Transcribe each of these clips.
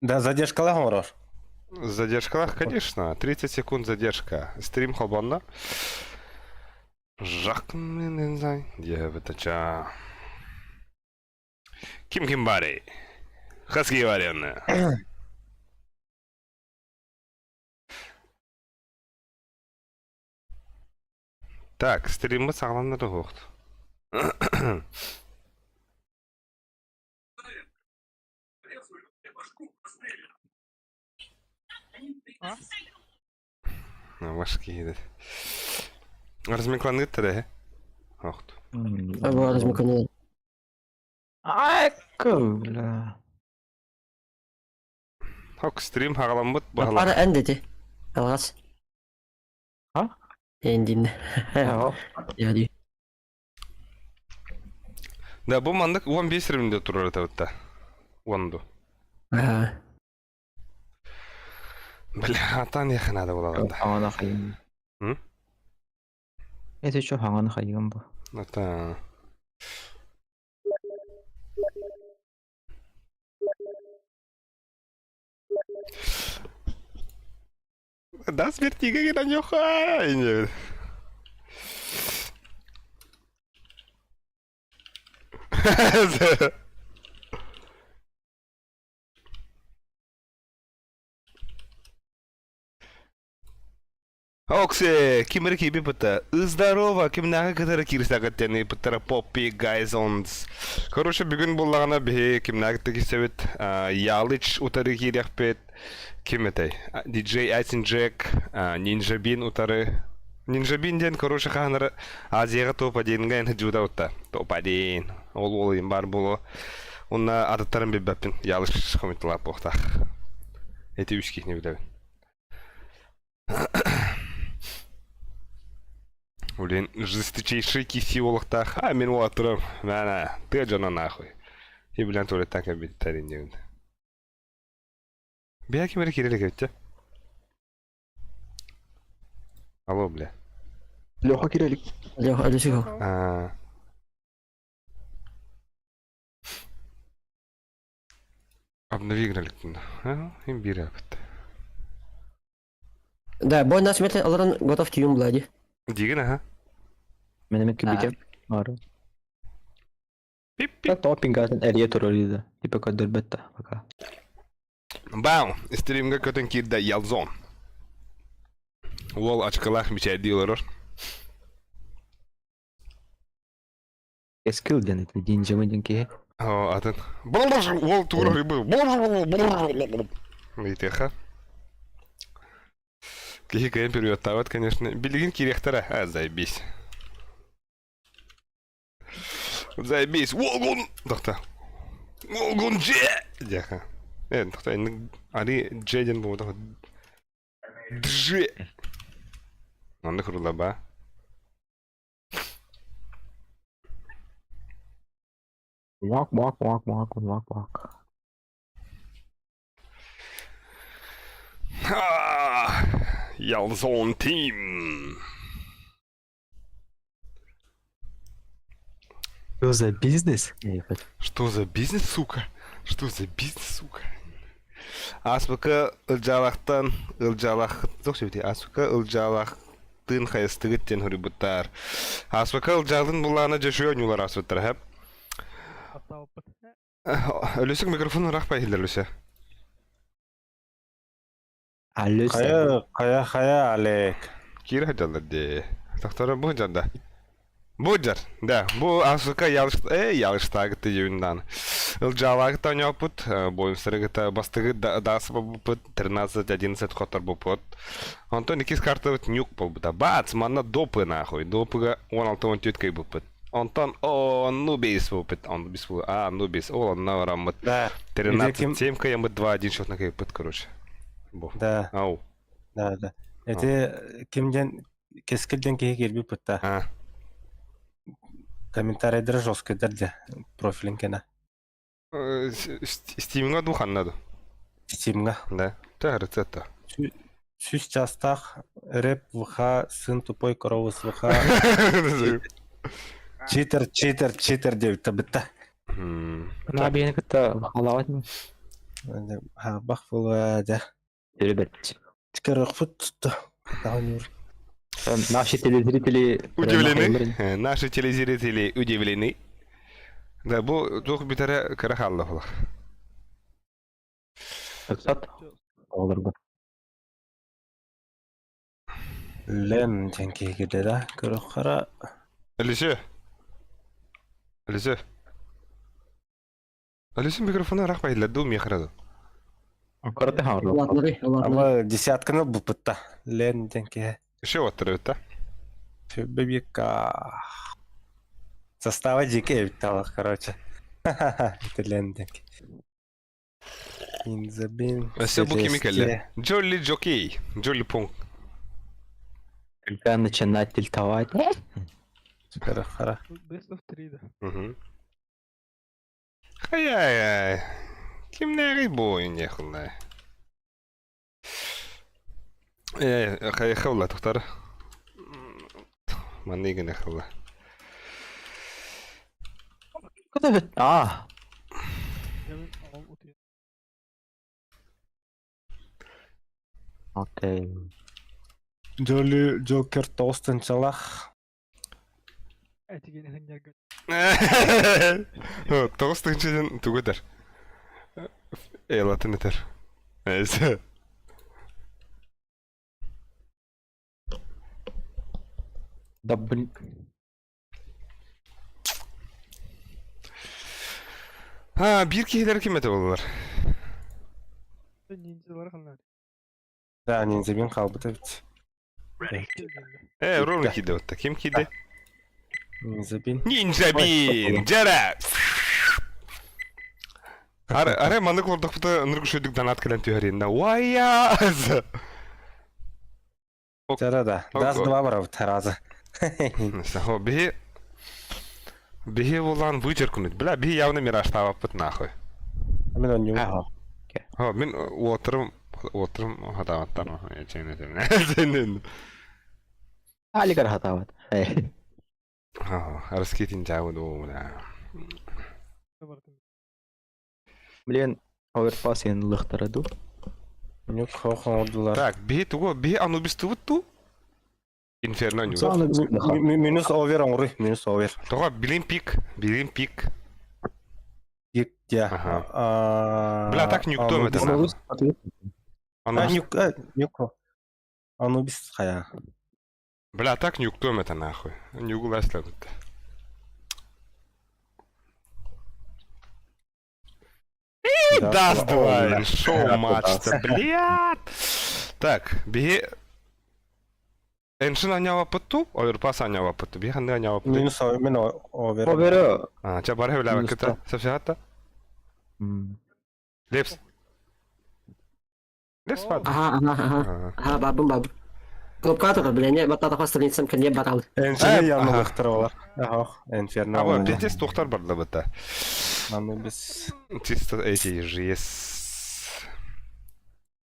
Да, задержкалаах оҥорор. Задержкалаах, конечно. 30 секунд задержка. Стрим хобонно. Жакминензай. Диэбитача. Ким ким барый? Хаски вареная. Так, стриммыт саҕаланна да суохт. Ваш киһи Размикланыттар эһэ. Охт. Абы размикланылар. Айка, бля. Хок стрим хаҕаламмыт Ара баһылах. эн дети. Алҕас. А? Эндин. Я ди. Да, бу маннык 15 рымда турар этабытта. Уонду. Аа. Бля, атан яхы надо было да. Хаҥана хайым. М? Это еще хаҥана хайым бу. Это... Да, смертига гранёха. Оксе, кимэр киби пыта. Здорово, кимнааҕы кытары киирсэҕиттэн ыпыттара Поппи Гайзонс. Короче, бүгүн буллаҕына биһи кимнааҕы киирсэбит Ялыч утары киириэхпит. Ким этэй? DJ Айсен Джек, Ninja Бин утары. Ninja Бин диэн, короче, хаһанары Азияҕа топ одинга эн жуда утта. Топ один. Ол уол им бар боло. Онна атыттарын билбэппин. Ялыш хомутталаах буохтаах. Эти үс киһини билэбин. Блин, жесточайший киси олохтаах. А, мин уолаттарым. Мана, тыа дьоно нахуй. И, блин, туалеттан кэлбиттэр иннибин. Бэйэ ким эрэ киирэ илик эбит Алло, бля. Леха киирэ илик. Леха, Алексей. А. Обнови играли. А, им бир опыт. Да, бой нас метле олорон готов тиюм блади. Дигин, ага. Мен эми кибитем. Ары. Пип-пип. Топинг эрие турар Типа көрдөрбөт да пока. Бау! Стримга көтөн киирдэ Ялзон. Уол ачкалаах мичээрдии олорор. Эскил диэн это динжамы диэн киһи. О, атын. Уол тугур рыбы. Ыйтыха. Киһи кыайан периодтаабат, конечно. Билигин киириэхтэрэ. А, заебись. Заебись. Уолгун! Тохто. Уолгун дже! Дяха. Э, тохто, али дже диэн буолбатах. Дже! Маннык уруулаба. Walk, walk, walk, walk, walk, walk. Ялзон Team. Что за бизнес? Что за бизнес, сука? Что за бизнес, сука? Аспыка ылдьаалахтан ылдьаалах туох сөбүтүй Аспыка ылдьаалахтыын хайыстыгыт диэн суруйбуттар. Аспыка ылдьаалын булаана дьөшүө оонньуулар ааспыттар хэп. Өлүсүк микрофон ыраах иһиллэр Люся. Алло, Хайа, хайа, хайа, Олег. Киирэ сылдьаллар дии. Тохторо бу дьар да. Бу дьар, да. Бу Асука ялыш, э, ялыштаагыт дьүндан. Ылдьаалаагыт оонньооппут, буойунстары бастыгы даас буппут, 13-11 хотор буппут. Онтон иккис картабыт нюк буолбута. Бац, манна допы нахуй. Допыга 16-14 кыйбыппыт. Онтон о, Нубис буппут. Он бис а, Нубис, ол онно бараммыт. Да. 13-7 кыйаммыт 2-1 счетна кыйбыппыт, короче. Бу. Да. Ау. Да, да. Эти ким диэн Кэскил диэн киһи киирбит бытта. А. Комментарийдара жесткайдар дьэ профилин кэнэ. Стимҥа дуу ханна дуу? Стимҥа. Да. Та рецепта. Сүүс чаастаах рэп ВХ сын тупой коровы с ВХ читер читер читер диэбиттэ бытта. На биэни кытта халаабат ми. Хаарбах буолуо дьэ. Ребят, Көрөхпүт тутта. Наши телезрители Удивлены. Наши телезрители удивлены. Да, бу туох бүтэрэ кыра хаалла буолар. Ыксат оҕолорго. Лем диэн киһи да көрөххөрө Алисе. Алисе. Алисе микрофону арах байылла дуу миэхэ дуу. Аккураты хаалла. Улаатнары, улаатнары. Ама десятканы булбутта. Лен диэн киһи. Еще оттар эбит да? Бэбиэкка. Состава дьике эбит талах, короче. Это Лен диэн киһи. Инзабин. Өссө бу кими кэллэ? Джолли Джокей. Джолли Пунг. Когда начинать тильтовать. Хара. Best of 3 да. Угу. Хай-яй-яй. Кимнээҕий бу ойун Э, хайыха тухтар. Манны гына хылла. Куда А, окей. Джоли Джокер тоҕус тыһыынчалаах. 9 тыһыынча тугу этэр? Элатын этэр. Эсэ. Да блин. А, биир киһилэр ким этэ буоллар? Да, ниндзябин хаалбыт эбит. Э, ровно киирдэ отта. Ким киирдэ? Ниндзябин. Ниндзябин! Дьэрэ! Ары, ары маннык олордохпута ынырык үчүгэйдик донат кэлэн түһэриннэ. Уайя! Да, да. Даст два барабыт раза. Сахо, биһи биһи булан вычеркнуть. Бля, биһи явно мираштаабаппыт нахуй. Мин онньуу. Ага. Хо, мин уотарым уотарым хатаабаттар. Чэйнэ Алигар хатаабат. Раскитин жабы бля. Блин, оверпас ен лыхтара ду. Нюк хохон Так, биһи тугу биһи анубистыбыт ту? Инферно нюк. Минус овер оҥоруй, минус овер. Тоҕо билин пик, билин пик. Пик дьэ. Ага. Бля, так нюктуом это нахуй. А, Анубис... нюк, нюк. Анубис хайа. Бля, так нюктуом это нахуй. Нюгу ласлабыт. Даст два, шоу матч-то, блядь. Так, биһи Эншин аньаабаппыт оверпас аньаабаппыт биһи ханнык аньаабаппыт Минус овер, мин овер. Оверы. А, ча бары билээбэккит Сөпсөһөттө? Лепс. Лепс баар. Ага, ага, ага. Ага, бабым, бабым. Кнопка бля, не, баттата страницам кэннэ барал. Эншини ямнылыктар олар. Ага, инферно. А, пиздец тухтар барда быта. Анубис. Чисто эти же есть.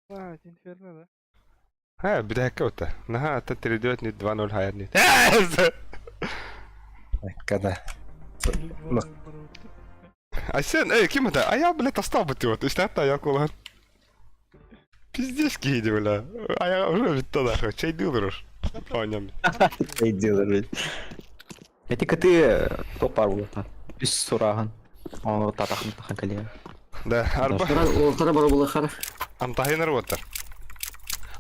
А, это инферно, да? Ха, бүтэһиккэ быта. Наһаа ата 3-9 2-0 хайар Когда? Айсен, эй, ким это? А я, блядь, остал бы ты вот. Истата я кулан. Пиздец киһи бля. А я уже битта нахуй. Чай дылырыш. Понял. Чай дылырыш. Эти коты топар улата. Үс сураган. Оны татахын тахан калия. Да, арба. Олтара бара булахар. Амтахинар оттар.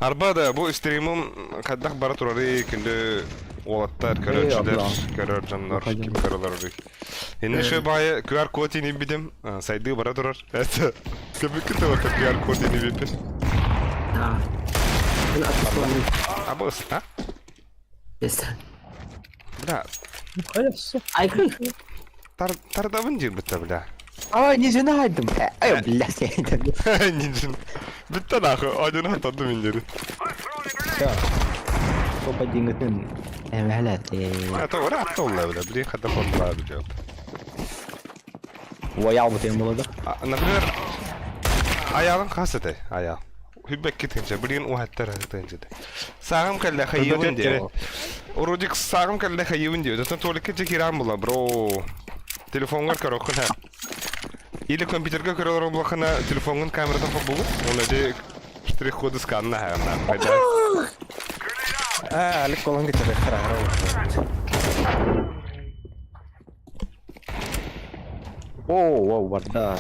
Арба да бу стримым хайдах бара турары күндү уолаттар көрөөчүлэр, көрөр дьоннор, ким көрөлөр. Инне шö баайы QR код ини бидим, сайды бара турар. Это көбүккү вот QR код ини биппин. Да. Абыс, а? Есть. Бля. Ай, Тар тардабын диир битта бля. Ай, не знайдым. Ай, блядь, Нинжин. Битта нахуй, один хатады мин дири. Топа дингытын. Эмэлэт. Это ура толла бля, блин, хата хотла бля. Уаял бутын болады. Например, аялын хас этэй, аял. Хүббэкки тынча, блин, уһаттар тынча. Саагым кэллэ хайыбын диэ. Урудик саагым кэллэ хайыбын диэ. Оттон туолекка дьэ киирэн була, бро. Телефоҥҥар көрөххүн һэ. Или компьютерга көрө олорор буоллаххына, телефоҥҥун камератын холбуугун, уонна ити штрих-коды сканна А, Алик колон кетер хара. Воу, воу, барда.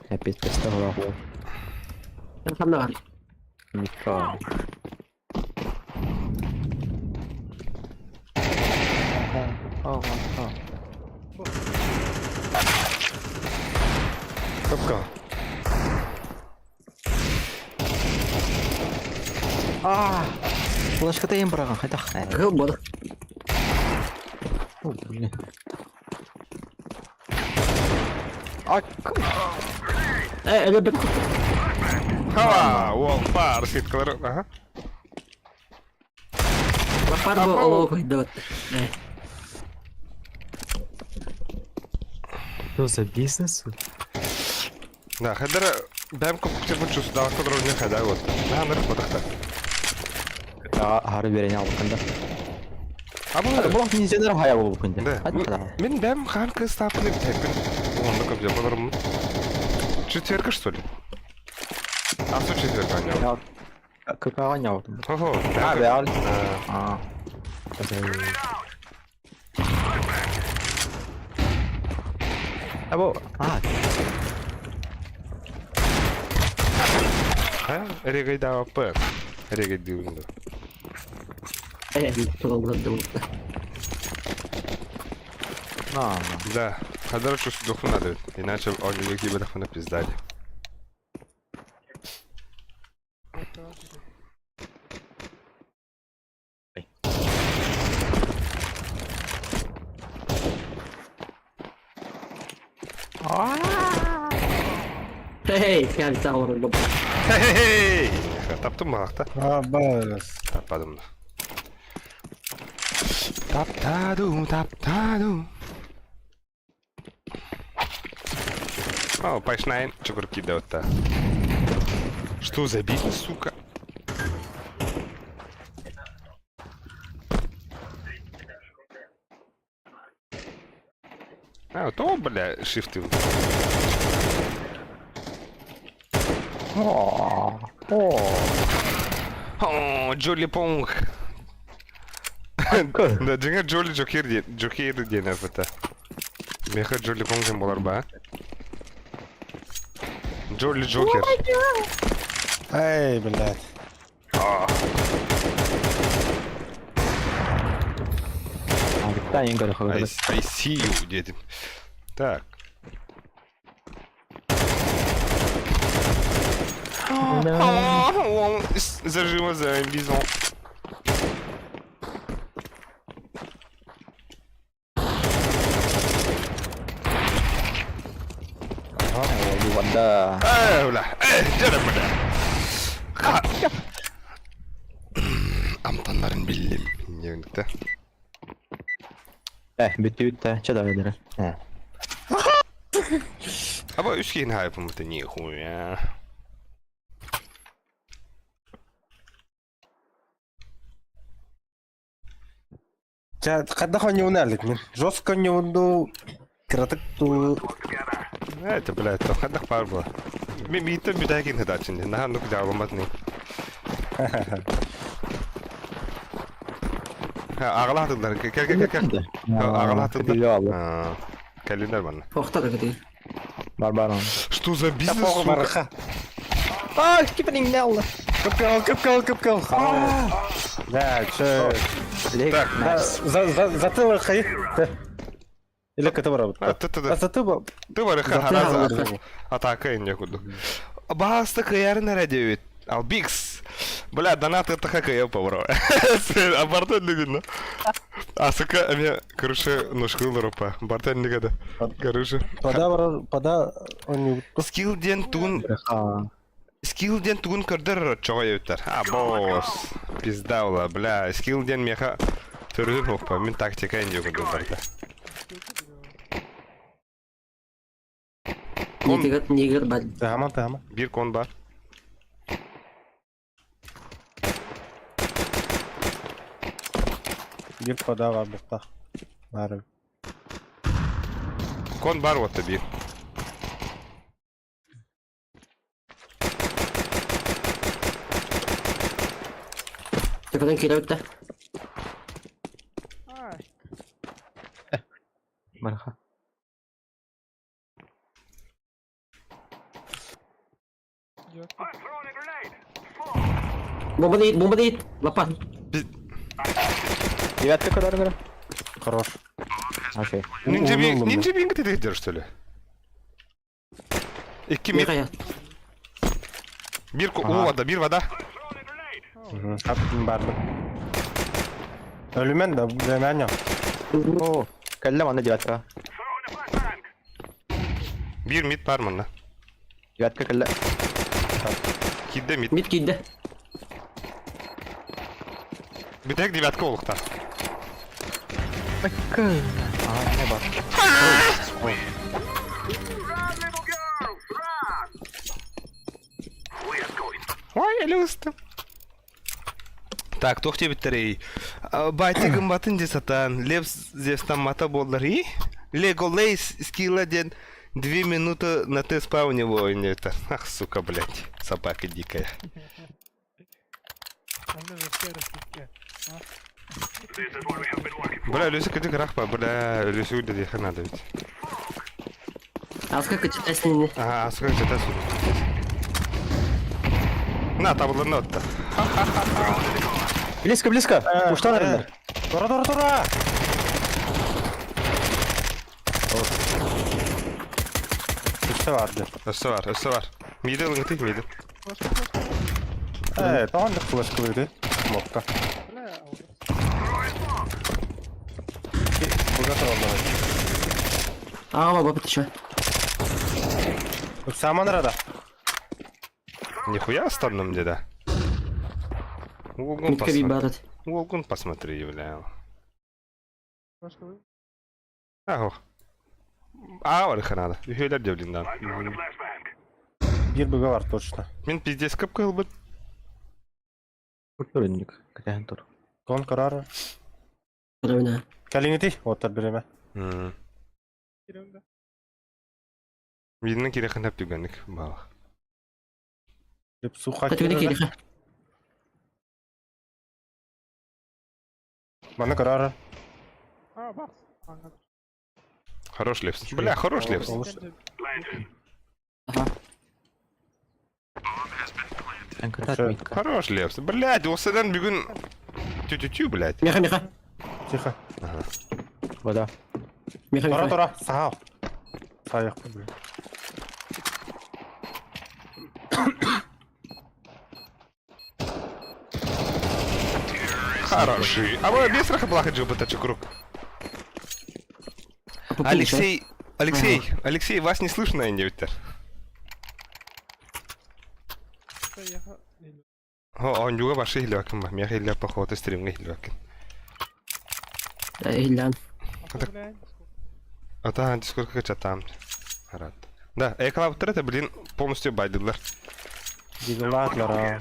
Опять поставила голову. Ханна бар. Никто. Капка. А, флешка им браға, қайда? Кыл болды. О, блин. А, Э, это бит. Ха, уол, пар, скидкалар. Ага. Лапар бу олоо койду. Э, Что за бизнес? Да, хадара бэм компьютер чус да кодровня хада вот. Да, ныр батахта. Хары берен алып кында. А бу Бұл инженер хая болуп кында. Да. Мен бэм хан кыз тапны битепин. Онда компьютер боларым. Четверка что ли? А со четверка не. Какая не вот. Ого. А, бәл. А. Або, а, А, регай да п. Регай дивинда. э, тугал болды. на, на. Да, хадара чус духу надо, иначе он не тебе на пиздали. Эй, я взял рыбу. Хей! Таптым махта. А, бас. Таппадым да. Таптадым, таптадым. О, пайшнайн, чукурки да. Что за бизнес, сука? А, то, бля, шифты. О, о. О, Джоли Понг. Да, дьиҥэ Джоли Джокер диэн, Джокер диэн это. Меха Джоли Понг диэн буолар ба. Джоли Джокер. Эй, блядь. А, I, I see you, дедим. Так. Заживо за бизон. Вода. Э, бля, э, дьэ бля. Амтаннарын биллим. Не Э, бүтү Че давай дere? Э. Аба үскейін хайпым это нихуя. Ча, хайдах онньуун мен. Жестко онньуунду кыратык ту. Это, блядь, то хайдах пар было. Мен миттен бүтәкин хыдачин. Нахан нук жабамат не. Ағалатылар. Кел кел кел кел. Ағалатылар. Кәлинер бана. Охта да Бар бар. Что за бизнес, сука? А, кипринг нелла. Кыпкал, кыпкал, кыпкал. Да, че. Так. За за затылок хай. Или ката бар. А, ты ты А затылок. Ты бар хараза. Атака инде куду. Баста каярын радио. Албикс. Бля, донат это как я побро. А бартен деген. А сука, мен, короче, нушкыл рупа. Бартен дегеді. Короче. Пода бар, пода он Скилл ден тугун Скилл ден тугун көрдөр чоға өттер. А, босс. Пизда ола, бля. Скилл ден меха төрүзүп окпа. Мен тактика инде куду барда. Нигер, нигер бар. Тама, тама. Бир кон бар. Бир пода бар букта. Бар. Кон бар уотта биир. Тепеден киирэ бүтэ. Ай, Барха. Йоки. Бомба дейт, бомба дейт. Лапа. Девятка куда говорю? Хорош. Окей. Нинджа Угол би мне. Нинджа бинг ты держишь, что ли? Икки мид. Михая. Бир Ага. у вода, бир вода. Аттым бардым. Өлүмэн да бремянё. О, кэллэ манна девятка. Бир мид бар манна. Девятка кэллэ. Кидде мид. Мид киирдэ. Бүтэк девятка олукта. А, не бар. Ой, элюстым. Так, туох диэбиттэрий? Бати гымбатын дии сатаан, Лев Зевстан мата буоллар и Леголейс скилла диэн две минуты на Т-спауне воин это. Ах, сука, блядь, собака дикая. Онно вообще российская. Бля, Люся, кадик рахпа, бля, Люся диэхэ надо ведь. А сколько читать не? Ага, сколько где-то На, табылын отта. Близко, близко. Ушла, наверное. Тура, тура, тура! Өссө барды. Өссө бар, өссө бар. Миде ылыңты, миде. Флешка, флешка. Э, тоҕон флешкалыды. Мокка. Бля, аурус. Буга тураллар. А, баба еще. Саман рада. Нихуя останным деда. Угун Мидка посмотри. бибарат. Угун посмотри, бля. Флешка вы. Ах. А, барыха надо. Үһүөлэр дьэблин Бир буга бар точно. Мин пиздец кып кылбыт. Көрүннүк. Кэтэһэн тур. Кон карар. Правильно. Калиңити оттар биреме. Кирием, да. Видно кирехэн хап түгэнник бал. Деп суха. Катюня кириха. Маны карар. А, бакс. Ага. Хорош лепс. Бля, хорош лепс. Ага. Эн Всё. Хорош лепс. Блядь, осыдан бүгүн тю-тю-тю, блядь. Миха, Миха. Тихо. Вода. Миха, Тура, Миха. тура. Сау. Саяқ. Хороший. А вы без рахаблаха джибата круг. Алексей, Алексей, Алексей, вас не слышно, Эндивитер. Это я... Или- О, он юга ваши илякин, мех иля походу стримга илякин. Иллан. А то, бля, А та дискорд как там. Рад. Да, эклауптер это, блин, полностью байдылар. Дигылатлар.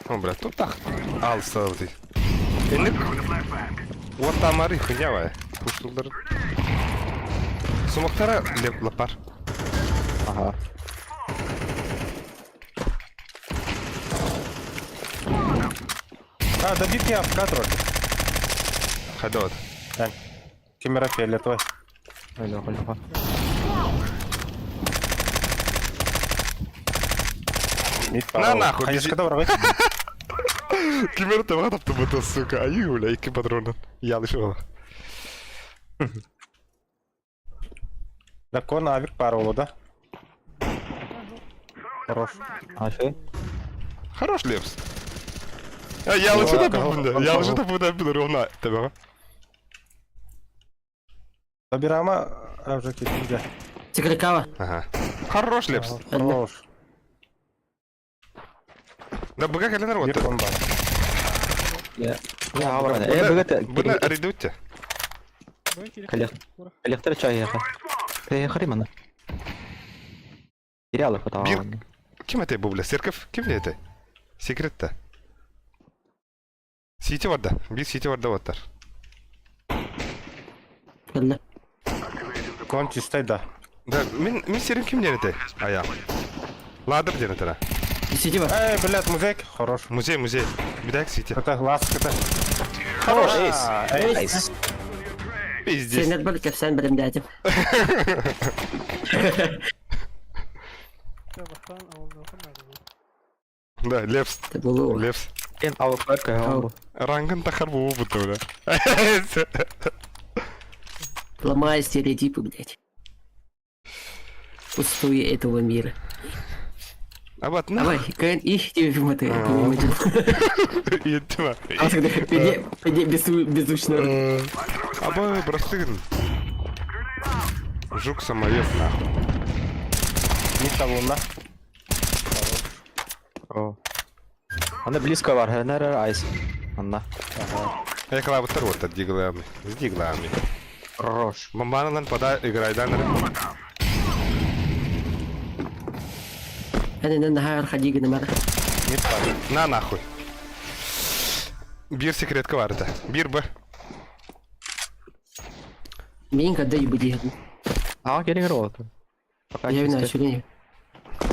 О, бля, тут так. Ал ты. Энник. Вот там ары хуйнявая. Пуштулдар. Сумактара леп лапар. Ага. А, да бит я в кадру. Ходот. Камера фиолетовая. Леха, Леха. Мид На нахуй, Конечно, бизи- когда врагы. Кимер там таптым сука. Аю, бля, ики патронов. Я лишил. Да кон авик паролу, да? Хорош. А, что? Хорош лепс. А я лучше Да, да кого- Я лучше да буду ровно. Тебе. Забирама, а уже кетті. Секретарь. Ага. Хорош лепс. Хорош. Да быга календар вот. Бир кон бар. Я говорю. Э, бөгөт. Буна редутте. Б, кирием. Коллег. Коллектор чай яха. Ты харимана. Терял их Бир. потом. Ким это был, бля? Церковь? Ким это? Секрет-то. Сити варда. Бир сити варда ваттар. Кэллэ. Кон чистай да. Да, мин мин сирим ким диэн этэй? Ая. Ладыр диэн этэрэ. Сити бар. Эй, блядь, музей. Хорош. Музей, музей. Бүтэк сити. Это ласка-то. Хорош, эйс. Эй, Эйс. Пиздец. Сенер бар кэпсээн бэлэмнээтим. Да, Лепс. Это было. Лепс. Эн АВП кэ Рангын тахар бугу буту, бля. Ломая стереотипы, блядь. Пустую этого мира. А вот на. Давай, КН их тебе в Иттима. А тогда пиди беззвучно. Аба простыгн. Жук самоед нахуй. Не талонна. О. Аны близко бар, хэнэр айс. Анна. Я клаватор вот от диглами. С диглами. Хорош. Бомбаналан пода играйдан. أنا نهار خديجة نمر. На нахуй. Бир секретка бар это. Бир Б. Мин когда ебуди. А, келиңер болот. Пока Я чисто. вина сүрүн.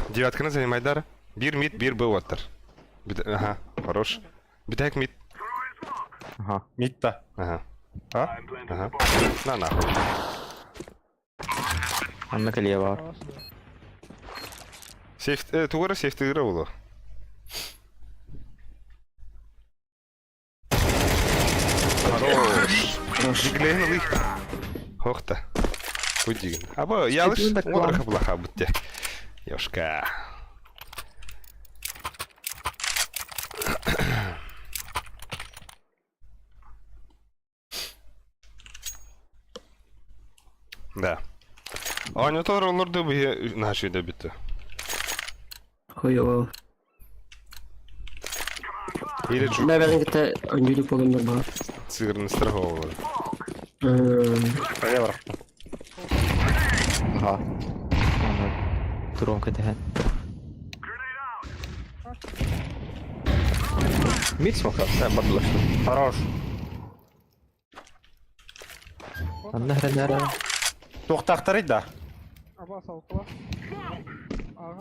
Девятканы занимай дара. Бир мид, бир Б оттар. Ага, хорош. Битек мид. Ага. Митта. Ага. А? Ага. На нахуй. Анна кэлиэ бар. Сейф, тугара сейф игра было. Хорош. Диглейн лых. Хохта. Удигин. Аба, ялыш, олар хаблаха бутте. Ёшка. Да. Аня тоже олорду бу нашы да битти. Хуёво. Или жук Наверное, это өнүлүк болгондор бар. цигрны страховывали. Евро. Ага. Аны Турон кэтэхэн. Мид смока, да, бадлаш. Хорош. Анна хэнэр. Туохтаахтарый да.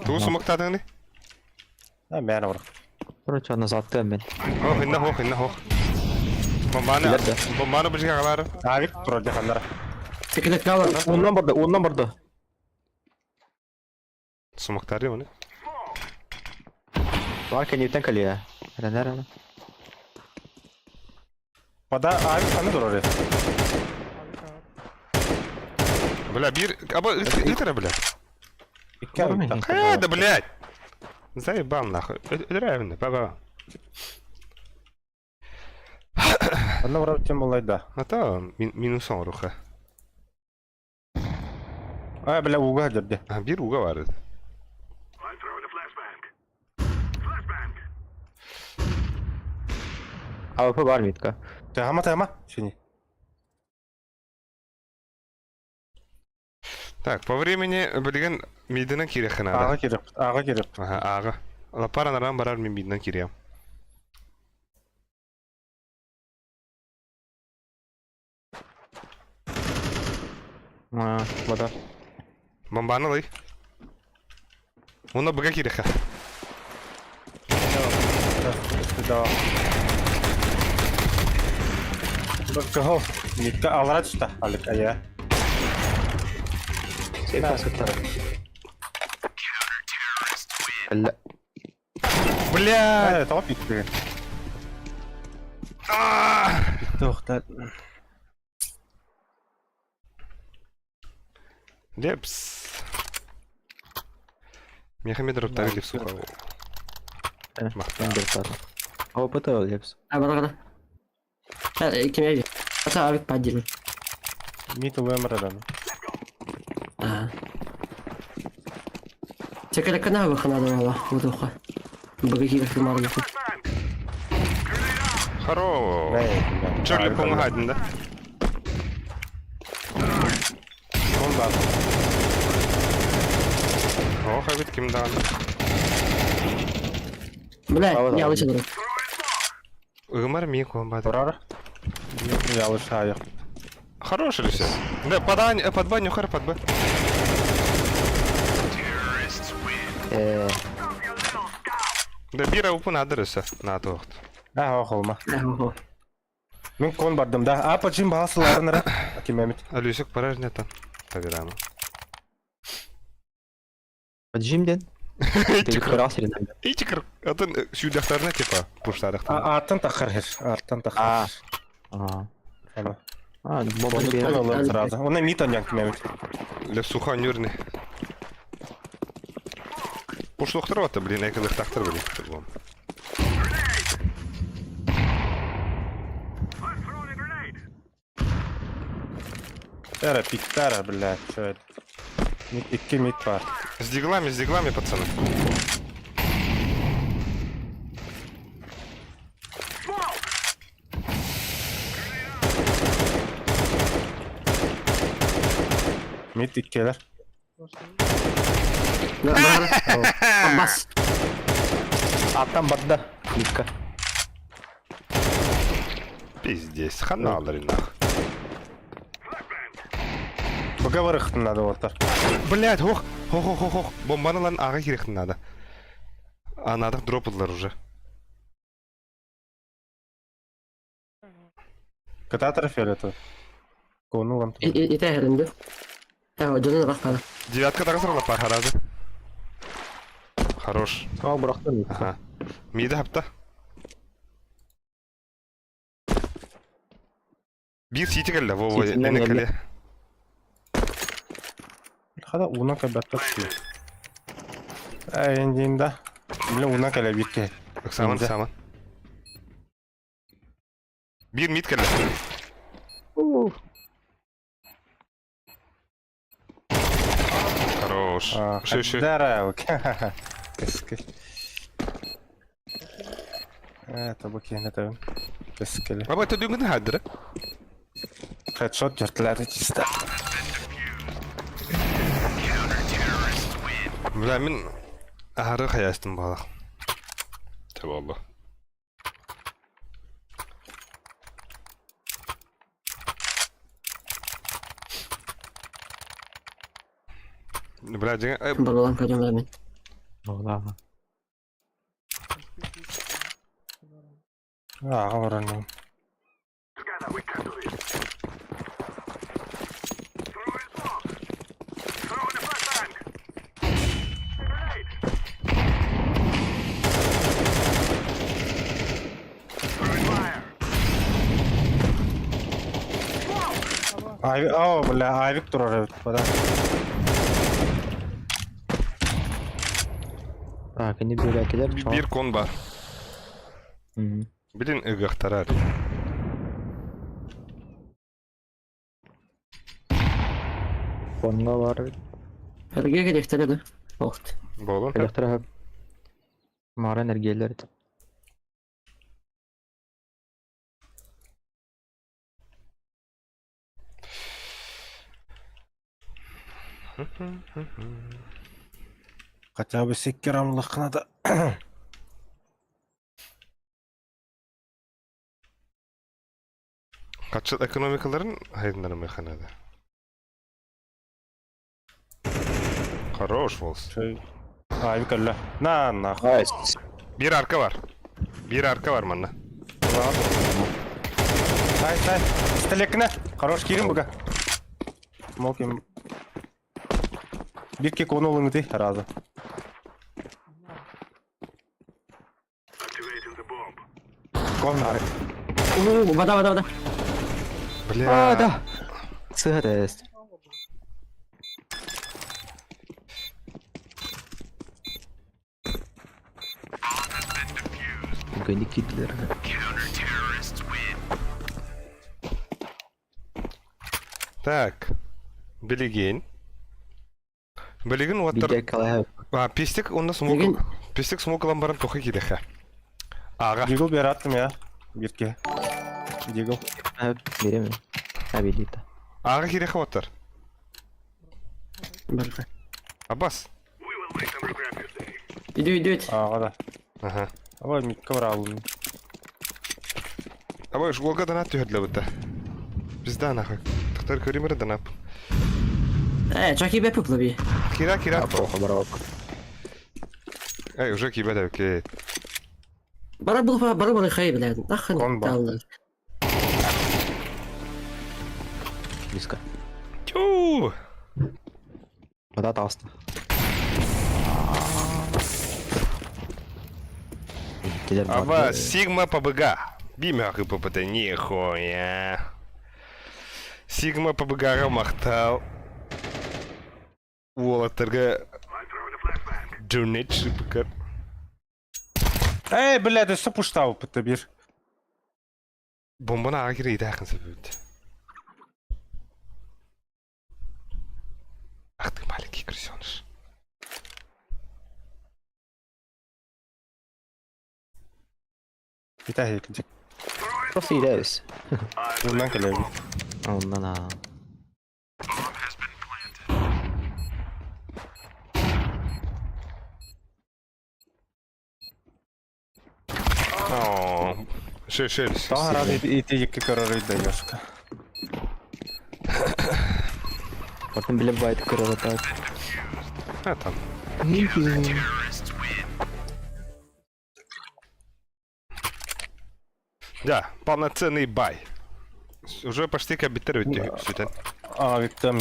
Туу сумактадыңны? А, мэн бар. Короче, назад мен. Ох, инна хох, инна хох. Бомбаны, Билерді. бомбаны бізге қалары. Авик вроде ханнара. Секретка бар. Оннан барды, оннан барды. Сумактары оны. Бар кэнниттэн кэлиэ. Хэнэр. Пода авик ханы дурары. Бля, бир, аба, ытыра, бля. Икки авик. Да, блядь. Заебал нахуй. Реально, баба. Анна вроде тем болай да. А то минусон руха. А, бля, уга дерде. А, бир уга бар. АВП бар мидка. Тахама тахама. Синий. Так, по времени, билген мидина кирехин Ага ада. керек. Ага керек. Ага, ага. Лапара наран барар мен мидина кирем. А, вода. Бомбаны лый. Уна быга киреха. Да. Кого? Митка алра түстэ. Алик ая. Бля. Бля! Э, топ икки. Тохта. Лепс. Мехамедров так лепсу. АВП лепс. А, бар бар. Ким эби? Ата авик паддир. Мит ЛМР. А. Секретка на выхана давала. Вот уха. Быгы кирек мар. Хоро. Чарли помогать, да? Он да. Ох, а ведь ким дан. Бля, не алыча дурак. Ыгымар ми комбат. Турар. Ялыш аяк. Хорош или все? Да, под, под баню, хар, под Б. Э, Да, бира упун адреса на тоғыт. А, охолма. Ого. Мен кон бардым да. А, поджим бағасыларын ра. Кимемит. Алюсик параж не там. Табирамо. Поджим ден. Ты көрәсер инде. Ичикр. Атын сүйдәхтарына типа пуштадыктан. Аттан тахар хер. Аттан А. тахар. А. Ана. А, бомба Кон бер. олар сразу. Оны мит оньян кимемит. Ле суха нюрни. Пушлохтар вата, блин, экелых тахтар, блин. Блин. Тара, пиктара, блядь. Что это? Мит, икки мит бар. С диглами, пацаны. Мит иккилер. Бас. Аттан барды. Клипка. Пиздец, хана алар нах. Бага барыхтын надо олтар. Блять, ох, ох, ох, ох, ох. Бомбаны лан ага керектин надо. А надо дропадылар уже. Кататор фиолетовый. Кону вам. Итәһәренде. Ә, дөнен рахмат. Девятка тагы пар харазы. Хорош. А, бырактым. Ага. Миді хапта. Bir сити келді, во, во, Ситинен мені келді. келе. Хада уна кабатта. Ай, эндинда. Бля, уна кале битке. Саман, Инде. саман. Bir mid келді. Хорош. Шö, шö. Дара, Кескел. Это бу киһини табын. Кескеле. Аба төдүнгүн хадыры. Хедшот жертиләри чисто. Бля, мин ары хаястым балах. Табалла. Бля, деген, Барбалан көрдüm мен. Да. Ага, баран. Айвик, о, бля, Айвик турар бада. А, кини бир келер. бир кон бар. Билин ыгахтарар. Конга бар. Эрге керектер Охт. Болон. Электро Мара энергиялер. Хотя бы секкер надо. Качыл экономикаларын хайдынары механада. Хорош волс. Айвик әллә. На, нахуй. Bir arka var. Bir arka var manna. Сай, сай. Пистолетіне. Хорош, кирим буга. Молким. Бирке кону ты разы. Кон. У, вода, вода, вода. Бля. А, да. Сыгытест. Гөйні китлер. Так. Билигин. Билигин уаттар. Бидек калай. А, пистик онда Билигин. смок. Пистик смок баран тохы киреха. Ага. Дигл бераттым я. Бирке. Дигл. Береме. Абилита. Ага киреха уаттар. Барха. Аббас. Иди, иди. Ага да. Ага. Ой, митка брал. Аба, шголга дана түһәрле битте. Bizde нахуй. Утары көрүм эрэ данап. Э, чаки бе пуплаби. Кира, кира. Плохо барабак. Эй, уже кибет окей. Бара бу бара бара хай блядь. Нахрен. Кон бар. Таллар. Близко. Тю! Вода таҕыста. Кэлэр Аба, Сигма ПБГ. Бимяхы ППТ, нихуя. Сигма ПБГ-ҕа махтал. Уолаттарга донет шипкар. Эй, блядь, өссө пуштаабыппыт биир. Бомбаны аҕа кире итэхин сөбүт. Ах ты маленький крысеныш. Итэһик. Просто идэбис. Уунан кэлэбит. Оннан аа. Оо, Шö, шö. Таһаран ити икки көрөр даёшка. Потом биле байт көрөр так. А там. Да, полноценный бай. Уже почти кабитер өттө. А, Виктор.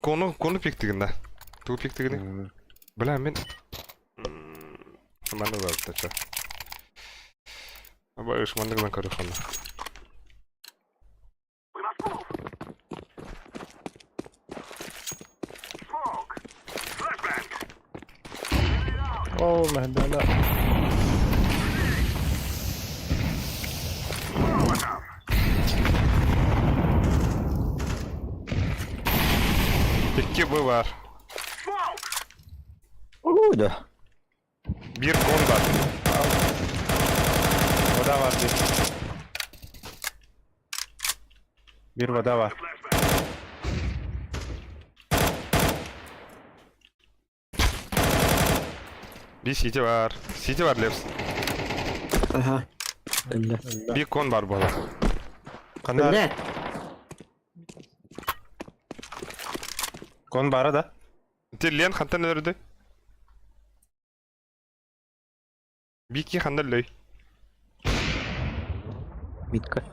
Кону, кону пиктигин да. Ту пиктигин. Бля, мен... Маны бар, чё. Абайыш, мандыгынан көрөх онно. О, мэхэдэлэ. Икки бы бар. Ой, да. Бир кон бар. Вода бар бир. Бир вода бар. Бир сити бар. Сити бар, Лепс. Ага. Өллө. Бир кон бар буолар. Ханна Бля. кон бара да? Ти Лен хантан өлөрдө? Бики хандан лөй. Митка.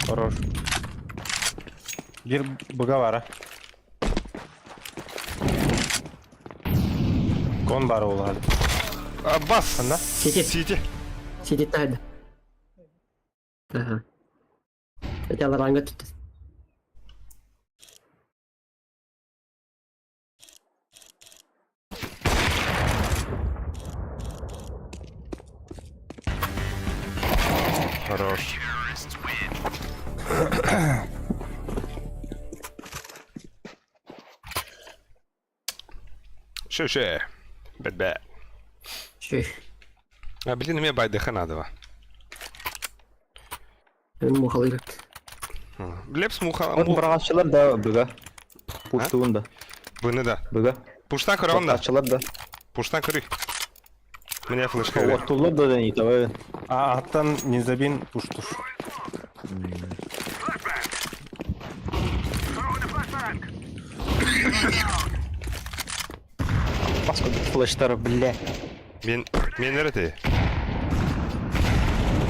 Хорош. Бир быга бара. Кон бара ол хали. А, бас! Ханна? Сити. Сити. Сити тайды. Ага. Это аларанга тут. Хорош. Шö, шö. Бэт бэт. Чүй. А, блин, мне байдыха надо. Мен мухалыр. Лепс муха. Вот бараачылар да быга. Пуштуун да. Быны да. Быга. Пуштан көрөҕүн да. Ачылар да. Пуштан көрүй. Мне флешка. Оттулар да не давай. А аттан незабин пуштуш. Паска флештар, бля. Мен мен эрете.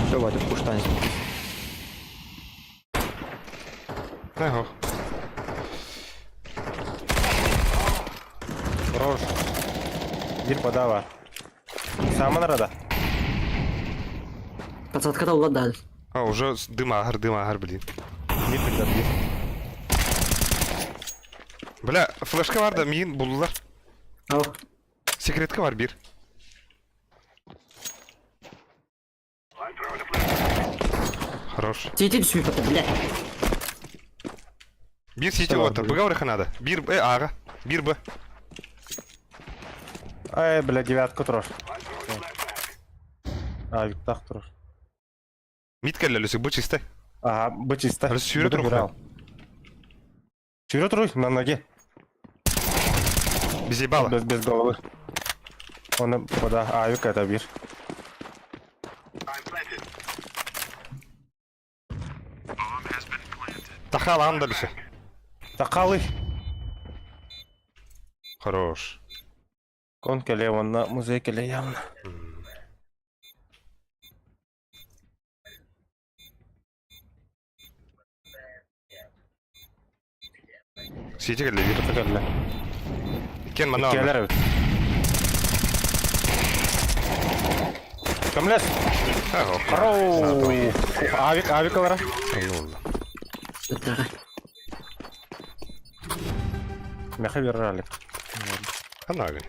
Все, Вадик, пуштан. Нахо. Хорош. Бир вода бар. Саман арада. Подсадка да улады. А, уже дым ахар, дым ахар, блин. Бир бир бир. Бля, флешка бар да, миин булдулар. Ау. Секретка бар бир. Хорош. Сити түсіп бля. Бир сити Бар, отыр. блин. Быга орыха надо. Бир Б, ага. Бир Б. Ай, бля, девятка турар. А, Виктах турар. Мид кэллэ Люсик, бу чистай. Ага, бу чисто. Алыс сүүрэ Буду туруохха. бирал. Сүүрэ туруй, на ноге. Без ебала. Без головы. Он пода авик это бир. Тахал да Люсик. Такалы. Хорош. Кон келе онна музей келе явно. Сити кэллэ биир. Кэллэ. Иккиэн манна бааллар. Келер эбит. Көмлес. Хорош. Авик, авик алара. Баттаҕа. Меха беррали. Ханагын.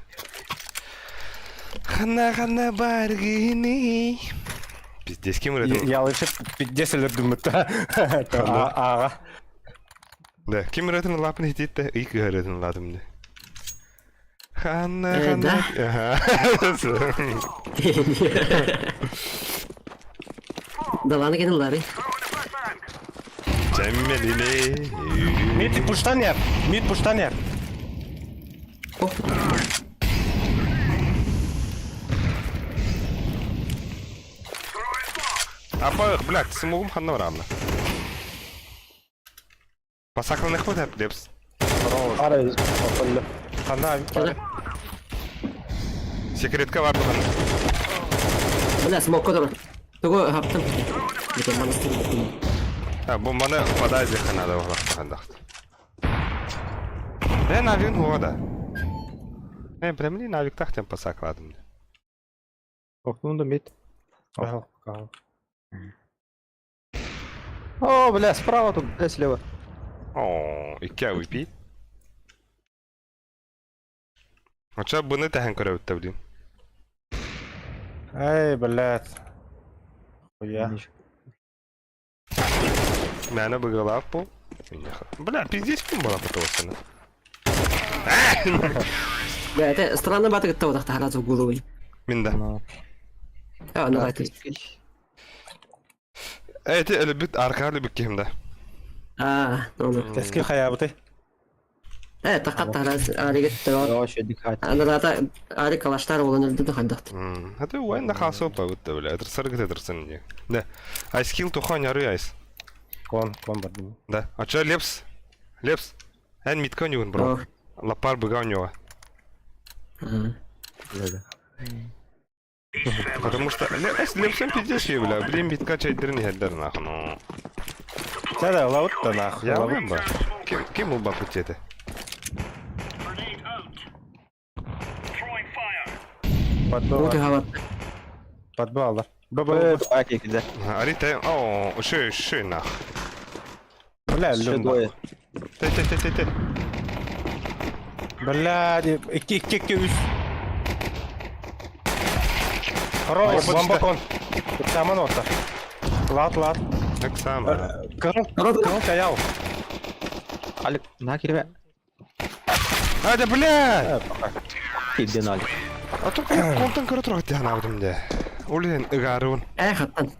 Хана хана баргини. Пиздец, ким ырытын? Я лучше пиздец өлөрдүм да. Ага. Да, ким ырытын лапын хититте, ый кыһырытын ладым да. Хана Э, хана. да? Ага. Даланы кенин лары. Чеммелили. Мид пуштанер. Мид пуштанер. Оп. Апа, блядь, смогум ханна барамна. Басақланы хватает, лепс. Ара, отолло. Хана авик бар. Секретка бар бұған. Бля, смок кодор. Тугу хаптым. Бүтэн манастыр. А, бомбаны подай ханада оғлақтағандақ. Э, навигін хуғада. Э, прям навик тахтен пасақладым. Окнун да мид. Ага. ага. О, бля, справа тут, бля, слева. О, икки AWP. Ача бұны тәһін көрі өтті блин. Эй, блядь. Хуя. Мәні бұғылап бұл. Бля, пиздец кім бала бұтылысыны. Бля, это странно батык тавдах тахразу головой. Мен да. А, ну давайте. Эти әлі арқа әлі бүккем да. А, ну ну. Тески хаябыты. Э, тақат тахраз аригет тават. Вообще дыхать. Анарата ари калаштар болан өлдү хандахт. Это уайын да қалсы опа өтті, бля. Әтір кете тұрсын не. Да. Айскил тухан яры айс. Кон, кон бар. Да. А чё, Лепс? Лепс? Эн митка у бро. Лапар быга у него. Потому что Лепс, Лепсом пиздец ей, бля. Блин, митка чайдыр не хеддер нахуй. Ну. Да, лаут да нахуй. Я лаут. уйм ба. Ким, ким был бапы это? Подбал. Вот и хават. Подбал, да. Б, Б, окей, да. Арита, о, ши, ши нах. Бля, Еще люм. двое. Те, те, те, те, те. Бля, икки, икки, икки, үс. Хорош, бомба кон. Саман ота. Лат, лат. Так само. Кырыл, кырыл каял. Алик, на кирбе. А, да, бля! Кирден Алик. А то контан көрі тұрғы тяна алдым де. Олен ыгарун. Э, хаттан.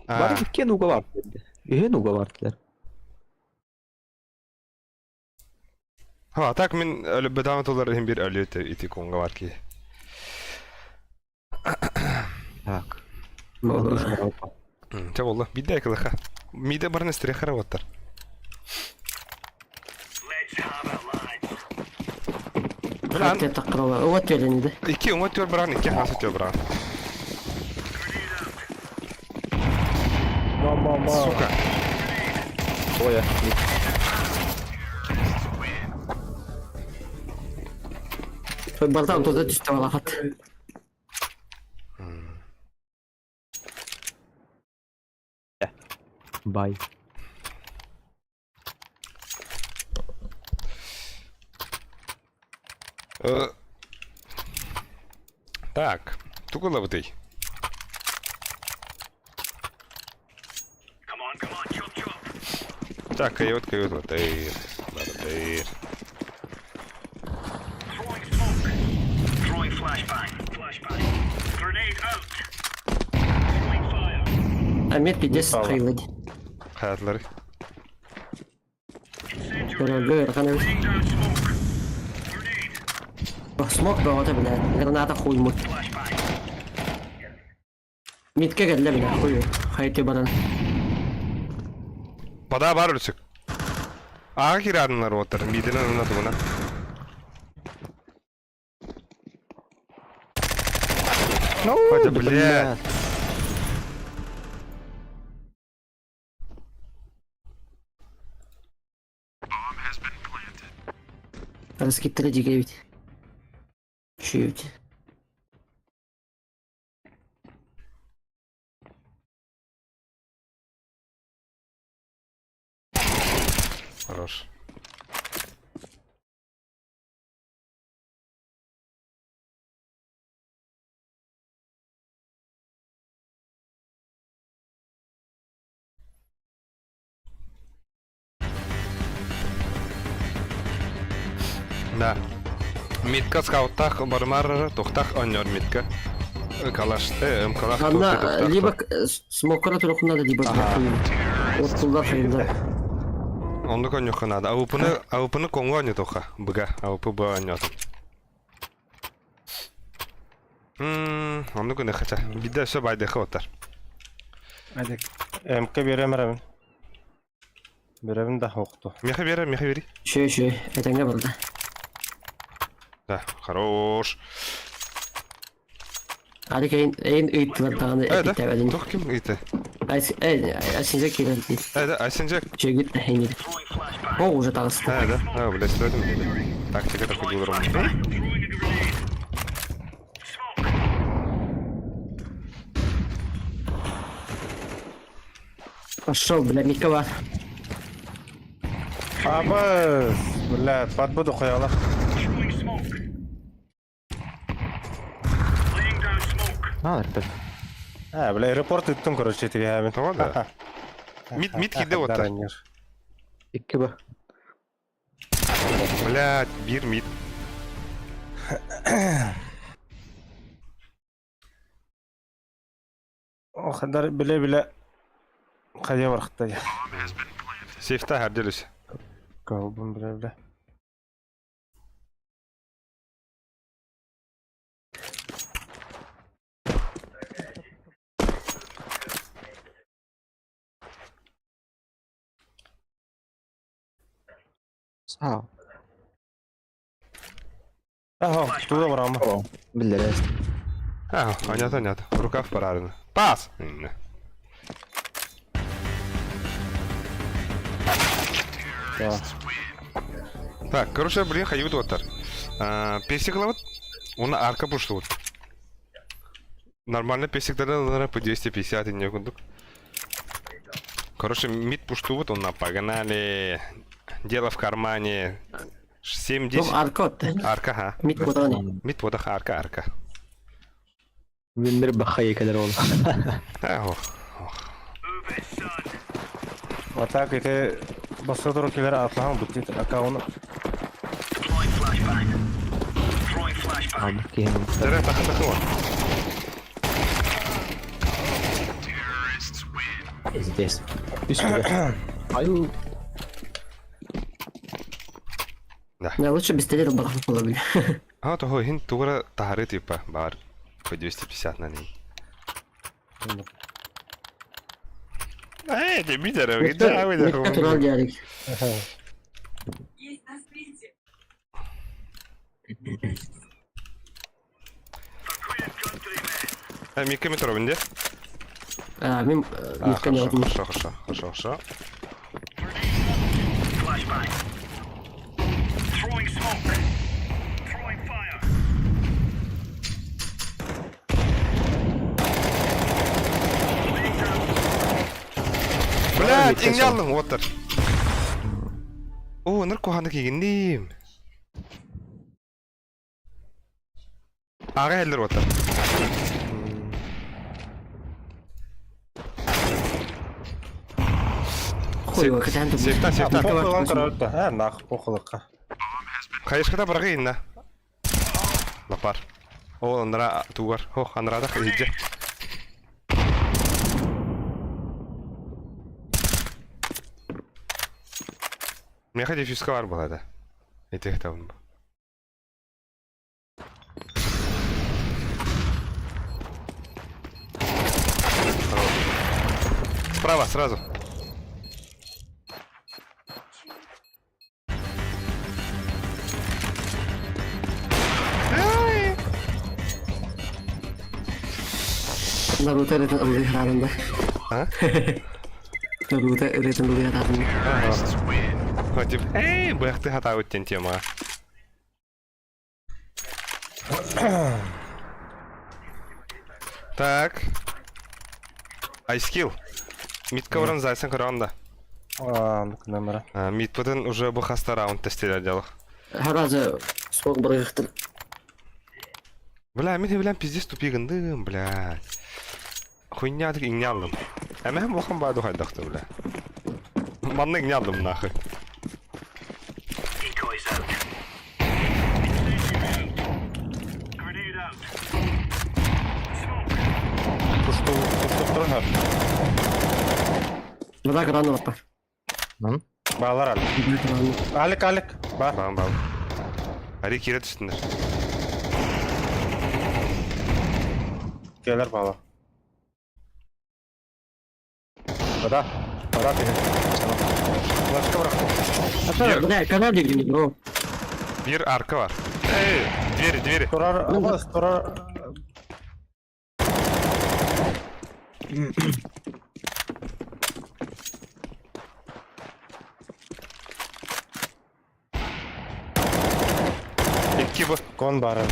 Бар иккен уга бар. Үһен уга бар дилер. Ха, так мен әлі бедам толар hem bir әлі ити конга бар ки. Так. Ча болду. Бидде кылыха. Миде барны стрехара оттар. Бля, Хаттан таққырала. Вот төлөнү. икки оңа төр баран, икки хасы төр баран. Сука. Двое. Бартан тоза түстө алахат. Бай. Так, тугула бытый. Так, койот, койот, вот тыр. Тыр. Амет пиздец Михайло. хайылы. Хайатлары. Көрөргө ыарахан эбит. Смок бөҕөтө блядь. Граната хуймут. Митке кэллэ бля, хуй. Хайты баран. Бада бар үлсүк. Ааҕа киираарыннар уоттар, миидинэн уонна тугунан. Хотя, блядь. Раскиттара дьигэбит. Чуть. Хорош. Да. Митка скауттах бармар тухтах оннор Митка. Калаш, мкалах Анна, либо смокара турухун надо, либо Оттулар хайылар. Оннук онньуохха наада. АВПны, АВПны коҥҥо онньотуохха. Быга, АВП б онньотун. Мм, оннук гыныахха Бидде өссө байдыахха оттар. МК берем эрэбин. Беребин да хоқту. Меха бери, меха бери. Шөй, шөй, этэҥҥэ барда. Да, хорош. Али кейин эйин ыйыттылар даҕаны Э, да, эпиттээбэтин. туох ким ыйыты? Айсинжа киирэн дии. Э, да, Айсенжек. Чөгүт эйин. О, уже таҕыста. Э, да, а, блядь, что это? Тактика такой был Пошел, бля, Микова. Абыз, бля, подбуду хуяла. На, ребят. А, бля, репорт ыттым, короче, тебе. Тоҕо да? Мид, мид киирдэ уоттар. Икки Б. Блядь, биир мид. Ох, дар биле-биле хайа барахта. Сейфта хәрделүс. Колбун биле-биле. Саа. Ага, туда барама. Биллэрээс. А, понятно, понятно. Рукав парарына. Пас! Да. Так, короче, блин, хайбыт уоттар. Песик лавыт, уна арка пуштубут. Нормально песиктардан ылара по 250 и не курдук. Короче, мид пуштубут, он на погнали. Дело в кармане. 7-10. Туох арка отта. Арка, ха. Мид кутаны. Мид водах арка, арка. Виннер бахай кэлэр ол. А, ох. Вот так ити басқа килер атлаһаң бутит аккаунт. Аны киһин. Дәрә тахы тахы бар. Здесь. Үс бile. Аю. Да, лучше пистолет барах була бля. А, того хин тугара тахары типа бар. По 250 на ней. Эй, ты бидер, где вы Мидке турар диярик. Есть на свете. Микка метро бинде. А, мин А, мидке не хорошо, отмын. хорошо, хорошо, хорошо, хорошо. Блядь, иңнялдың, отыр. О, ныр куханы кигиндим. Ага, эллер отыр. Хуй, кытаан ту. Сектан, сектан. Похуйлан көрөттө. А, нах похуйлыкка. Хайышката баргы инна. Лапар. О, андра тугар. О, андрада иджи. Миэхэ дефюзка бар буолла да. Ити табын. Справа, сразу. Наруто ырытын ыллыы хараадым да. А? Наруто ырыатын ыллыы хараадым да. Тип, эй, быахты хатаабыт диэн тема. Так. Айскил. Митка баран зайсан көрөҕүн да. Аа, номера. Митпытын уже бу хаста раунд тестилер делах. Харазы суох бырыгыктыр. Бля, мин билэн пиздец тупигындым, бля. Хуйнятык иҥнэ алдым. Эмэһим улахан баadu хайдахта, бля. Манна иҥнэ алдым нахуй. Туштуктурун хөр. Мада кыран алаппа. Баалар Алик. Алик, Алик. Бар. Бам бам. Ари киирэ түстүннэр. Келер баалар. Бара. Бара киһи. Флешка бырахтым. Ата, бля, канал дегин, бро. Биир арка бар. Эй, двери, двери. Турар, абас, турар. Икки бу. Кон бары.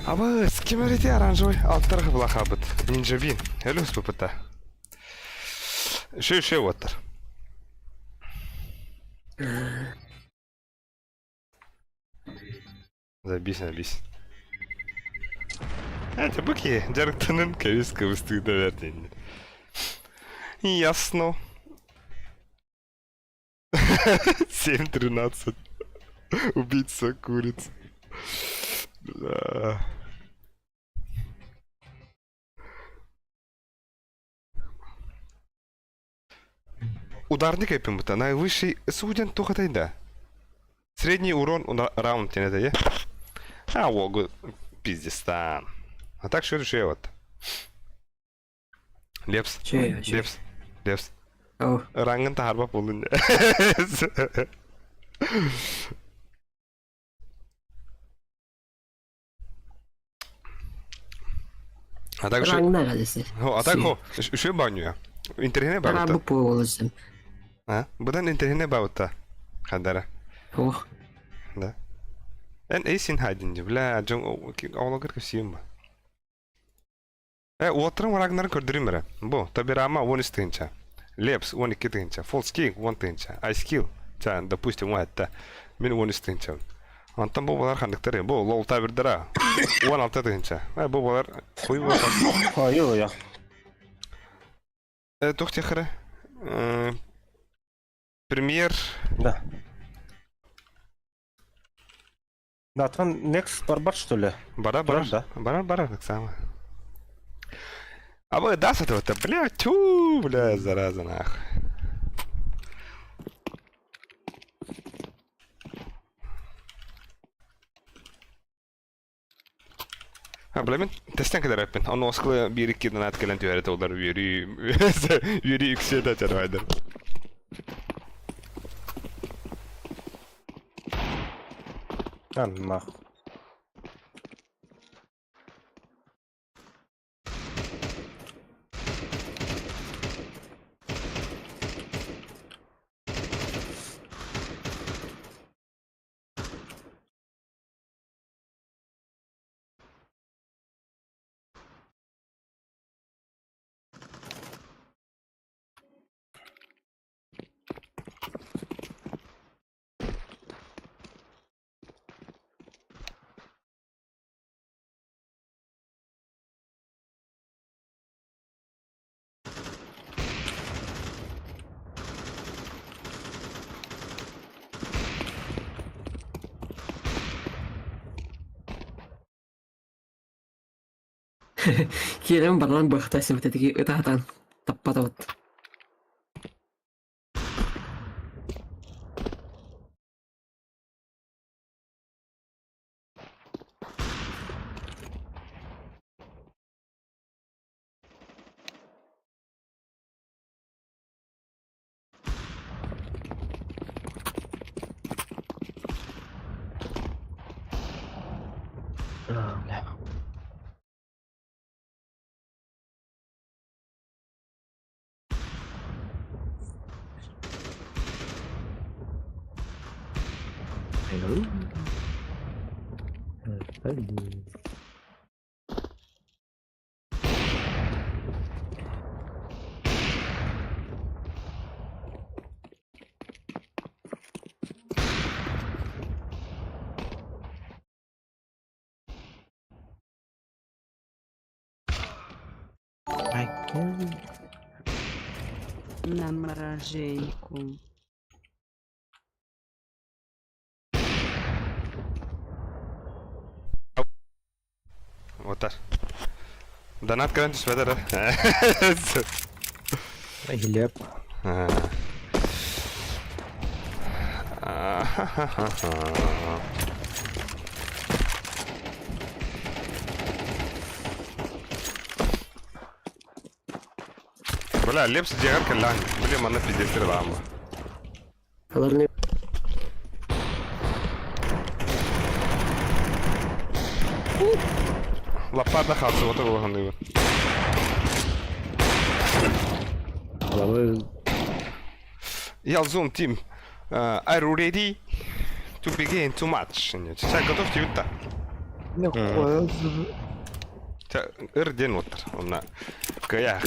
Абыс, ким эрити оранжевый алтарга булахабыт. Нинджа Бин. Элюс пыпыта. Шö шö оттар. Забись, забись. Это быки, дьарыктанын кэбис кыбыстыыта бэрт инни. Ясно. 7.13. Убийца куриц. Бля. Ударник эппин Наивысший суден тухатайда. Средний урон раунд это е. А, ого, пиздестан. А так что это вот. Лепс. Лепс. Лепс. Рангын таһарба буолун. А так же... А так хо, үшө баню. Интернет бабыта. Бу болосым. А? Будан интернет бабыта. Хадара. Ох. Да. Эн эйсин хайдин, бля, жон оологар кэпсиим ба. Э, уоттарын варагнарын көрдүрүм эрэ. Бу, Табирама 13 тыһыынча. Лепс 12 тыһыынча. Фолскинг 10 тыһыынча. Айскил, ча, допустим, уһатта. Мин 13 тыһыынча. Онтон бу балар ханныктары? Бу лол табирдара 16 тыһыынча. Э, бу балар хуй бу. Ой, я. Э, туох техара? Э, премьер. Да. Да, там Next барбар, что ли? Бара, бара, Да. Бара, бара, так само. А вы даст этого-то, бля, тю, бля, зараза, нахуй. А, бля, мин тестен кедер эппин. Оны оскылы бир икки донат кэлэн түһэрэ толдар үөрүү үөрүү үксүө да чарбайдар. А, нахуй. Киирэн баран быахта сибэтэтиги ытаатан таппатабыт. Бля. Hello. Hello. На морожейку. Отар. Донат кэлэн түспэтэ эрэ. Глеб. Бля, Лепс дьиэҕэр кэллэҕин. Били манна пиздец рылаама. Аларны Лаппа да хаалсыбата улаханныыбын. Лавы Ялзун Team, are you ready to begin to match? Чэ, готов тиютта. Чэ, ыр ден оттар. Онна кая.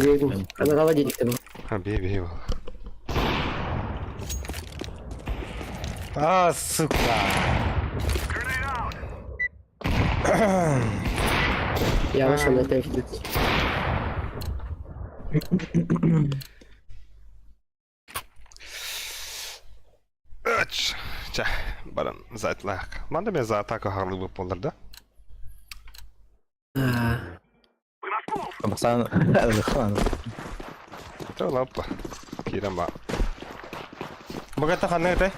Анарала дедикте бу. Ha, бе бе бол. А, сука. Я вышел на технику. Үч. Чэ, баран зайтлаах. Манда мен за атака хаалыбыт болар да. Бастан ылыхан. Это лаппа. Киирэн ба. Богата ханна этэй?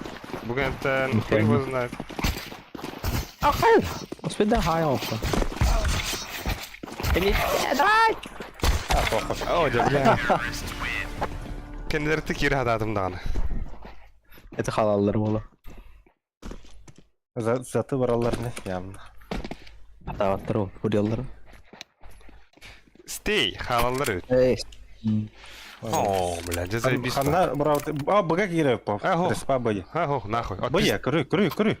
Бүгүнтэн хуй его знает. Ахай. Успеда хай опа. О, дьэ, бля. Кэннилэртэ киирэ хатаатым даҕаны. Это халаллар буола. За заты бараллар не явно. Атааттар ол, курьерлар. Стей, хаалаллар эбит. Эй. О, бля, дьэ заебись. Ханна брал. А, бага киирэ по. Ага. Респа бая. Ах, нахуй. Бая, көрү, көрү, көрү.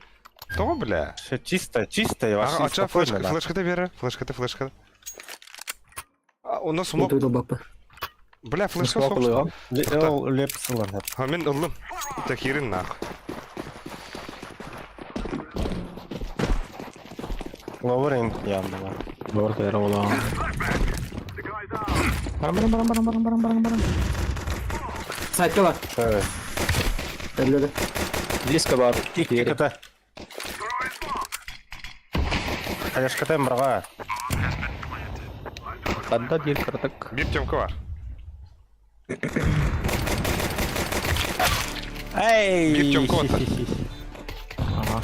Тоҕо, бля? Все чисто, чисто, и вообще А, ча, спокойно. флешка, флешка бери, флешка, флешка. А, у нас смог. Бля, флешка Смог суох. Ол лепс ылан. А мин ыллым. Так киирин нахуй. Ловорин явно. Бор кайра буола. Барам барам барам барам барам барам барам барам. Сайтка бар. Өллөдө. Близко бар. Икки Халяшкатен браға. Танда бир кыртык. Биир Тёмка бар. Эй! Биир Тёмка вот. Ага.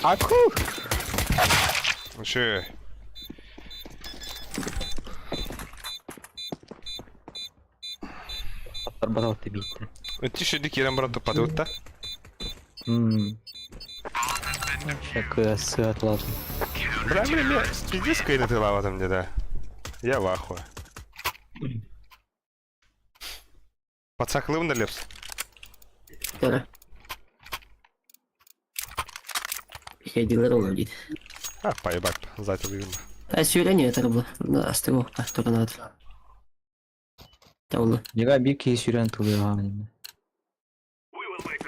Аку! Вообще. Тарбатал ты битте. Тише дик киирэн баран туппатыбыт да. Мм. Шакы сыатлатын. Бля, бля, бля, пиздец кайна ты лава там где, да. Я в ахуе. Подсаклым на лепс. Тара. Хедилер ол дейді. А, поебать, затил видно. А сүйрен это было. Да, астыго, турнат. Таулы. Нега бир киһи сүүрэн тылыаҕын.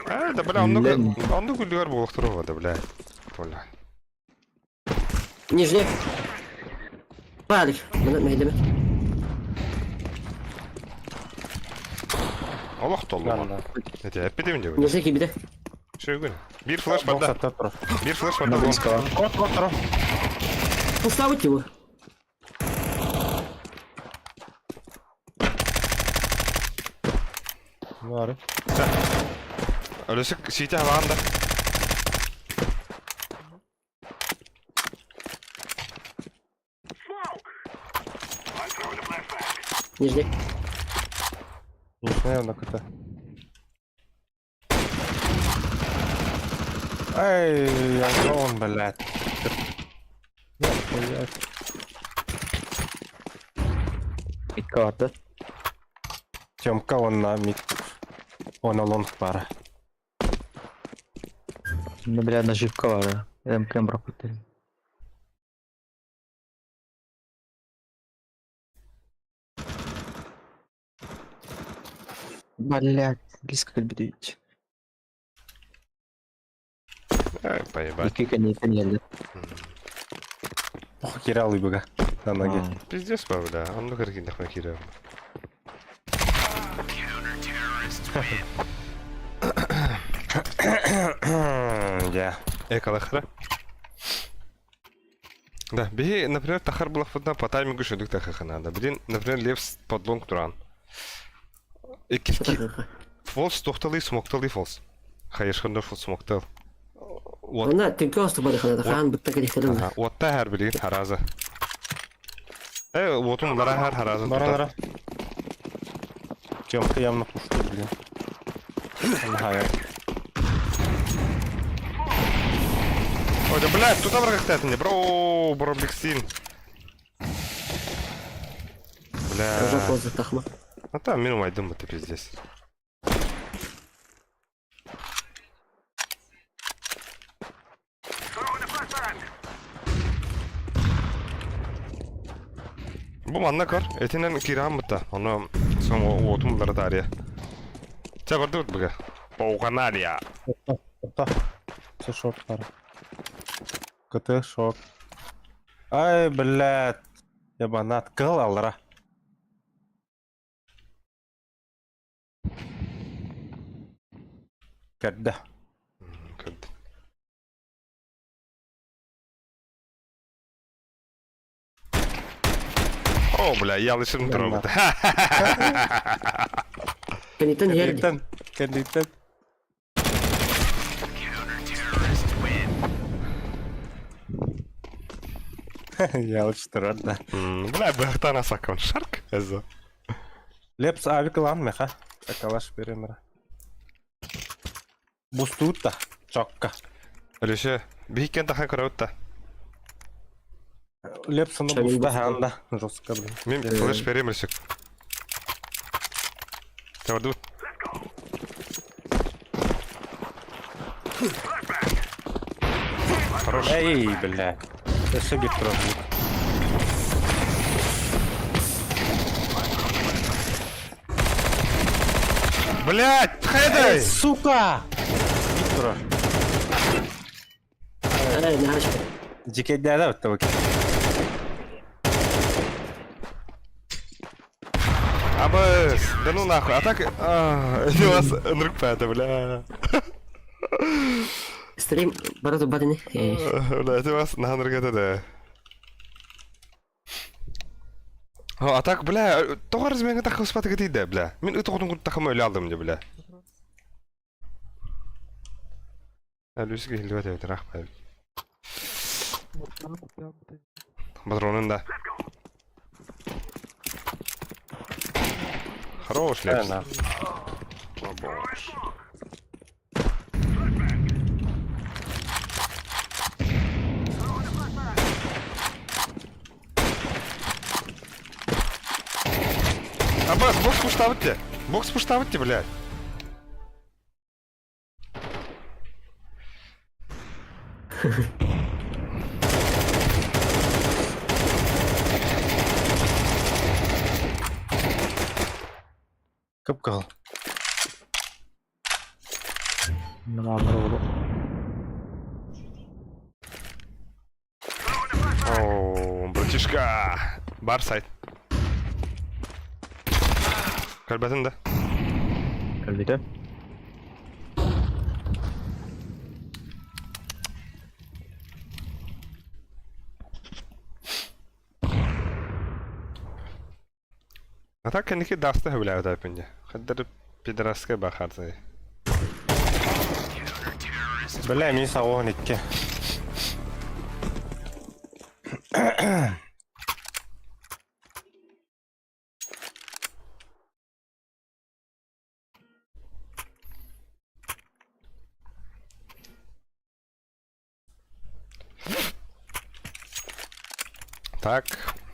А, да бля, он ну он ну гулливер был второго, да бля. Бля. Нижний. Барик. Мына мейдеме. Олох толлу. Это эпидемия. Нижний кибиде. Шөгүн. Биир флеш барда. Биир флеш барда. Кот, кот, кот. Пуставить его. Бары. Өлөсүк сиите хабаан да. Нижний. Нижний на КТ. Эй, Антон, блядь. Блядь. Митка барды. Тёмка, он на мид. Он лонг пара. Ну, бля, наживка бар. МКМ пропустили. Блять, близко кэлбит. Эй, поебать. Икки кэнниттэн иһэллэр. Ох, киралый быга. На ноге. Пиздец, ба, бля. Онно кыргин кирер. Я. Экалахра. Да, биһи, например, тахар булахпытына по таймингу шөдүк тахаха надо. Блин, например, Левс под лонг туран. Икки фолс тохталы смокталы фолс. Хайышхандар фолс смоктал. Вот. Она түнкө осту бары ханада хаан бытта келихтерин. Уотта хар билин хараза. Э, уотун лара хар хараза. Бара бара. Тёмка явно пушит, блин. Ага, Ой, да блядь, тут обрагахтат мне, бро, бро, биксин. Бля. Уже поздно тахма. А там минимум айдым это пиздец. Бу манна көр, этинен кираам бытта. Ону сон уотум булары тария. Ча барды бут буга. Пауганалия. Опа. Все шорт пара. КТ шорт. Ай, блядь. Ебанат. Кыл алра. Когда? Көрдү. О, бля, я лишим трогать. Кенитен ерди. Кендиттен. Кендиттен. Я лучше турар да. Бля, быхтан асакон шарк. Эзо. Лепс авик лан меха. Такалаш беремера. Бустута. Чокка. Үлеше, бихикен тахан көрөт Лепс на Шамиль буста буста. ханда. Жестко, блин. Мен флеш берем үлшек. Табарды Хорош. Эй, бля. Еще бит трогает. Блять, хайдай! Сука! Виктора. Эй, наш. Дикий дяда вот того. Абыс, да ну нахуй, а так... А, у вас нркп бля. Стрим бары бадыны. Бля, это у вас на нркп да. А так, бля, тоғар размерге тақы спаты кетейді, бля. Мен үті құтын құтын тақым өлі алдым, бля. Әлі келіп өте рахмет. Патронын да. Хорош, Лепс. Да, О, боже. Аббас, бокс пуштавытте. Бокс пуштавытте, блядь. Кып-кыл. Мына О, братишка. Бар сайт. Көлбәтін да. Көлбүтэ. А так кэнники даста сөбүлээбит дьэ. Хаддар пидорасскай бахарзай. Бля, мин саҕуһун икки. Так,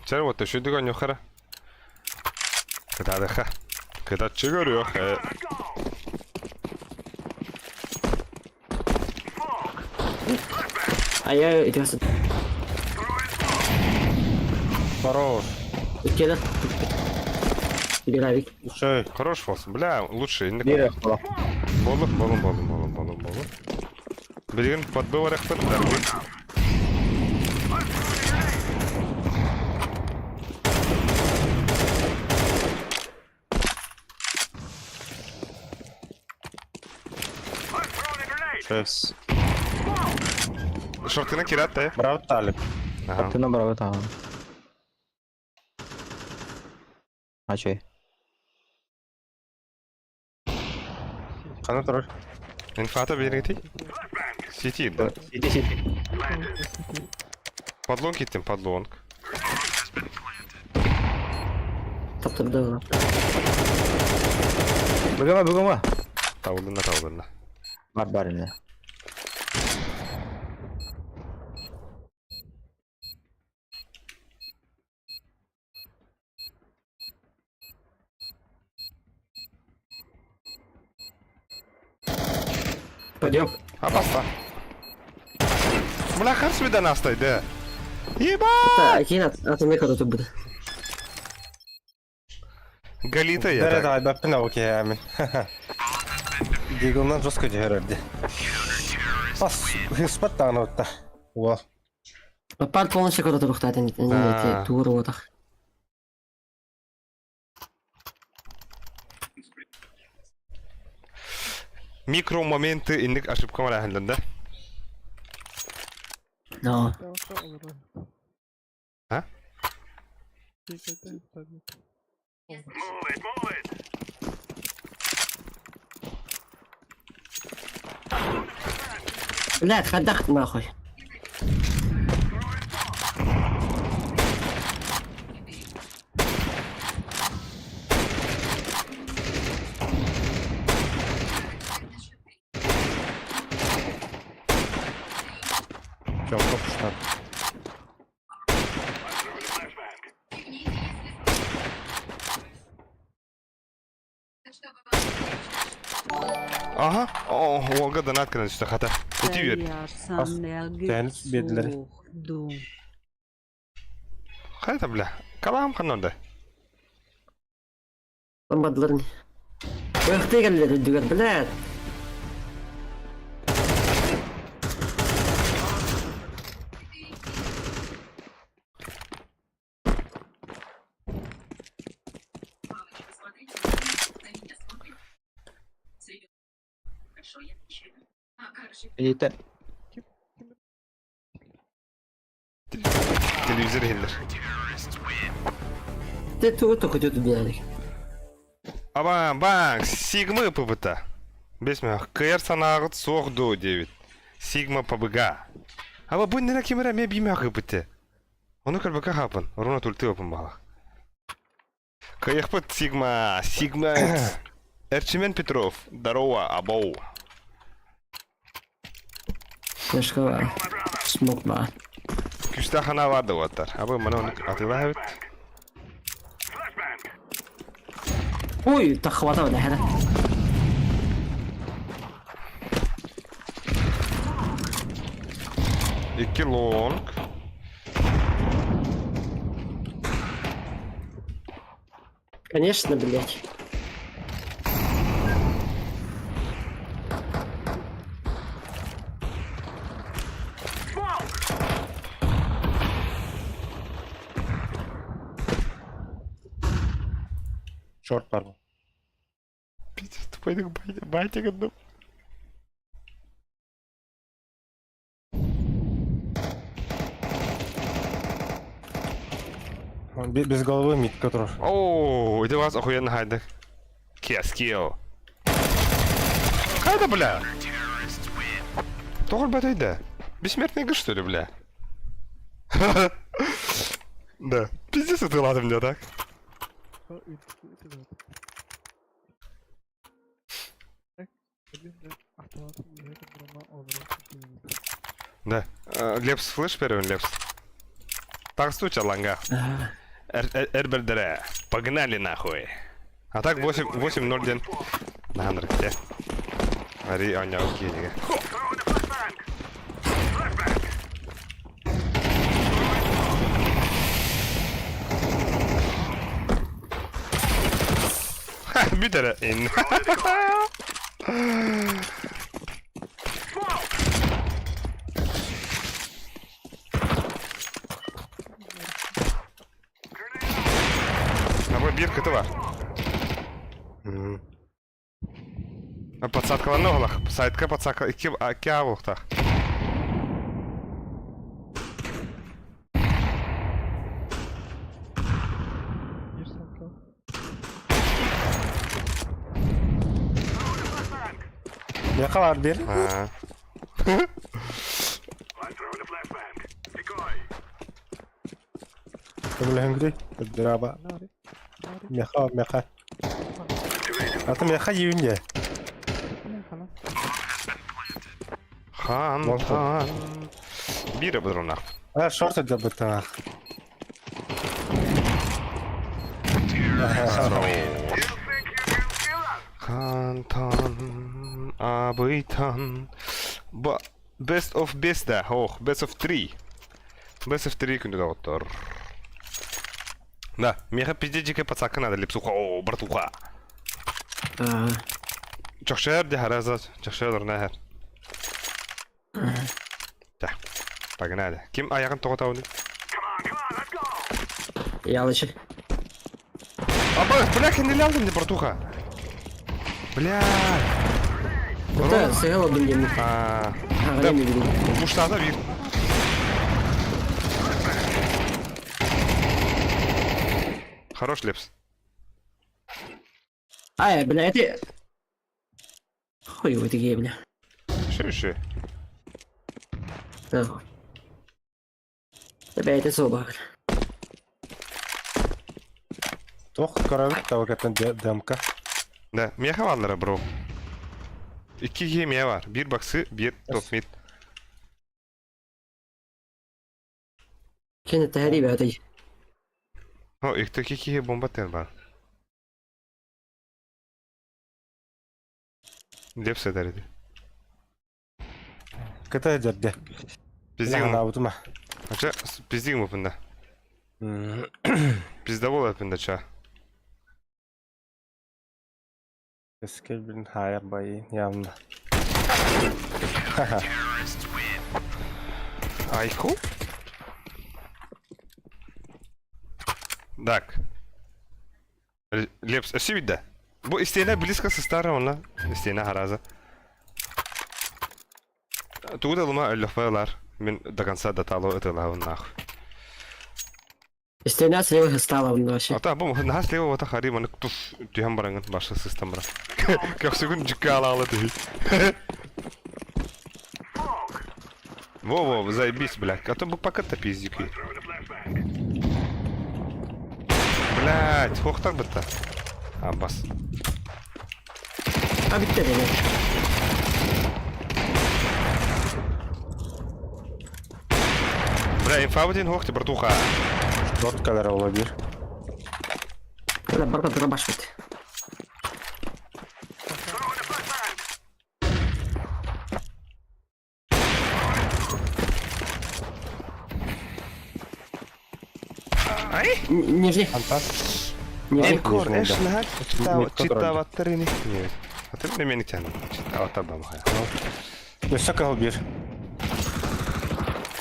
чэ вот үчүгэй онньуоххара. Кытаадыха. Кытаччы көрүөх. Айа итиэс. Хорош. Иккиэнэ. Игравик. Үчүгэй. Хорош болсун. Бля, лучше. Биир буолла. Болу, болу, болу, болу, болу, болу. Билигин подбы барахпыт, дарбы. Үчүгэй. Шортына кират да. Браво, Талик. Ага. Ты набрал это. А чё? Хана турар. Инфата берети. Сити, да. Сити, сити. Подлонг киттим, подлонг. Таптырды. Бүгема, бүгема. Табылдына, табылдына. Бар бар эле. Пойдем. Апаста. Бля, харс вида настай, да. Еба! Та, кийин атымды көрөтүп буде. Галита я Бәрі так. айбаппын окей, амин. Дигылнан жестко жehерерди. Бас, хыспат тағына отта. Уа. Пар полностью көрөтүп ухтатын. А. Тугур отах. Микро моменты инник ошибка бар да? Но. А? Блядь, ходах нахуй. Жолға пұштан. Ага. О, Олга донат кыран үстэ хата. Эти бер. Тәнис бедлери. Хайта бля. Калам ханонда. Бомбадыларын. Ыхты келдер дүгер, блядь. Итен. Телевизор хиллер. Ты тугу токуту блядь. Аба, банк, Сигмы ПБТ. Бесме, КР санагыт соқ до 9. Сигма ПБГ. Аба бу нера кемера ме биме ПБТ. Оны көрбөкө хапын, руна тулты опын балах. Каяхпыт Сигма, Сигма. Эрчимен Петров, здорово, абоу. Флешка смок ба. Күстә хана барды оттар. Абы мына оны атыла бит. Ой, так хватало да, хара. Икки лонг. Конечно, блядь. Шорт бар. Пиздец, тупой батик одну. Без головы мидка турар. Ооо, ити вас охуенно хайдак. Киаскио. Хайда, бля? Тоҕо өлбөтөй да? Бессмертный гыш, что ли, бля? Да. Пиздец ытыладым дьэ так. Да. Лепс флеш первым Лепс. Так случай ланга. Эрбердере. Погнали нахуй. А так 8 8-0 ден. Наһаныр где? Ари оняу киэнигэ. Бүт эрэ ин. Абы биир кыты бар. Подсадкаланна оһолах. Сайтка подсадка икки икки аабылыктаах. Меха бар бир. Аа. Көмөлөһүҥгүй. Драба. Меха, меха. Аты меха жейін де. Хан, хан. Биир быдырунах. А, шорт деп быттаах. Хантан, абыйтан. Ба Best of best да, ох, best of 3. Best of 3 күндү доҕоттор. Да, миэхэ пиздец дьике пацака надо лепсуха, о, братуха. Аа. Чахшар де хараза, чахшар нахер. Да. Погнали. Ким аяғын тоғытауны? Ялычы. Аба, бля, кенделі алдым де, братуха. Бля. Это сыграла бы мне. А, Ага, Да. не видел. Буштада bir. Хорош лепс. Ай, бля, это... Хуй вы такие, бля. Еще, еще. Нахуй. Бля, это зоба. Туох көрөбүт табакаттан демка. Да, меха валлара, бро. Икки химия бар. Бир баксы, бир топ мид. Кенет тахари бәтэй. О, икки кихи бомба тен бар. Лепс эдер иди. Кытай дерде. Пиздигим. Абытыма. Ача, пиздигим опында. Пизда бол опында ча. Эске бин хайр бай явно. Айку? Так. Лепс, өсі бітті. Бу истена близко со старым, она. Истена хараза. Тугуда лума өллөхпайлар. Мен до конца доталу это нахуй. Стена слева стала вообще. А та бу нахас слева вот хари маны туф түйен бараңын башы систем бара. Көксүгүн жүккө ала ала түй. Во-во, заебись, блядь. А то бы пока то пиздюки. Блядь, хохтар бітті. А, бас. А бітті бля. Бля, инфа один хохти, братуха. Шорт калера olabilir. Бля, барба дробаш бит. Ай! Нижний. Антан. Нижний. Энкор, Нижний, эш, да. нахат, Мидка читава трини. А ты мне не тяну. Читава таба махая. Өссө кыл бир.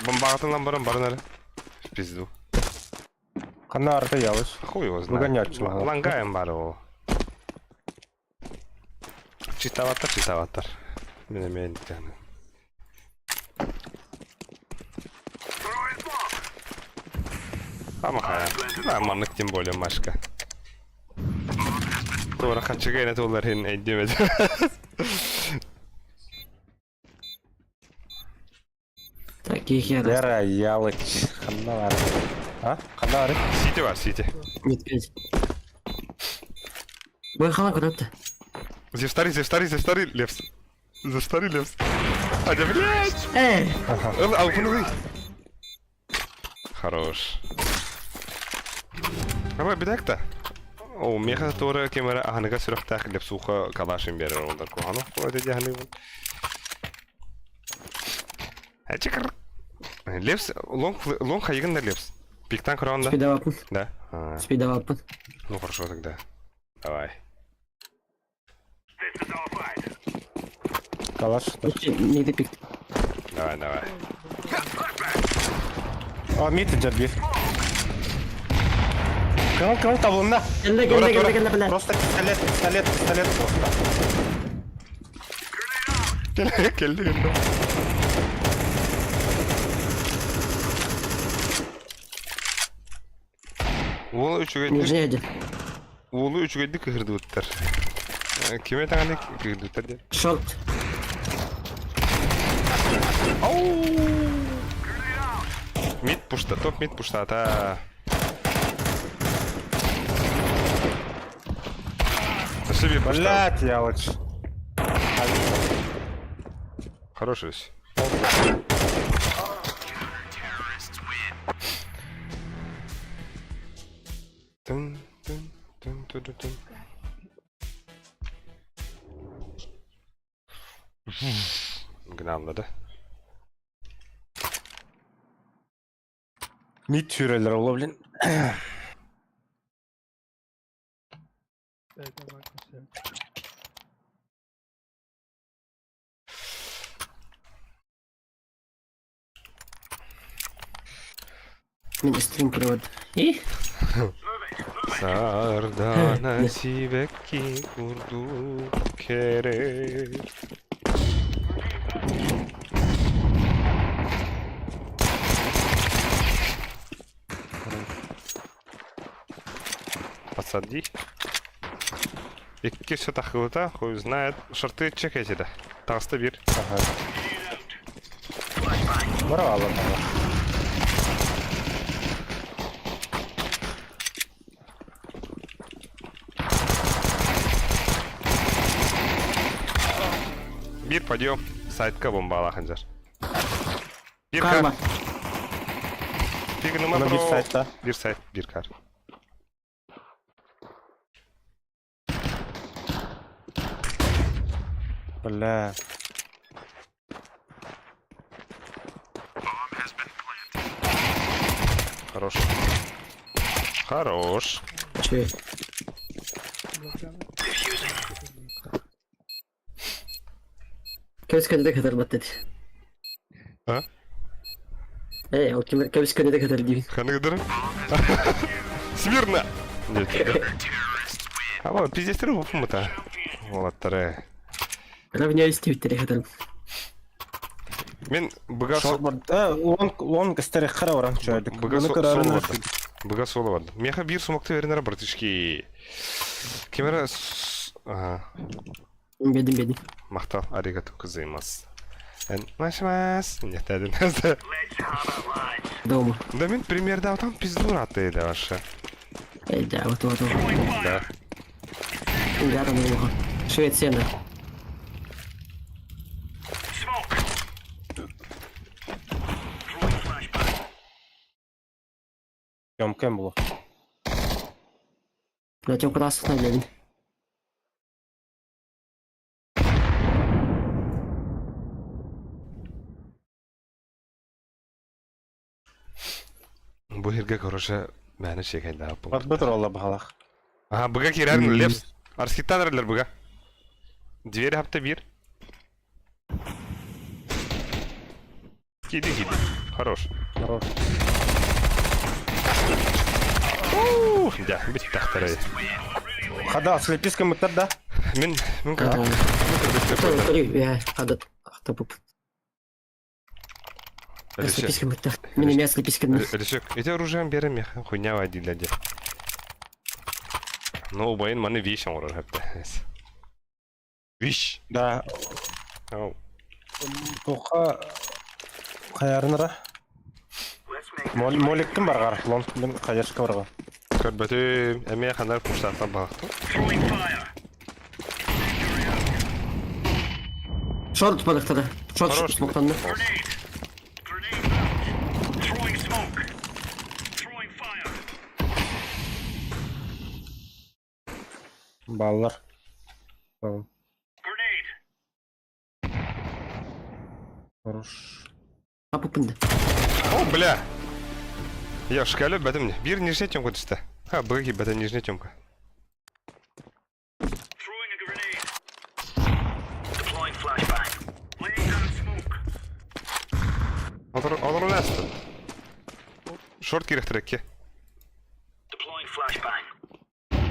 Бомбағытын баран баран әлі. В пизду. Канна арта ялыш. Хуй его знает. Выгонять чего. Лангаем бар ол. Читаваттар, читаваттар. Мен мен тяну. Амаха. А, маннык тем более Машка. Туора хаччыга эрэ туолар иһин өйдүөм этэ. Таких я Лера Ялыч. Ханна бар? А? Ханна бар? Сити бар, сити. Медведь. Бой хана куда-то. Зевстари, зевстари, зевстари, левс. Зевстари, левс. А, да, блядь! Эй! Ыл, алпын Хорош. Ама бедекта. О, меха туора кемера аһыныга сүрэхтээх лепсуха калашин берер олдар куһану куота дьаһаныыбын. Чикр. Лепс, лонг, лонг хайыгын да лепс. Пиктан көрөҕүн да? Спидавапын. Да? А, Спидавапын. ну хорошо тогда. Давай. Калаш. Не пик. Давай, давай. А, мид дьэрби. Кыл, кыл, табылынна. Кэллэ, кэллэ, кэллэ, кэллэ, бля. Просто пистолет, пистолет, пистолет просто. Кэллэ, кэллэ, кэллэ. Уол үчүгэйдик, Нижний один. уолу үчүгэйдик кыһырдыбыттар. Кими даҕаны кыһырдыбыттар диэн. Шорт. Мид пушта, топ мид пуштата. Себе пушта. Блять, Ялыч. Хороший. ось. Тын, тын, тын, тын, тын, тын. Гыналлады. Мид сүүрэллэр ол, блин. Мин стрим провод. И? Сардана сибэкки курдук кэрэ. Посади. Икки все тахылыта, хуй знает. Шорты чекайте да. Таҕыста биир. Ага. Браво, браво. Биир подъем. Сайтка бомбалаах ханжар. Биир Карма. кар. Пигнума Аны биир сайтта. Биир сайт, биир кар. Бля. Хорош. Хорош. Че? Кэбис кэннэ кытарбат dedi. А? Эй, ол ким кэбис кэннэ кытар диибин. Ханныгыдыр? Смирно! Нет. А вот, пиздец, рыбу-то. Уолаттары. Равняюсь твиттере кытарым. Мин быга Шорт бар. Э, лонг, лонг истери хара оран чөйдүк. Быга соло барды. Быга соло барды. Меха биир сумакты веренер братишки. Кемера... Ага. Бедим бедим. Махтал, аригато кузаймас. Машмас. Нет, один. Дома. Да мин пример дал там пизду раты да ваша. Эй, да, вот вот вот. Да. Угаром его. Швеция на. Кем было. На тем красных на левин. Бу хирге короче мээнэ шекайда бу. Бар бытыр олла баһалах. Ага, быга кирәрин лепс. Арскиттан эрэллэр быга. Двери хапта бир. Киди киди. Хорош. Хорош. Ух, да, бит тахтарай. Хада, слеписка мыттар да? Мин, мин как Три, я хада. Хата пуп. Слепись как будто. Мин эмиэ слепись гынным. Өлөсөк, ити оружием берем меха, хуйня дииллэр дии. Ну, убайын маны вещь оҥорор хэптэ. Вещь. Да, Ау. туохха хайарынара? Моликкин барҕар, лон мин хайашка барҕа. Көрбөтүм, эмиэ ханар курсааттан баҕахтым. Шорт балыктара. Шорт Хорош. смоктанна. Баллар. Tamam. Хорош. Аппында. О, бля! Я в шкале бэтим не. Бир нижняя темка түсті. Ха, быги бэтим нижняя темка. Олор, олор әсті. Шорт керек трекке.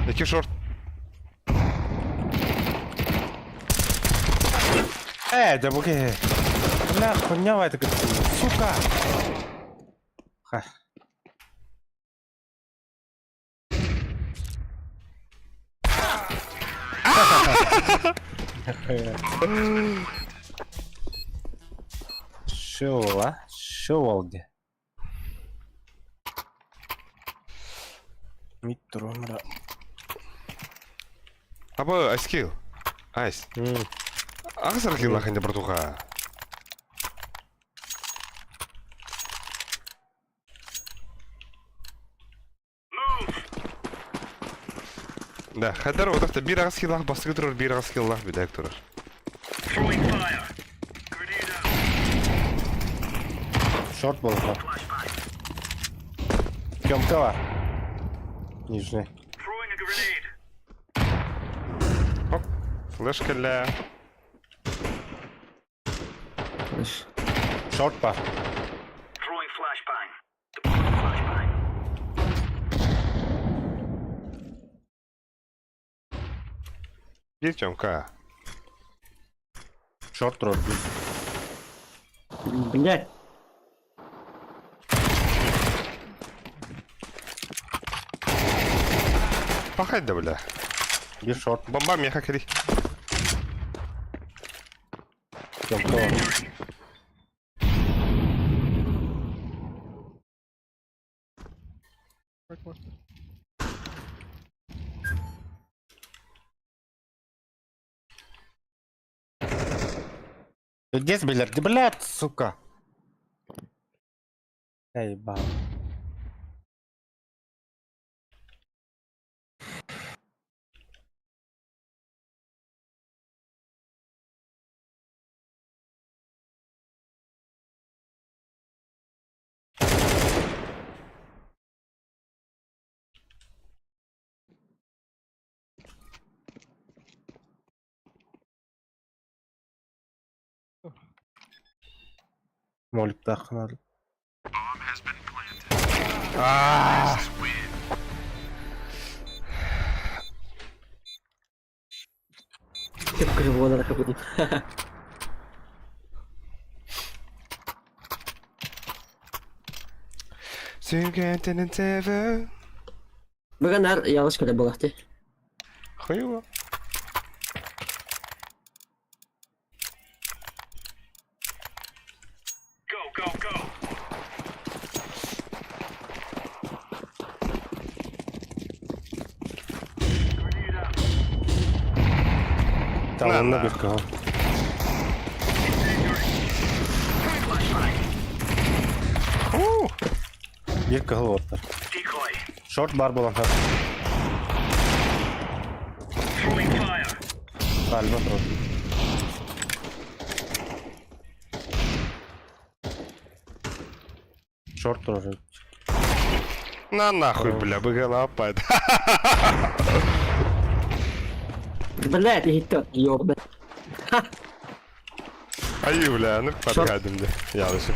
Эки шорт. Э, да буги. Бля, хуйня это сука. Ха. Шоу, а? Шоу алды. Мид турумра. Аба, айскил. Айс. Ағыз аркил лаханде братуха. Да, хадар отақта бир ағыз киллах бастығы тұрар, бир ағыз киллах бидәк тұрар. Шорт был. Тёмка бар. Нижний. Оп, флешка ля. Хорош. Шорт бар. Бир тёмка. Шорт турар. Блядь. Пахать да, бля. Бир шорт. Бомба меха кери. Тёмка бар. Как можно? Здесь, блядь, блядь, сука. Я ебал. Моликтаах надо. А. Кеп кривого надо будет. Сүгәтенен Бүгін ялыш көре болақты. Хуево. Там На, он на. на бирка. У, Бирка головаттар. Шорт бар болан. Сальва турар. Шорт турар. На нахуй, бля, быгала опять. Блядь, и то, ёб. Ай, бля, ну Шорт. подгадим, да. Я лучше.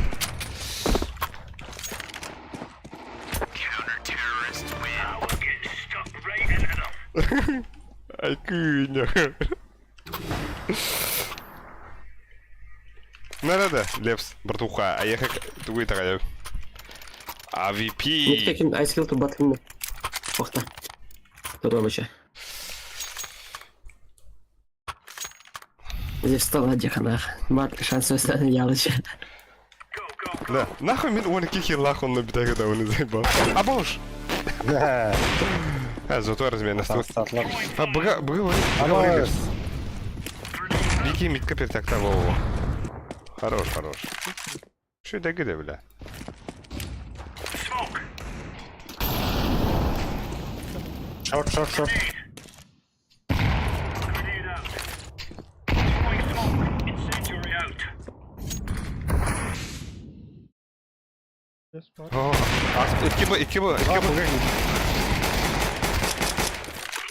Ай, кыня. Nerede? Лепс, братуха, а я как тугуй такая. AVP. Никто ким айскил турбат кимме. Охта. Турбамыча. Здесь встала диханах. Мат шанс ялыча. Да, нахуй мин 12 хиллах онно бүтәге да уны заебал. А бош! Да. А, зато размен Сатлар. А, быга, быга, Ама Бики митка пертакта во. Хорош, хорош. Что это где, бля? Шорт, шорт, шорт. О, а, икки б, икки б, икки б.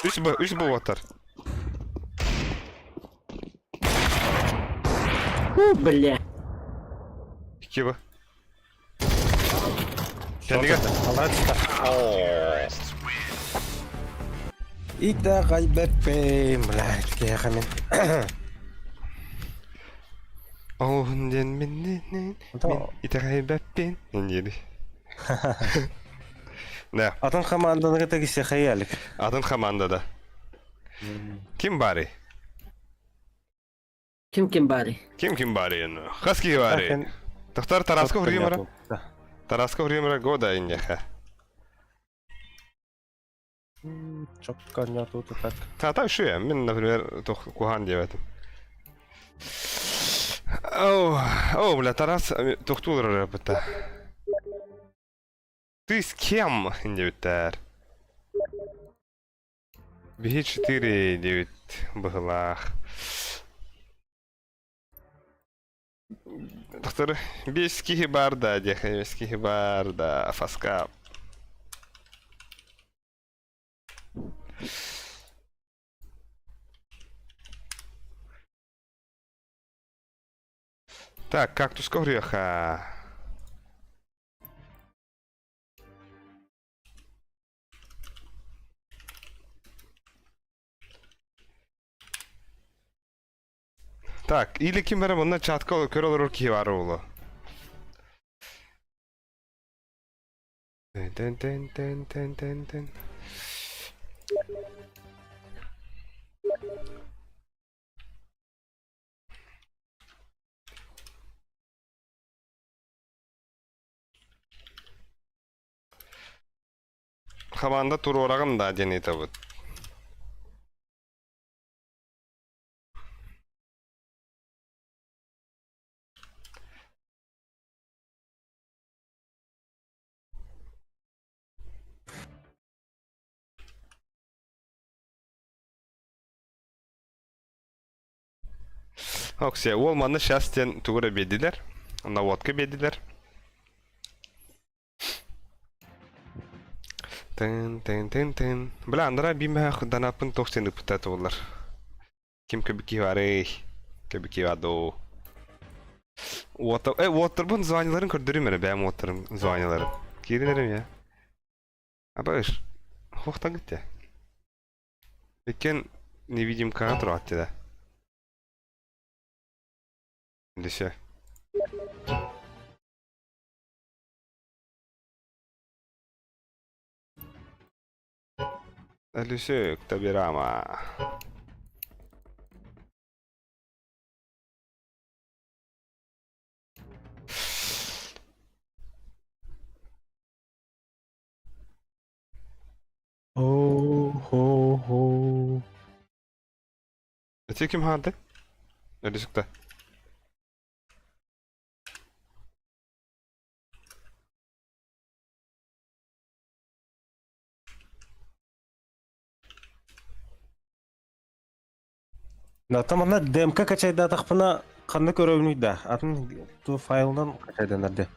Үс б, үс б ватар. У, бля. Икки б. Кәндіге? Итэҕэйбэппин, блядь, киһиэхэ мин. Оһун диэн мин мин итэҕэйбэппин диэри. Да. Атын хамаанданы кытта киһиэхэ Атын хамаандада. Ким баарый? Ким ким баарый? Ким ким баарый? Хас киһи баарый? Тохтор Тараска Урьюмара. Тараска Урьюмара года иннеха. Чокка нету так. Та так что я, мен, например, тох кухан диэбэтим. О, о, бля, Тарас тохтуулар эрэ Ты с кем диэбиттэр? Биһи 4 диэбит быһылаах. Доктор, биэс киһи баар да, диэхэ, биэс киһи баар да, фаска. Так, кактус греха. Так, или ким эрэ манна чатка көрө олорор киһи баар буолуо. Тен тен тен тен тен тен. Хамаанда туруораҕын да диэн ыйытабыт. Оксия, уол манна сейчас диэн тугу эрэ биэрдилэр. Наводка биэрдилэр. Тын тын тын тын. Бля, андара биимээх данаппын туох сен ыппыта туоллар. Ким көбүки барый? Көбүки бадоо. Уота, э, уоттарбын званияларын көрдөрүм эрэ, бэйэм уоттарым званияларын. Киирин эрим я. Абыш, хохтан гитте. Иккен невидимкаҕа тураатты да. Десе. Алюсек, Табирама. О-хо-хо. Эти ким хаанты? Алюсек та. Там манна ДМК качайдаатахпына ханна көрөбүнүй да. Атын ту файлынан качайданар де.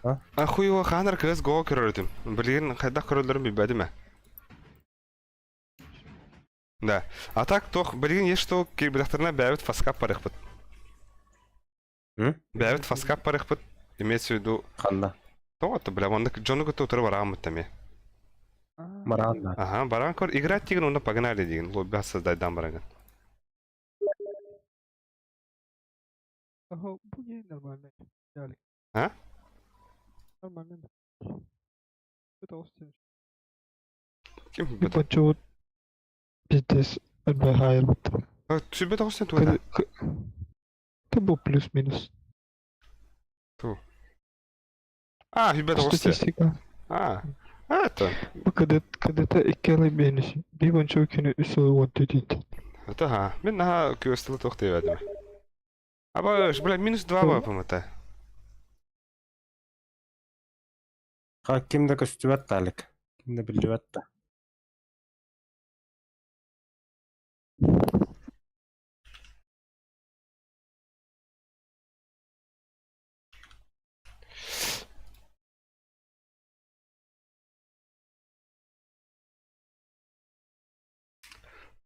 А хуй хаанар кыз го көрөрүтүм. Билигин хайдах көрөлөрүн билбэтим ээ. Да. А так тох билигин есть что кирбидахтарына бэйэбит фаскап барыхпыт. М? Бэйэбит фаскап барыхпыт. Имеется в виду Ханна. Тоҕо бля, маннык дьону кытта утары барааммыт эмиэ. Мараан да. Ага, баран көр, играть деген, онно погнали деген, лобби создайдан бараган. Ага, бу не нормальный. Дали. А? Нормально. Это Остин. Ким Типа чего пиздец отбегает. Сүбэ тоҕустан туга? Это был плюс-минус. Ту. А, сүбэ тоҕус. Статистика. А, это. Бу КДТ иккиэлэй биэнис. Биир уонча күнү үс сыл уон түтүнтэн. Это ха. Мин наһаа күөстылы туох диэбэтим. Аба, бля, минус 2 бапым это. Ха ким да көстүбэт таалик. Ким да биллибэт да.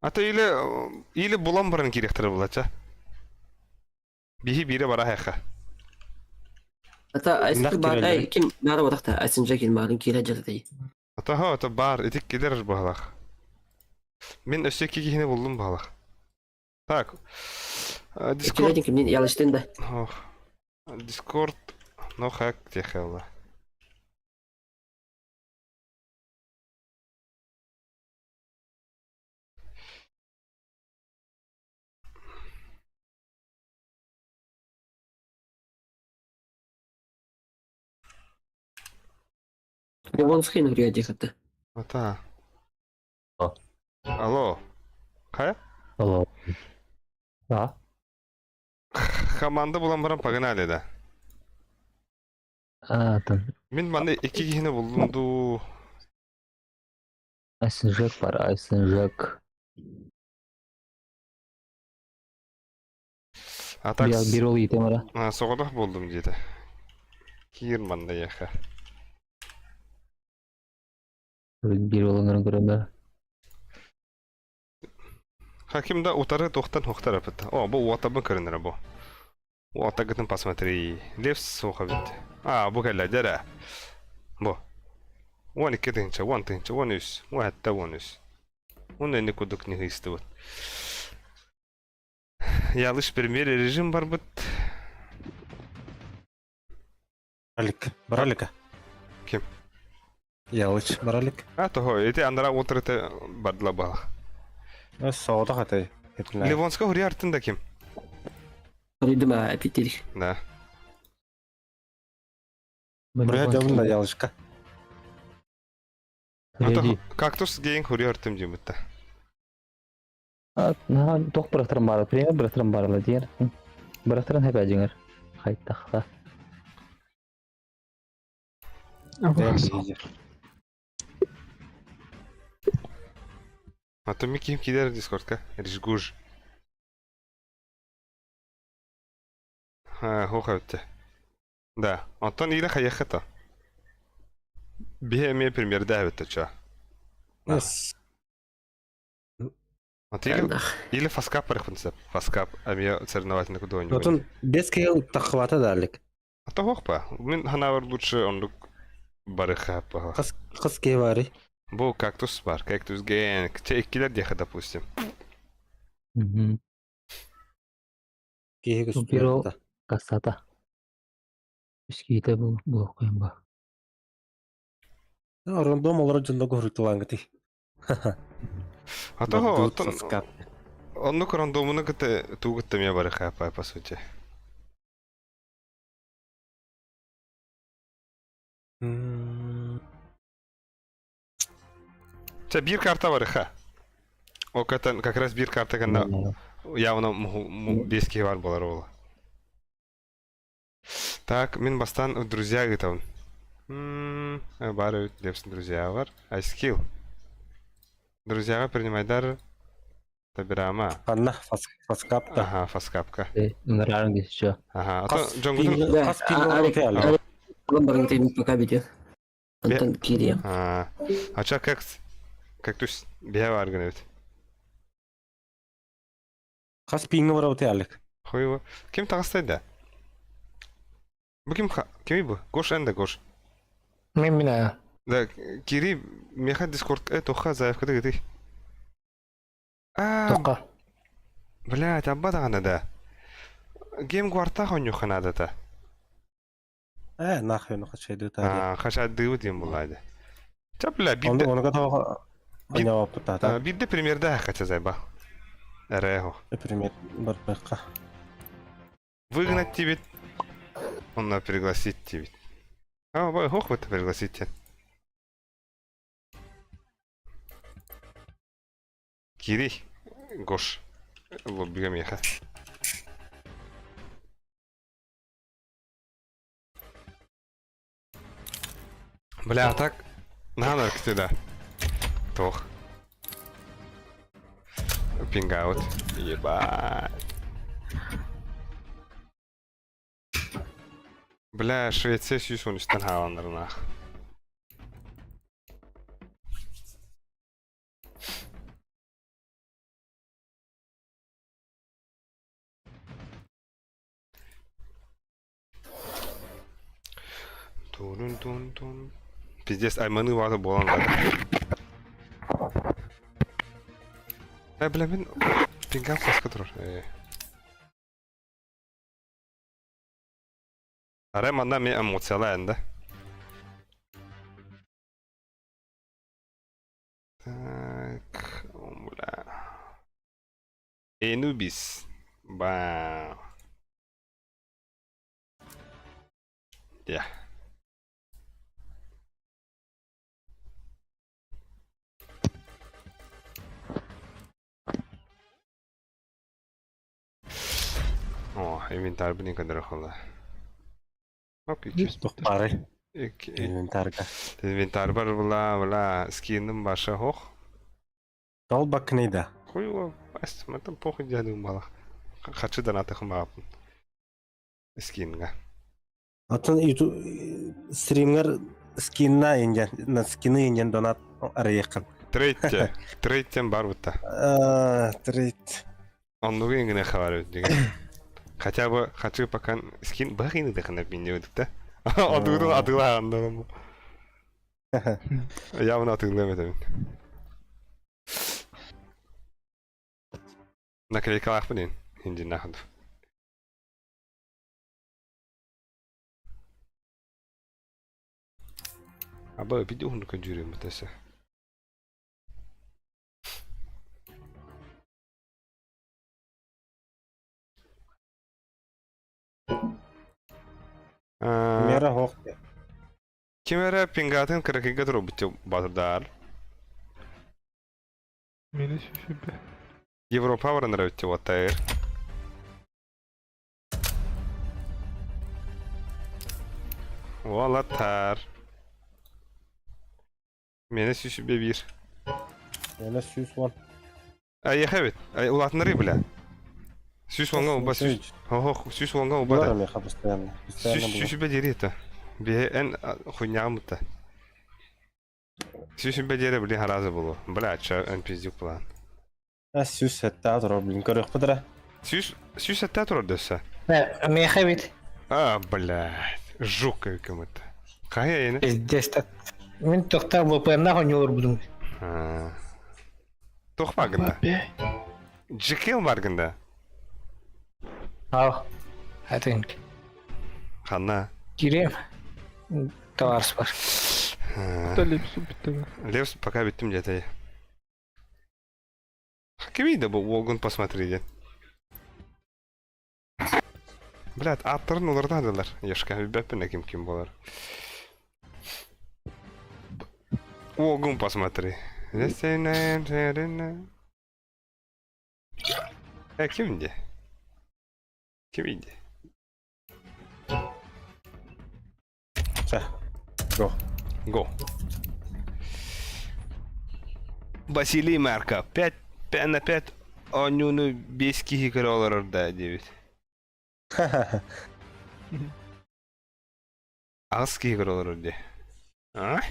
А то или или булан баран кириэхтэрэ булача. Биһи биирэ бара хайха. Ата Нах айсты бар кирэллэр. ай ким нара бодахта айсынжа кил марын кире жатай. Ата ха, ата бар, итик килер баһалах. Мин өссө икки киһини буллум баһалах. Так. Дискорд. Киледин кимнин ялыштын да. Ох. Дискорд. Ну хак техела. Ливонский нурия дихатта. Ата. А. Алло. Хайа? Алло. А? Команда булан баран погнали да. А, там Мин манна икки киһини буллум дуу. Айсынжак бар, Айсынжак. А так Бир бир ол итем ара. соҕотох буоллум диэтэ. Киир манна яха. Бир ол ыңырын көрөм да. Хаким да утары тохтан хохтар апыт. О, бу уотабын көрүнөр бу. Уотагытын посмотри. Лев суха бит. А, бу кэллэ дьэрэ. Бу. 12 тыһыынча, 10 тыһыынча, 13, 17 13. Уонна инник курдук ньыһыйыстыбыт. Ялыш премьер режим барбыт. Баралик. Баралика. Ким? Ялыч баралик. А, того, эти андара отырыты бардыла балах. Соҕотох этэй. Ливонска хури артында ким? Рыдыма апетит. Да. Буря дьонун да ялышка. А кактус гейн хури артым димытта. Туох бырахтарым баара, премьер бырахтарым баарала диэн. Бырахтарын хэпэдьиҥэр. Хайтахха. А то ми ким кидер дискордка? Рижгуж. Хохавте. Да. Онтон илэ хайахата. Биһи эмиэ премьердээбит ча. Или, или фаскап барыхпын Фаскап эмиэ соревновательный кудуонньу. Отон бес киһи таххыбата даалик. А то хохпа. Мин ханавар лучше оннук барыхапа. Хас хас киһи баарый? Бу кактус бар, кактус гэнг. Те иккилер диэхэ, допустим. Киһи Бир ол көстүбэт. кассата. Үс киһитэ бу буолуоххайын ба. Рандом олорор дьонно куһуруйталаангытый. А то оттон оннук рандомуну кытта тугутта эмиэ барыхапа, по сути. Чэ, биир карта барыха. Ол катан как раз биир карта гана явно биэс киһи бар буолар ол. Так, мин бастаан друзья ыытабын. Бар эбит Лепсин друзья бар. Айскил. Друзьяға принимайдар Табирама. Ханна фаскапта. Ага, фаскапка. Ыҥыраарыҥ дии Ага, а то дьоҥгутун... Хас пиҥҥэ пока видео. Антон Кирия. А, а ча как кактус бия бар гына бит. Хас пиҥҥэ барабыт Алик. Хуево. Ким таҕыстайда? Бу ким кими бу? Гош энде Гош. Мен мина. Да, кири меха дискорд тоха заявкада гыты. А, Тоққа. блядь, абба даҕаны да. Геймгвартаах оонньуохха наадата. Э, нахуй ну хачайдыта. Аа, хачайдыыбыт диэн буоллаа дии. Чэ, бля, Оны биирдэ оны готово оонньообоппут биирдэ примердээх хача зайба. Эрэхо. Пример барбакка. Выгнать тебе. Он пригласить тебе. А, ох, вот пригласить тебя. Кири, Гош, лоббига меха. Бля, а так на да. Тох. Пингаут. Ебать. Бля, Швеция 113-тэн хааланнарнаах. Тун-тун-тун. Пиздец, айманы баҕата буолан барда. Э, бля, мин пингам хаска турар. Э. Арай манна мен эмоциялайын да. Так, бля. Энубис. Ба. Я. О, инвентарь блин көрдөрө холла. Туох баарый инвентарга. Инвентарь бар була, була, скиным баша хох. Тол бакныйда. Хуй бас, мантан похуй дядю мала. Хочу донаты хумаапын. Скинга. Атын YouTube стримгер скинна инжен, на скины инжен донат арыйыккын. Трейтте, трейттен бар бутта. Трейт. Оннугу ингине хабар деген. Хотя бы хочу пока скин бахины дыхана мине өдүк да. Адыгы адыгла Явно атыглам этемин. Наклейкалаахпын ин. Хинжин Аба видео хуну жүрөм бутасы. Мера хох. Кимера пингатын кыракыга турбут батырдар. Мени сүсүбэ. Европа баран өттө ватайр. Валатар. Мени сүсүбэ бир. Мени сүс вон. Ай, хабит. Ай, улатнары бля. Сүс вонга уба сүс. Хо, сүс вонга уба. Булар меха постоянно. Сүс сүсүбэ дери это. Бе эн хуйня мута. Сүсүбэ дери блин харазы болу. Бля, ча эн пиздюк план. А сүс хэтта турар блин көрөх бутара. Сүс сүс хэтта турар дөссө. Меха бит. А, блядь. Жук каким-то. Кая ини? Пиздец. Мин тохта VPN хоньолор будум. Туох баргында? Джекил баргында. Ал. I think. Ханна. Кирем. Товарс бар. Лепсу бүттүгө. Левс пока бүттүм где-то. Кими да бу Волгун посмотри ден. Блядь, аттарын олардадылар. Ешка, бәппін ким ким болар. Волгун посмотри. Э, кимди? Кимди? Ча. Го. Го. Василий Марков. 5, 5 на 5 онньууну 5 киһи көрө олорор да диэбит. Аҕыс киһи көрө олорор дии. А?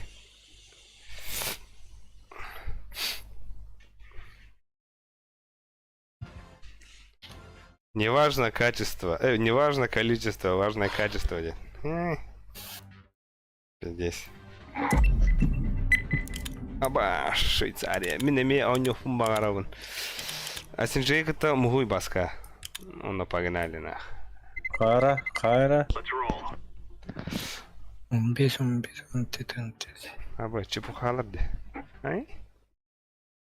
Не важно качество, не важно количество, важное качество диэн. Здесь. Аба, Швейцария. Мин эмиэ оонньуохпун баҕарабын. СНЖ кытта муһуй баска. Онно погнали нах. Кара, кара. 15, 15, 14, 14. Абы, чепухалар де. Ай?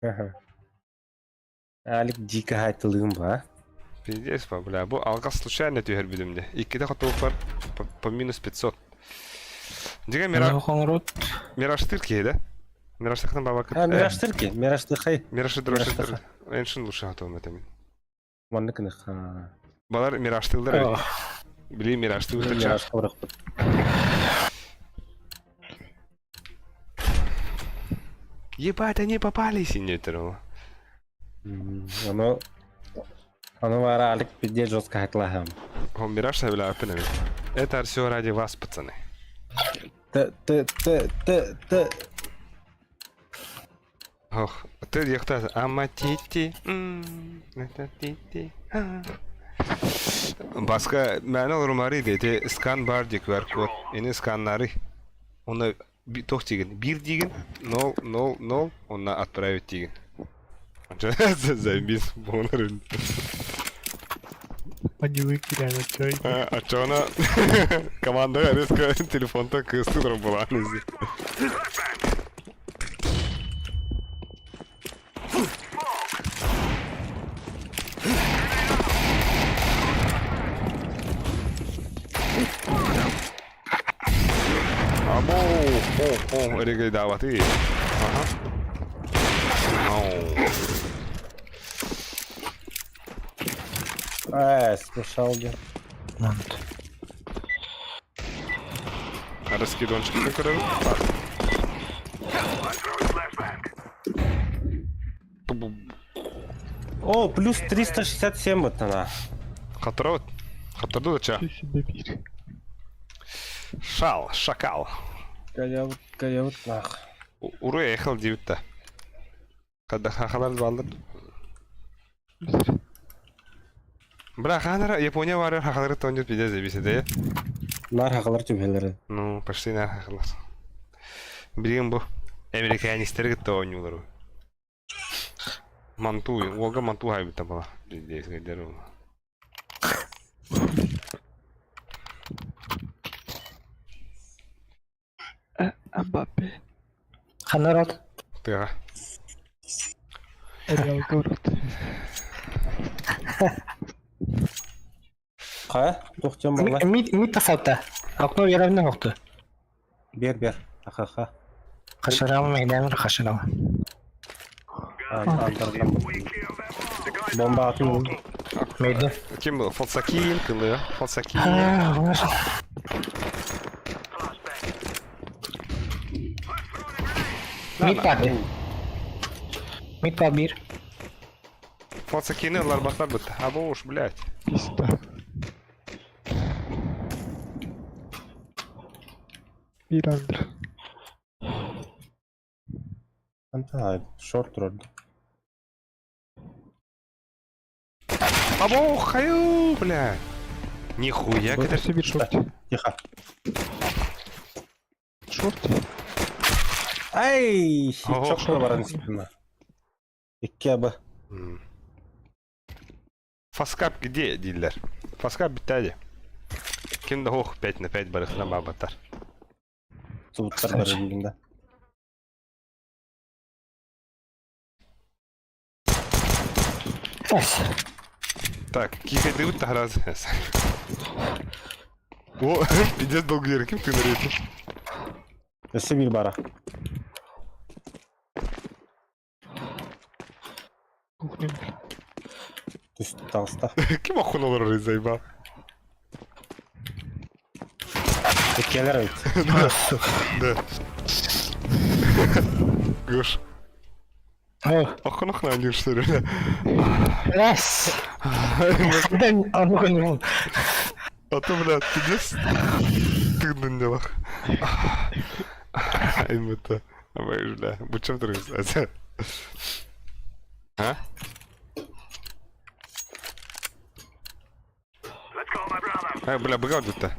Ага. Алик дико хайтылыым ба. Пиздец, па, бля, бу алгас случайно түһэр билимде. Икките хотууппар по, по минус 500. Дига мира... Хоңрот. Мираштыр киһи да? Мираштыхтан баба А, Мираштыр ки, Мираштыр хай. Мираштыр Мираштыр. Эншин лучше готовым это мин. Маннык ха. Балар Мираштылдар. Били Мираштыл Мираж кабырыкпыт. Ебать, они попались, инетерова. Оно Оно вара Алик пиздец жестко хаклахам. О, Мираж бля, аппенами. Это все ради вас, пацаны. Т т т т т. Ох, ты ехта, ама тити, это тити. Баска, мәне олрумари дети, скан бар ди QR код, ини сканнары. Оны тох деген, бир деген, 0, 0, 0, онна отправить деген. Заебись, бонар. Они выкинули, чё? А чё она? Команда резко телефон так кыстыр была. Або, о, о, регайдаваты. Ага. Ау. Э, смешал где. Мант. Раскидончик какой. О, плюс 367 вот она. Хатырабыт. Хатырды да ча. Сюда бир. Шал, шакал. Гаявыт, гаявыт нах. Уру ехал дебитта. Када хахалар балдыр. Бра, ханара Япония бар хахалар тонжут пиздец забисе де. Нар хакалар түбелери. Ну, почти нар хахалар. Билген бу. Американистер гитте ойнулар. Манту, ога манту хайбита бала. Пиздец, гайдер ол. Мбаппе. Ханарот. Тыга. Реал город. Ка? Тохтем бала. Мид мид тасалта. Окно веровне оқты. Бер, бер. Ахаха. Хашарам мейдамир хашарам. Бомба атым. Мейді. Ким был? Фалсакин, кылы. Фалсакин. Мид бар. Мид бар бир. Фалсакины ларбаттар бит. Або уж, блядь. Пизда. Бир андр. Anta, шорт род. Або хаю, бля. Нихуя, когда Все бир шорт. Тихо. Шорт. Ай, Ого. чокко баран спина. Икки аба. Фаскап где, дилер? Фаскап битади. Ким да ох 5 на 5 барыхна бабатар. Суыттар бар дегенде. Эс. Так, кихай дыбыт тахраз. О, пиздец долгий ким ты нарезал? Өсө бир бара. Кухня. Түс талста. Ким охуналар заебал? Иккелер бит. Да. Гош. О, Охунахна не что ли? Эс. Да, ону конюн. А то, бля, пиздец. Ты на делах. Ай, это. Абай, бля, бучам трус. А? Ай, бля, быга тут-то.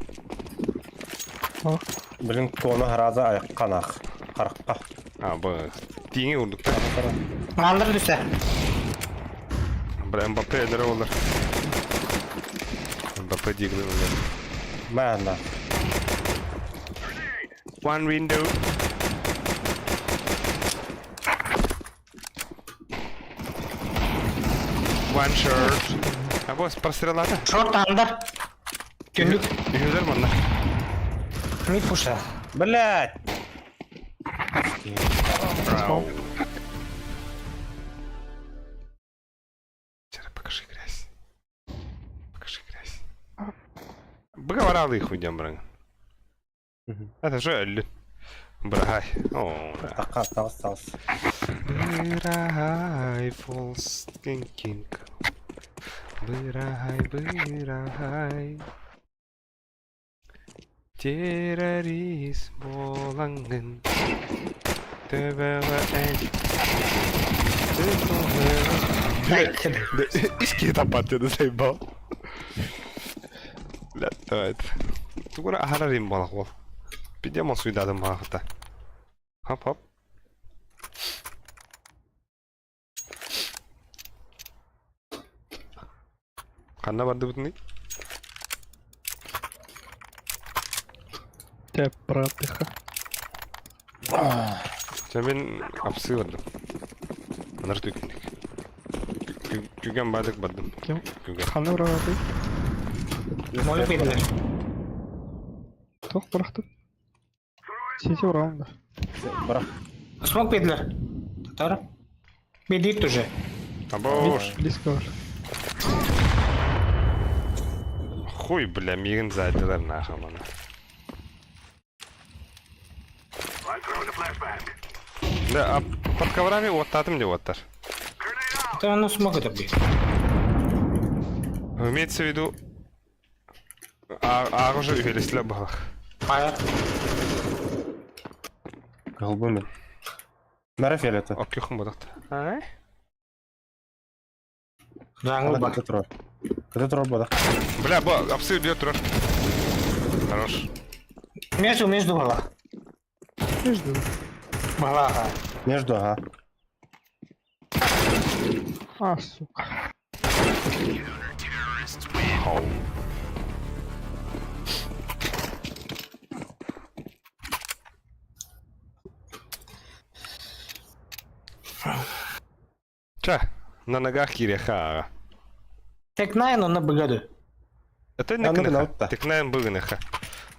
Блин, тоны хараза аяққанақ. Қараққа. А, б. Тиңе урдук та. Алыр дүсә. Бля, Мбаппе эдере олар. БП диглин ылар. Маана. One window. One short. А босс прострелата. Шорт анда. Түннүк. Үһүлэр манна. Мид пуша. Блять! Покажи грязь. Покажи грязь. Быгаваралы их уйдем, брат. Это же өллүн. Быраһай. Оо. Такка таҕыс таҕыс. Быраһай, false thinking. Быраһай, быраһай. Террорист буолаҥҥын төбөҕө эн Иски таппат диэн заебал. Бля, давай. Тугура аһарар им буолах буол. Пидем он суйдадым маахыта. Хоп-хоп. Ханна бардыбытный? Тебя братыха. Чэ мин апсыы бардым. Анар түгэнник. Күгэн бадык бардым. Ким? Күгэн. Ханна бырағаты? Молю биэрдилэр. Туох бырахтым? Сити быраҕым да. Бырах. Смок биэрдилэр. Татар. Бедит уже. Абош. Близко бар. Хуй, бля, миигин заайдылар нахуй маны. Да, а под коврами уоттаатым деп уоттар. Это оно смог это быть. Имеется в виду... Ааҕы уже үһэлэстилэр баһылах. Хайа. Кыһылбын мин. Нара фиолета. Оккөхүн бодохто. Ай? Жаңыл бар. Кыта турар. Кыта турар бодох. Бля, бу апсы бьет турар. Хорош. Между, между была. Между. Была, ага. Между, ага. А, сука. Хоу. Ча, на ногах кириэхэ ааҕа. Тек-9 онно быгады. Это не Аны кыныха. гына Тек-9 быгыныха.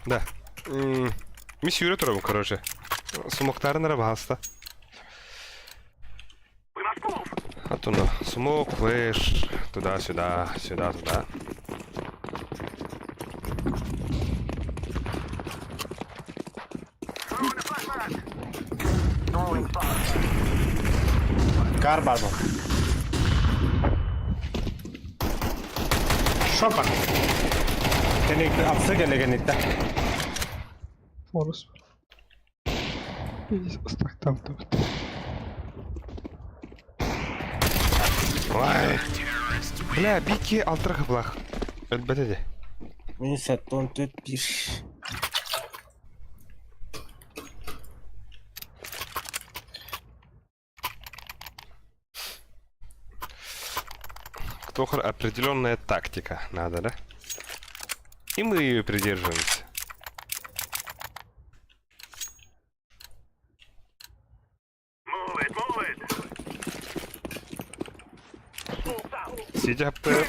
Да. Ми сүүрэ турабын, короче. Сумоктарын эрэ баһаста. А то на смок, флеш, туда-сюда, сюда-туда. Кар бар бу. Шопа. Кини апсы кэлэ кэнниттэ. Форус. Ыстактал тут. Ой. Бля, бики алтырах блах. Өлбөтө де. Мин сэттон төт бир. Тохар определенная тактика надо, да? И мы ее придерживаемся. Сидя п.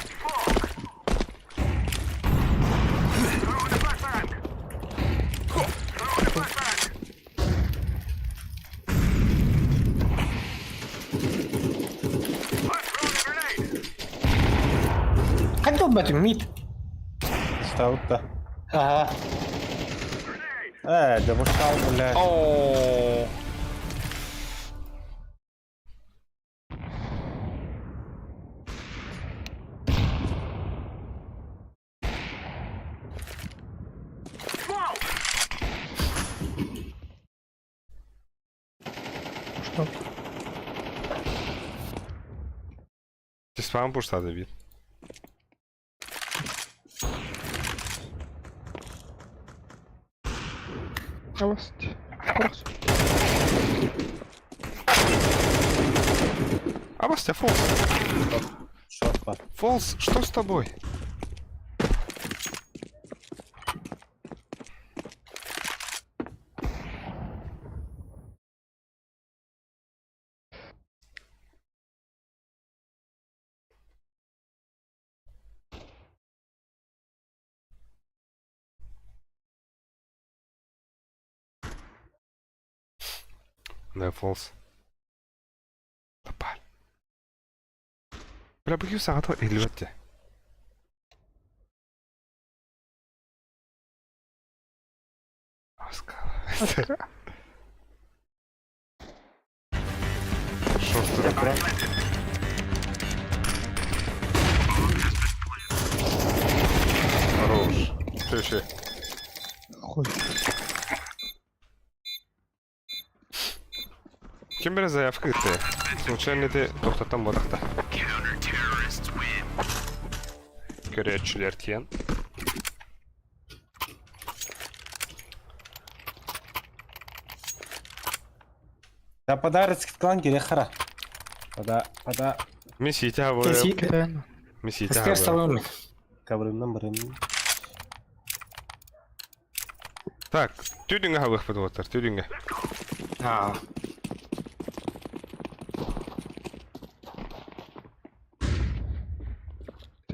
Как долбать мид? Ставут да. Ага. Э, да бушал, блядь. О. Что? Ты спам пуштады бит. Авасть. Форус. А Бастя, фолс. Шорт бар. Фолс, что с тобой? Да, фолс. Попали. Бля, бу саҕата иһиллибэт дии. Хорош. Все, Хуй. Ким бere заявка ыытты? Случайно ты тохтотон буолахта. Көрөөччүлэр тиэн. Да подарок клан керек хара. Пода, пода. Мин сиитэ хабы. Мин сиитэ Стер хабы. салон. Кабрымнан барым. Так, түйдүҥҥэ хабыахпыт уолаттар, түйдүҥҥэ. Аа.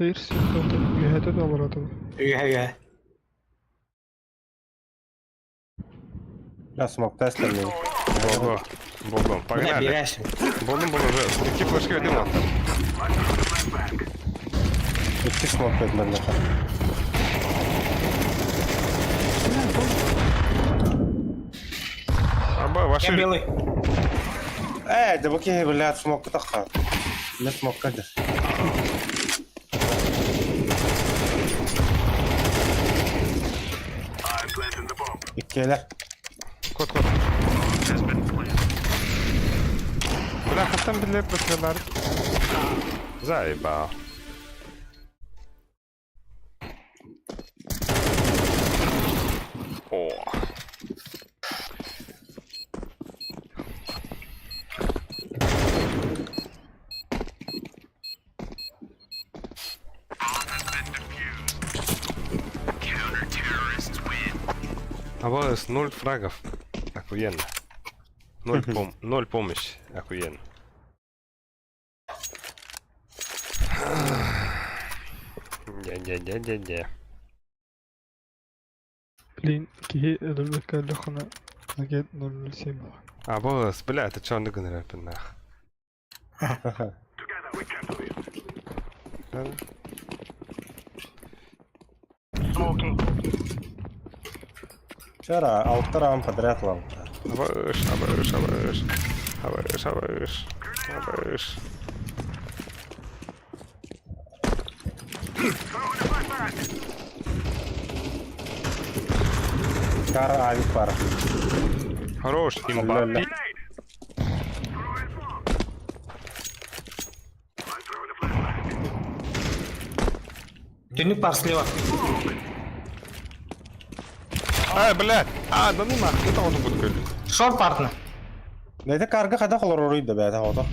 Тейр ситтен үһәтә дә алар Үһэ үһэ. Да, смог тестер мен. Болду. Болду. Бля, Погнали. берешь. Болдум, болдум уже. Икки флешка бердим уолаттар. Икки смог тестер Аба, ваши... Я белый. Э, да буки, блядь, смог таха. Не смог кадр. Иккилэр. Кот, кот. Бля, хаттан биле бытылар. Заебал. О. Абалес, ноль фрагов. Охуенно. Ноль, пом ноль помощь. Охуенно. Не-не-не-не-не. Блин, киһи өлөрбөккө өллөххүнэ агент 007 буолар. Абалес, бля, это чё он гыныр нах. Вчера алтарам подряд лам. Абалес, абалес, абалес. Абалес, абалес. Абалес. Кара авик пара. Хорош, имба. Ля-ля. Төнүк бар слева. А, блядь. А, да ну нахуй, это он будет говорить. Шор партна. Да это карга хада холоруй да бята ото.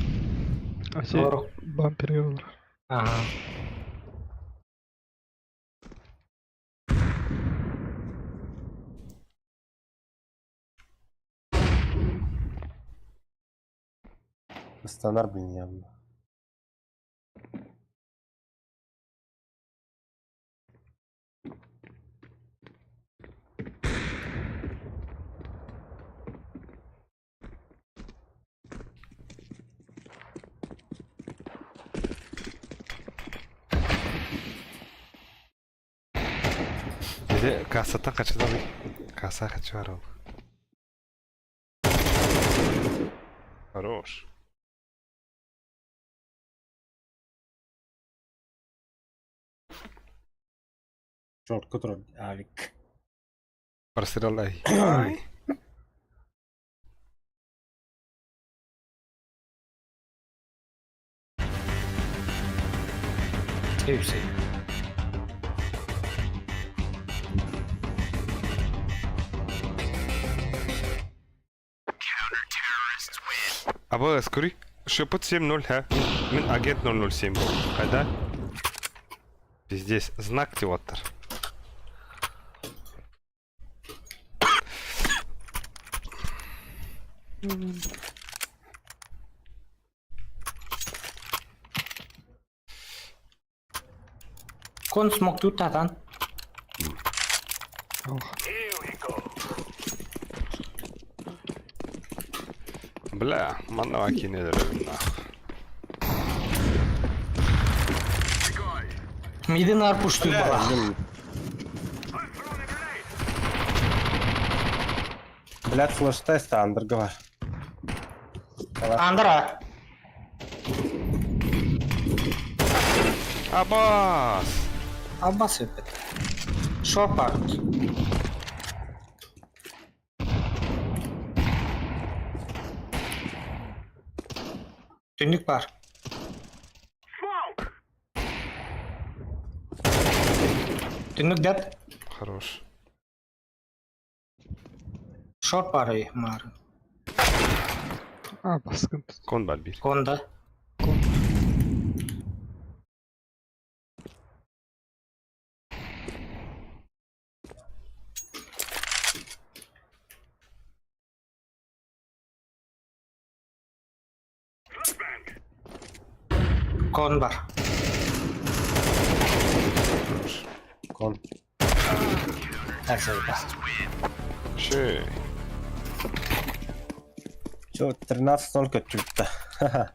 Аси Олору. бамперге олорор. Ага. Станар блин явно. Или кассаттан качыдан. Касса качы бар ол. Хорош. Черт, который авик. Просырал ай. Үсэ. Абалес, кури. Шепот 7-0, ха? Мин агент 007 был. Когда? Пиздец. Знак театр. Кон смог тут татан. Ох. Бля, манна киинэлэрин нах. Миди нар пуштуй бала. Блядь, флеш-тест Андерга бар. Андра. Абас! Абас эпет. Шопа. Түннүк бар. Түннүк дед. Хорош. Шорт бар маар. А, баскын тут. Кон бар бир. Конда. Кон бар. Кон. Шей. Чё, 13-0 көттүбүт да.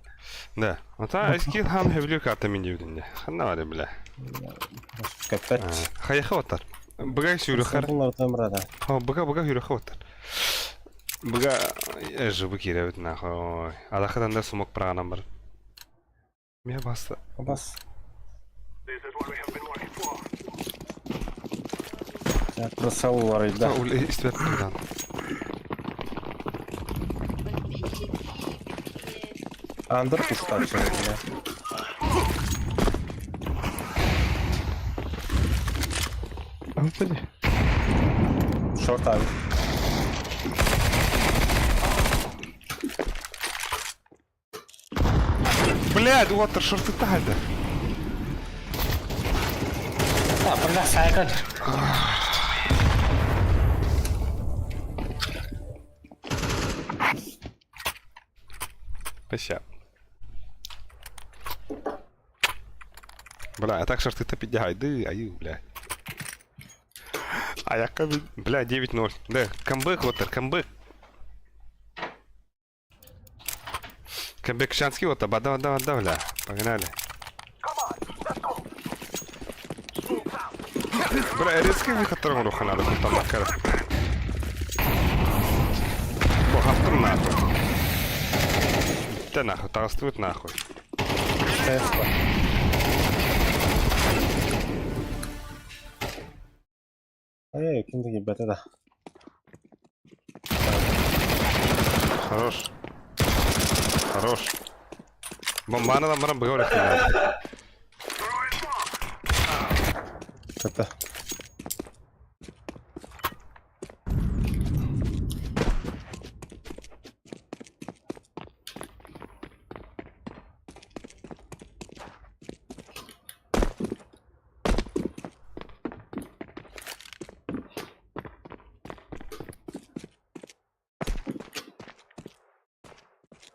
Да. Ота эски хам хевлю карта мен дебдинде. Ханна бар бля. Көппөт. Хайха отар. Быга сүүрөхөр. Булар да. О, быга быга хүрөхө отар. Быга жыбы киребит нахуй. Алахадан да сумок праганан бар. Мия баста. Бас. Просал бар да. Ул истеп турдан. Андер пустачы. Господи. Шорт abi. Блядь, отар шорты тальда. Да, бля, сайкал. Спасибо. Бля, а так шорты-то підтягай, ди, аю, бля. А я кабі... Бля, 9-0. Да, камбэк, отар, камбэк. Камбэк шанский, отар, бада, бада, бада, бля. Погнали. Бля, резкий выход руха надо, там накара. Бо, нахуй. Да нахуй, толстует нахуй. Тесла. Ай, ким бete да. Хорош. Хорош. Бомбана там барам быга Көтө.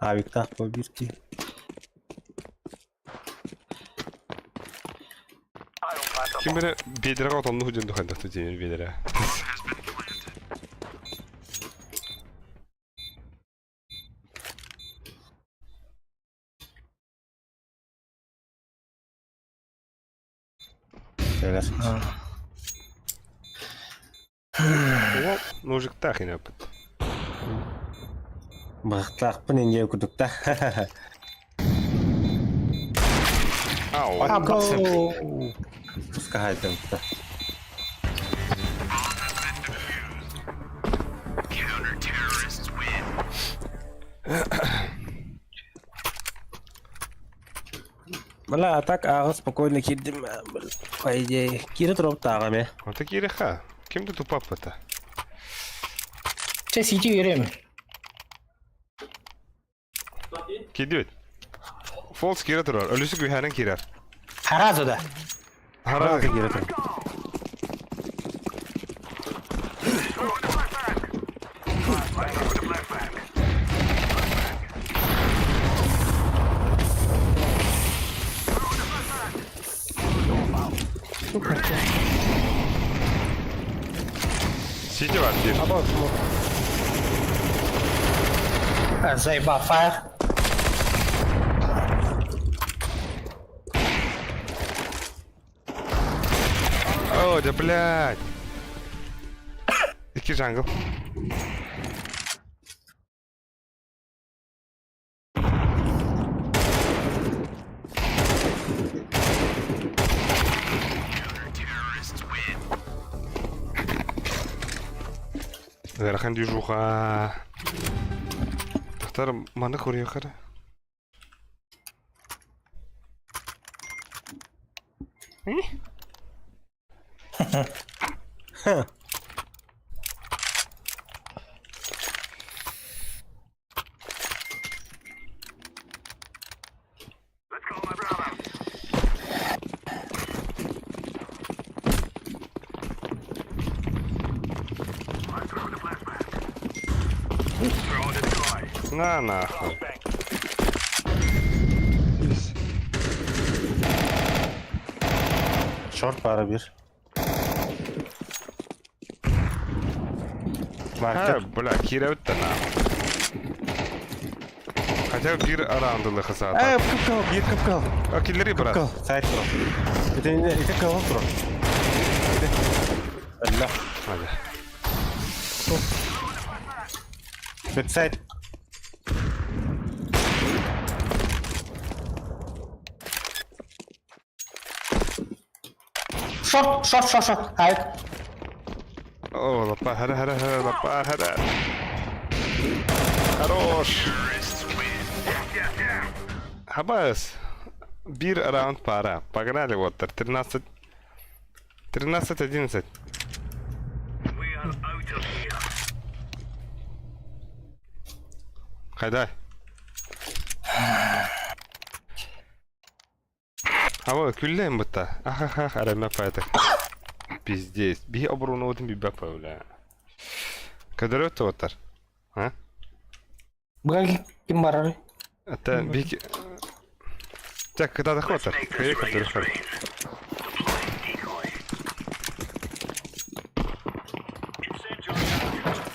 Авиктах по бирки. Ким бире бедерге отонну худен духанда тутен бедере. Şeyler. О, ножик так и опыт. Бахтаахпын инде курдук та. Ау. Абас. Пускай да. Бля, а так ага спокойно кирдим. По идее, кире троп тагами. Вот такие реха. Кем ты тупап-то? Че сити верим. Кидет. Фолс кире турар. Ölüsü güherин кирер. Харазу да. Хара. Кире троп. Сити бар бир. Аба, Заебал, фаер. О, да блядь. Икки jungle. Ыарахан движуха. Тахтар маны көрүөхэ. На нахуй. Yes. Short баара биир. Ха, бля, киирэбит да нахуй. Хотя бы биир раундылы Э, хасаата. кыпкал, биир кыпкал. А киллери брат. Кыпкал, сайт тур. Ити ити кыһыл тур. Алла. Hadi. Бэксайд. Short, short, short, short. Хайт. О, лапа, хара, хара, хара, лапа, хара. Хорош. Хабас. Биир раунд пара. Погнали, вот, 13. 13-11. Хайдай. А вот, күллэм бытта. Ахахах, арама пайтак. Пиздец. Би оборону би бапа, бля. Кадыры оттар. А? Быга ким барар? Это би... Так, когда доход-то? Поехали, доход.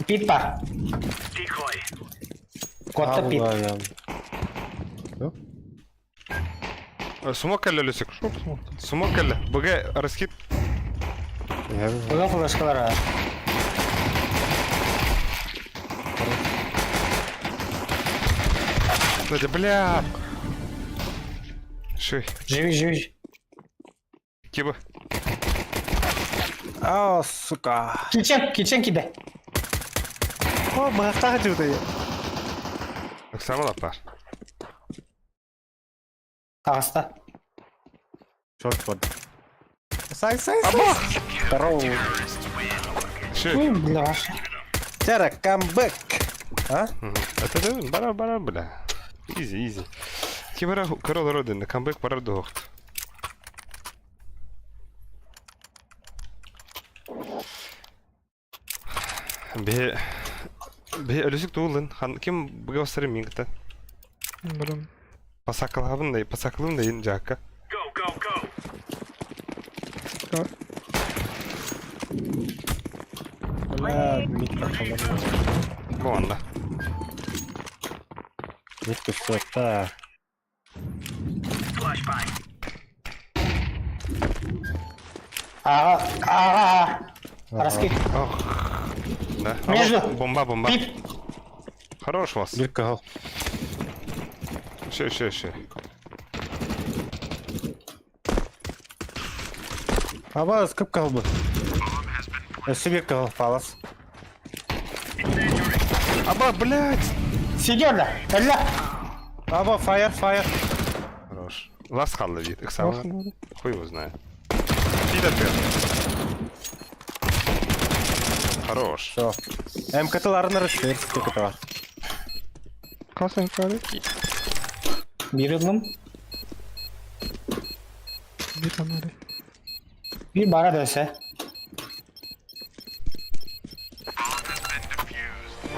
Пит бар. Котта пит. Сумо кэллэ Люсик. Сумо кэллэ. БГ раскид. Быга флешкалар. Да, бля. Ши. Живи, живи. Киба. А, сука. Кичен, кичен киде. О, быһахтаах дьуутay. Оксана лапар. Таҕыста. Short бар. Сай, сай, сай. Здорово. Ши. Ой, бля. Тера, камбэк. А? Это да, бара бара бля. Изи, изи. Кибера корол родина, камбэк пара дохт. Бе бе өлүсүк туулын хан ким быгастары мингта. Барам. Пасакалабын да, пасакалым да ин жакка. Бля, микрофон. Бонда. Микро все, Ага, ага. Раскид. Ох. Да. Между. Бомба, бомба. Пип. Хорош вас. Биир кыһыл. Еще, еще, еще. Аба, скып кыһыл бу. Өссө биир кыһыл палас. Аба, блядь. Сидер да. Элла. Аба, фаер, фаер. Хорош. Лас халла вид. Их сам. Хуй его знает. Пидор Хорош. Все. МКТ-ларын арасы, МКТ бар. Хас МК Биир ыллым. Биир анары. Биир бара дөсө.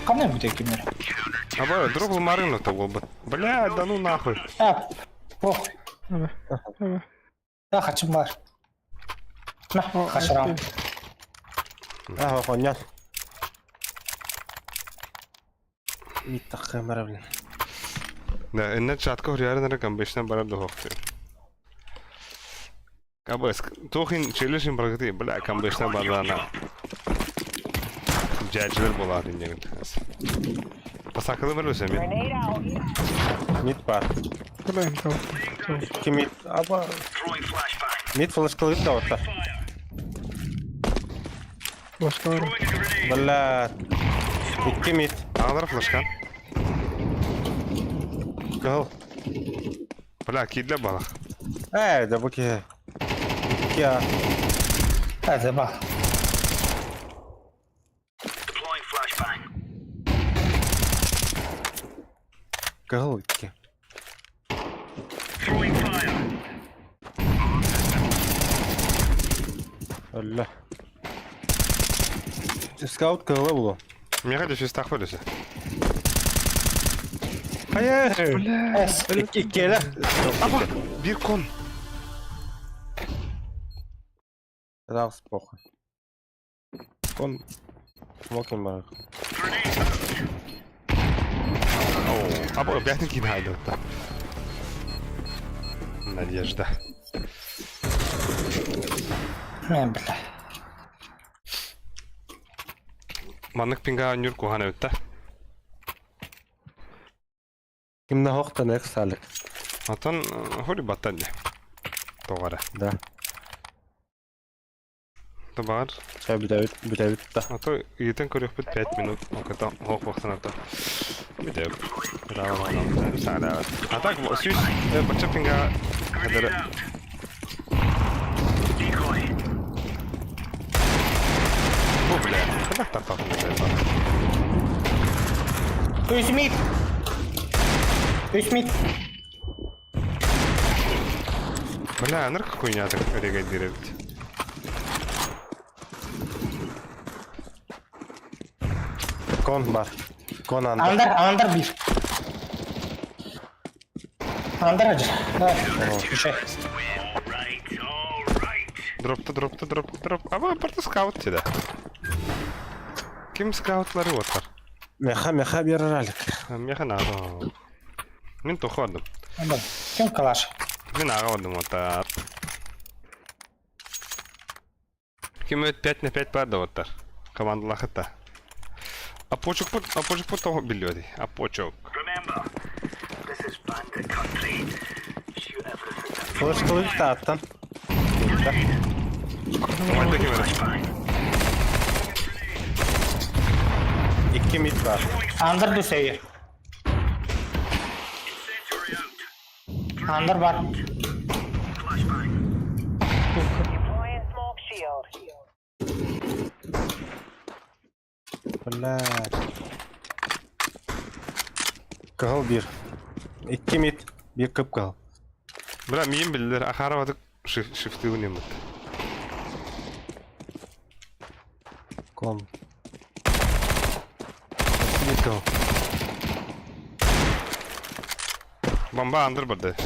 Кандай бу текимдер? Аба, друг марину то был бы. Бля, да ну нахуй. А, похуй. Ага. Ага. Да, хачым бар. На, хачырам. Ага, понятно. Мид таххыамара блин. Да, инна чатка хуярын эрэ камбэшнан барар дохохтуй. Кабыс, туохин челюшин баргыты, бля, камбэшнан бардана. Дьээдьилэр буолаат иннигин. Пасакылы бар өсө мид. Мид бар. Бля, инкал. Икки мид. Аба. Мид флешкалыыр да оттар. Флешкалар. Бля. Икки мид. Аҕалар флешка. Кыһыл. Бля, киирдэ балах. Ээ, да бу киһи. Икки а. Это ба. Кыһыл икки. Өллө. Скаут кыһыла булу. Миэхэ дефистаах бөлөсө. Хайа! С. Иккиэлэ. Аба, биир кон. Раз похуй. Кон. Смокин бар. Оо, аба, бэйэтин киин хаайдыбытта. Надежда. Мен бля. Маннык пинга нюр куһаан эбит да. Кимнэ хохтан эксалик. Оттон хули баттан дии. Тоҕо эрэ. Да. То баҕар. Чэ бүтэбит, бүтэбит да. А то ыйытан көрүөхпүт 5 минут. Окото оһох бахсан ата. Бүтэбит. А так сүүс бачча пинга хадары Бу бля, хайдах тартаатын Үс мид. Үс мид. Бля, аныр хуйня так регайдир эбит. Кон бар. Кон анда. Андар, андар бир. Андар ажыр. Давай. Үшэй. Дропта, дропта, дроп, дроп. А вы порта скаут да. Ким скаутлары отар? Меха, меха биэрэр Меха надо. Мин тоходум. Ким калаш? Мин аға бардым отар. Ким өт 5 на 5 бар да оттар. Командалахыта. Апочок пут, апочок пут того билиоди. Апочок. Флешкалык тааттан. Команда ким эрэ? Икки мид бар. Андар дүсәйе. Андар бар. Блядь. Кыһыл биир. Икки мид. Биир кып-кыһыл. Бля, миин биллер. Ахаровадык шифтыгын еммит. Кон. Биир кыһыл. Бомба андыр барды.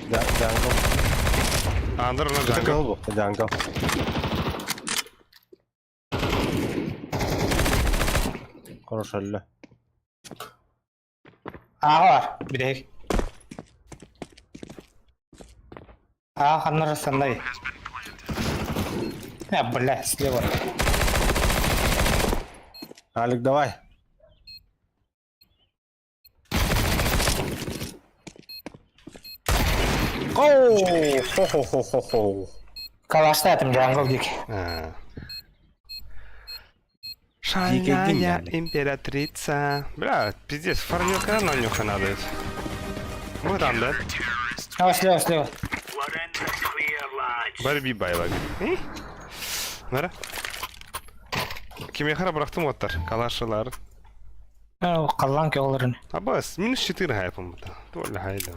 Джангл. Андыр она Это джангл. кыһыл бу. Джангл. Хорошо, өллө. Аға бар. Бүтэһик. Аа, ханнар сандай. Э, бля, слева. Алик, давай. Оу, хо-хо-хо-хо-хо. Калашта этим джангл дик. Шальная императрица. Бля, пиздец, фарнюка на нюха надо. Мы там, да? А, слева, слева. Барби байла. Нара? Кимехара бырахтым оттар. Калашылар. Қаллан кеоларын. Абас, минус 4 хайпом. Толя хайда.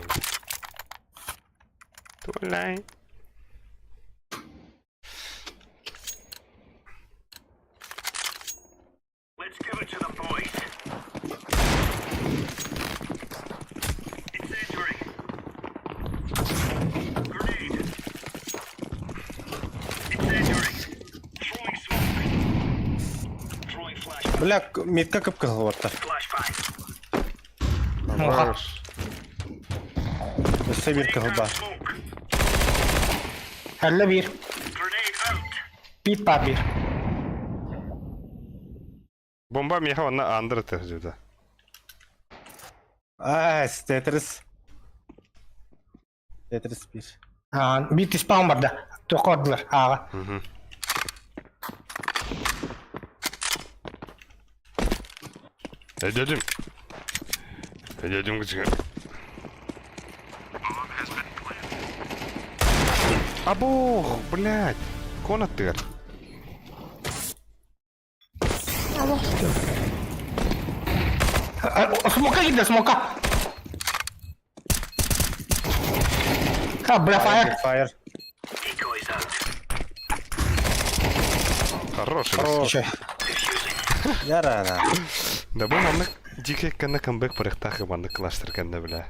Толя. Бля, метка кып-кыһыл оттар. Хорош. Өссө биир кыһыл баар. Әллә бир. Пит бар бир. Бомба миэхэ онно андыр ытыр Аа, Тетрис. Тетрис биир. Аа, биир түспэҕим барда. Туохха бардылар ааҕа. Өйдөдүм. Өйдөдүм кычыгы. Або, блядь. Кон аттыгар. Смока киирдэ, смока! А, бля, фаер! Фаер. Хороший. Хорош. Ярана. Да бу маннык дикий кэннэ камбэк барыахтаах маннык кластер кэннэ бля.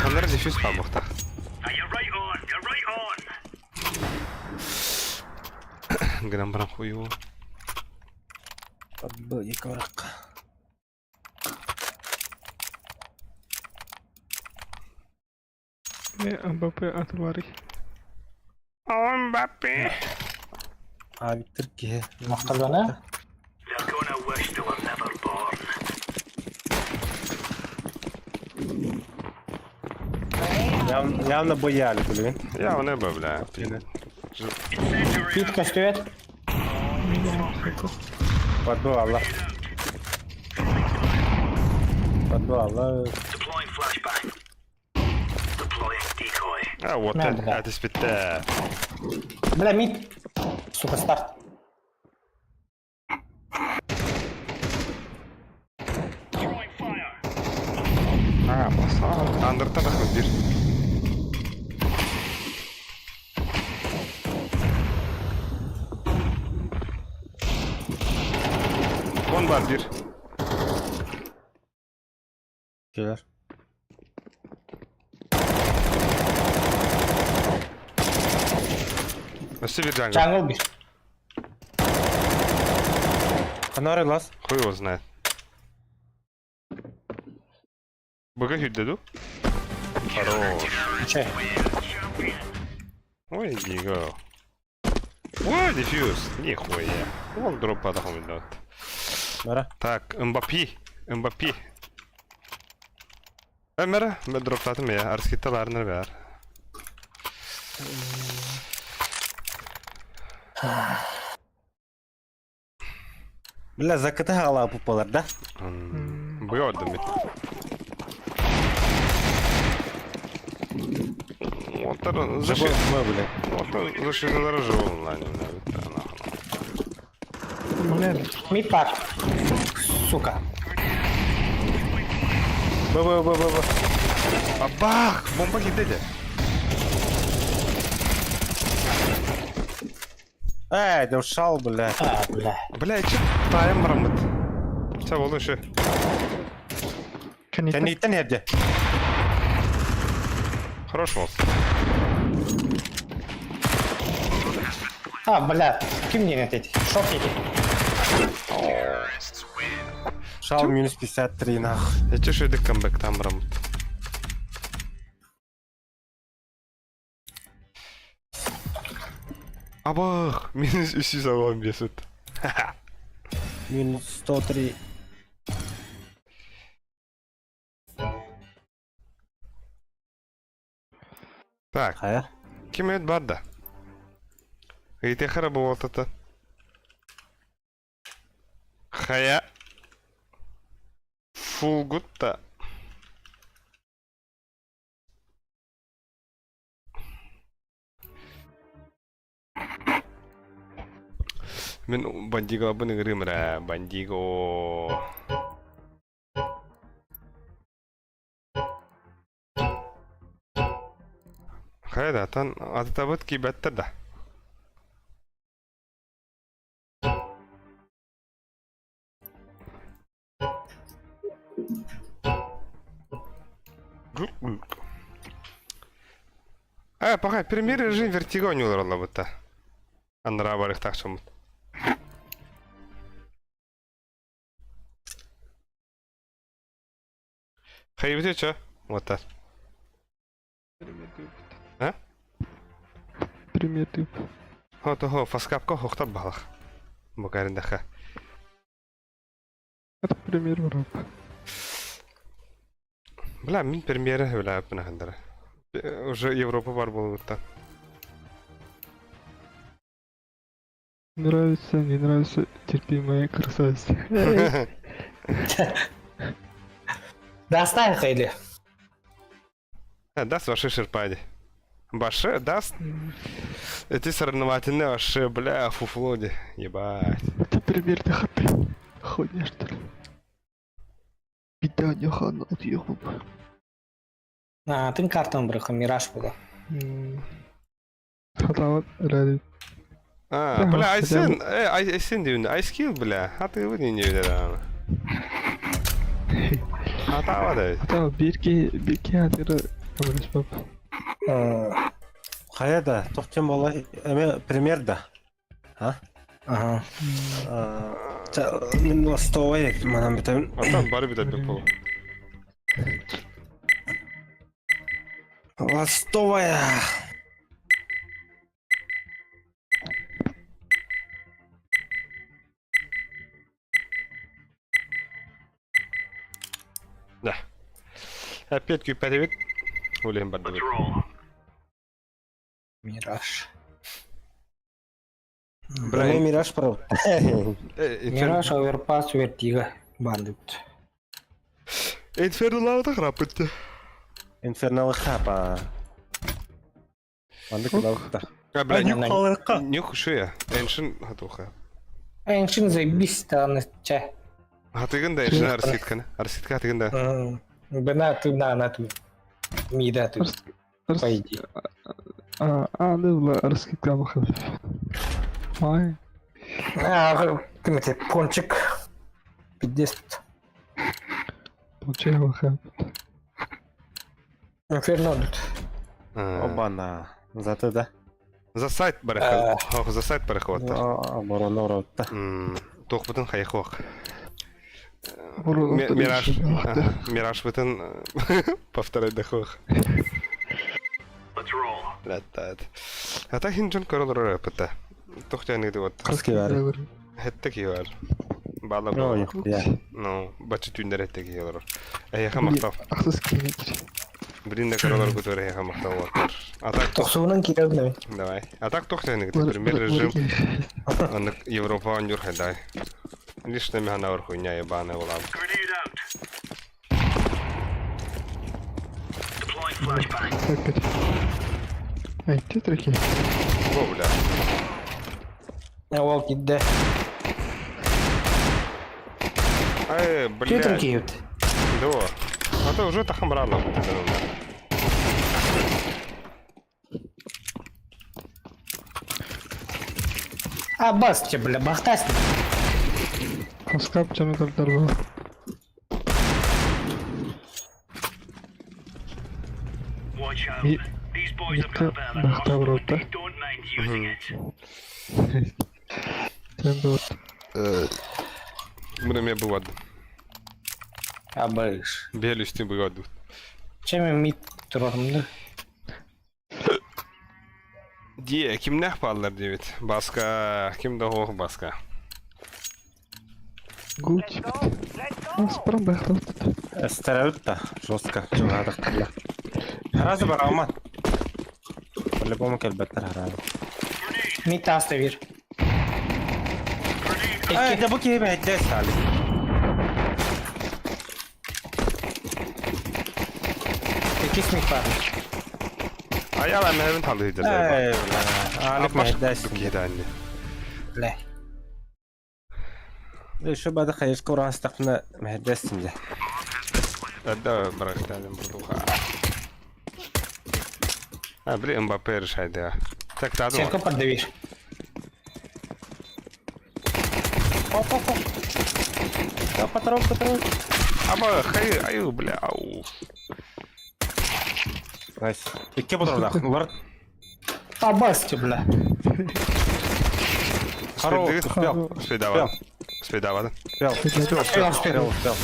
Ханнара дефьюз хаалбахтаах. Гынан баран хуйу. Б екі бараққа. Мбаппе атылары. Мбаппе. Абиттер киһи. Махталлана. Явно бояли, блин. Явно бы, бля. Пит көстүбэт. Подвала. Подвала. А, вот Надо, да. это спитте. Бля, мид. Сука, старт. Андыртан рахмет бир. Кон бар бир. Келер. Өссө бир jungle. Jungle бир. Ханары лас. Хуй его знает. Быга хүрдэ ду? Хорош. Чэ. Ой, диго. Ой, дефьюз. Нихуя. Вон дроп падахом идет. Мара. Так, Мбаппи. Мбаппи. Өмөрө, мен дроптатым я. Арскитталарына бär. Бля, закаты хаала пупалар, да? Быга ордум бит. Отыр, защита. Мы, бля. Отыр, защиталары жыл онлайн. Мид пар. Сука. Б, Б, Б, Б, Б. Абах! Бомба кидеди. Эй, да ушел, бля. А, бля. Бля, че тайым барамыт. Ча болду еще. Кэнниттэн эрде. Хорош волс. А, бля. Ким не эти? Шок эти. Шал минус 53, нахуй. Я чешуйды камбэк там барамыт. Абах! Минус 315. Минус 103. Так, Хайа. ким өт бар да? Ыйтехара буолтата. Хая. Фулгутта. Мин бандиго абын ыҥырыым эрэ, бандиго. Хайа да, тан атытабыт киибэттэр да. Э, пока премьер режим вертиго не олороллобута. Анараа барыахтаах дьоммут. Хайбыты чё? Вот так. А? Пример тип. Хо того фаскапка хохтар балах. Букариндаха. Это пример враг. Бля, мин премьера бля бынахандара. Уже Европа бар болуутта. Нравится, не нравится, терпи моя красавица. Достань Хейли. Даст ваши шерпади. Баше, даст. Эти соревновательные ваши, бля, фуфлоди. Ебать. Это пример ты хаты. Хуйня что ли? Беда не хана от ёб. А, ты картан бырахын, Мираж була. Хатават ради. А, бля, Айсен, Айсен деймін, Айскил, бля, а ты вы не не видела. Хатава да. Хатава бирки бирки хатыры камерас пап. Хайа да, тохтем бола эме пример да. Ага. Мен ластовай манан битем. Atan бары бит әппек болу. Ластовая. Да. Опять күйпәтебит. Өлем бар деп. Мираж. Бля, Бля, мираж прав. Мираж, Оверпас, Вертига. Бандит. Инферно лавада храпытты. Инфернал хапа. Манды кудалыкта. А, бля, Нюх нюх, Халыкка. нюх шуя. Эншин хатуха. Эншин заебись, та ча. Хатыгын да эншин арситканы. Арситка хатыгын да. Бына ты на на ту. Мида ты. По идее. А, а, да, бла, раскидка бахав. Ай. А, ты мне пончик. 50. Получай бахав. Инферно тут. Обана. Заты да. За сайт барахат. Хох, за сайт барахат. Оборона уротта. Тох бутын хайхох. Мираж. Мираж бутын повторять дохох. Латтат. А так хинжон королор пыта. Тохтяны вот. Кырский бар. Хеттек юар. Бала О, бала. нихуя. Ну, бачы түндер хеттек юар. Эйха мактав. Ахсыз киінек. Блин, да королор күтөр эйха мактав бар. А так тох. Тохсуунан кирәү Давай. А так тохтяны пример режим. Аны Европа анюр хайдай. Лишь на меня наверху хуйня ебаная была. Ай, тетраки. О, бля. Ол кидде. Ай, бля. Тетр киют. Да. А то уже тахам рано. А бас тебе, бля, бахтас. Хаскап чаны тардар ба. Митка бахта врота. Сен вот. Мына мен бывады. Абыш. Бел үстін бывады. Чем мид турарымды? Дие, ким нах баллар дебит. Баска, ким да ох баска. Гуч. Спрам бахта врота. Эстерәүт та. Жестко. Чугадык. Харазы бар алмат. По-любому келбеттер харазы. Мид аста бир. Ай, да бу кеме хедде сали. Икис мид бар. Аяла мehvin talı hıdır. Ай, бля. Алып мehде Кедәнне. Бля. Şu бады хайышка урастакны мehде де. Да, брак, бурдуха. А, блин, Мбаппе решает, да. Так, да, Серко поддавишь. Оп, оп, оп. Да, патрон, патрон. Аба, хай, аю, бля, ау. Найс. Икки патрон Улар А бас тебе, бля. Хорош, успел. Успей, Успей, давай. Успел. Успел, успел, успел, успел.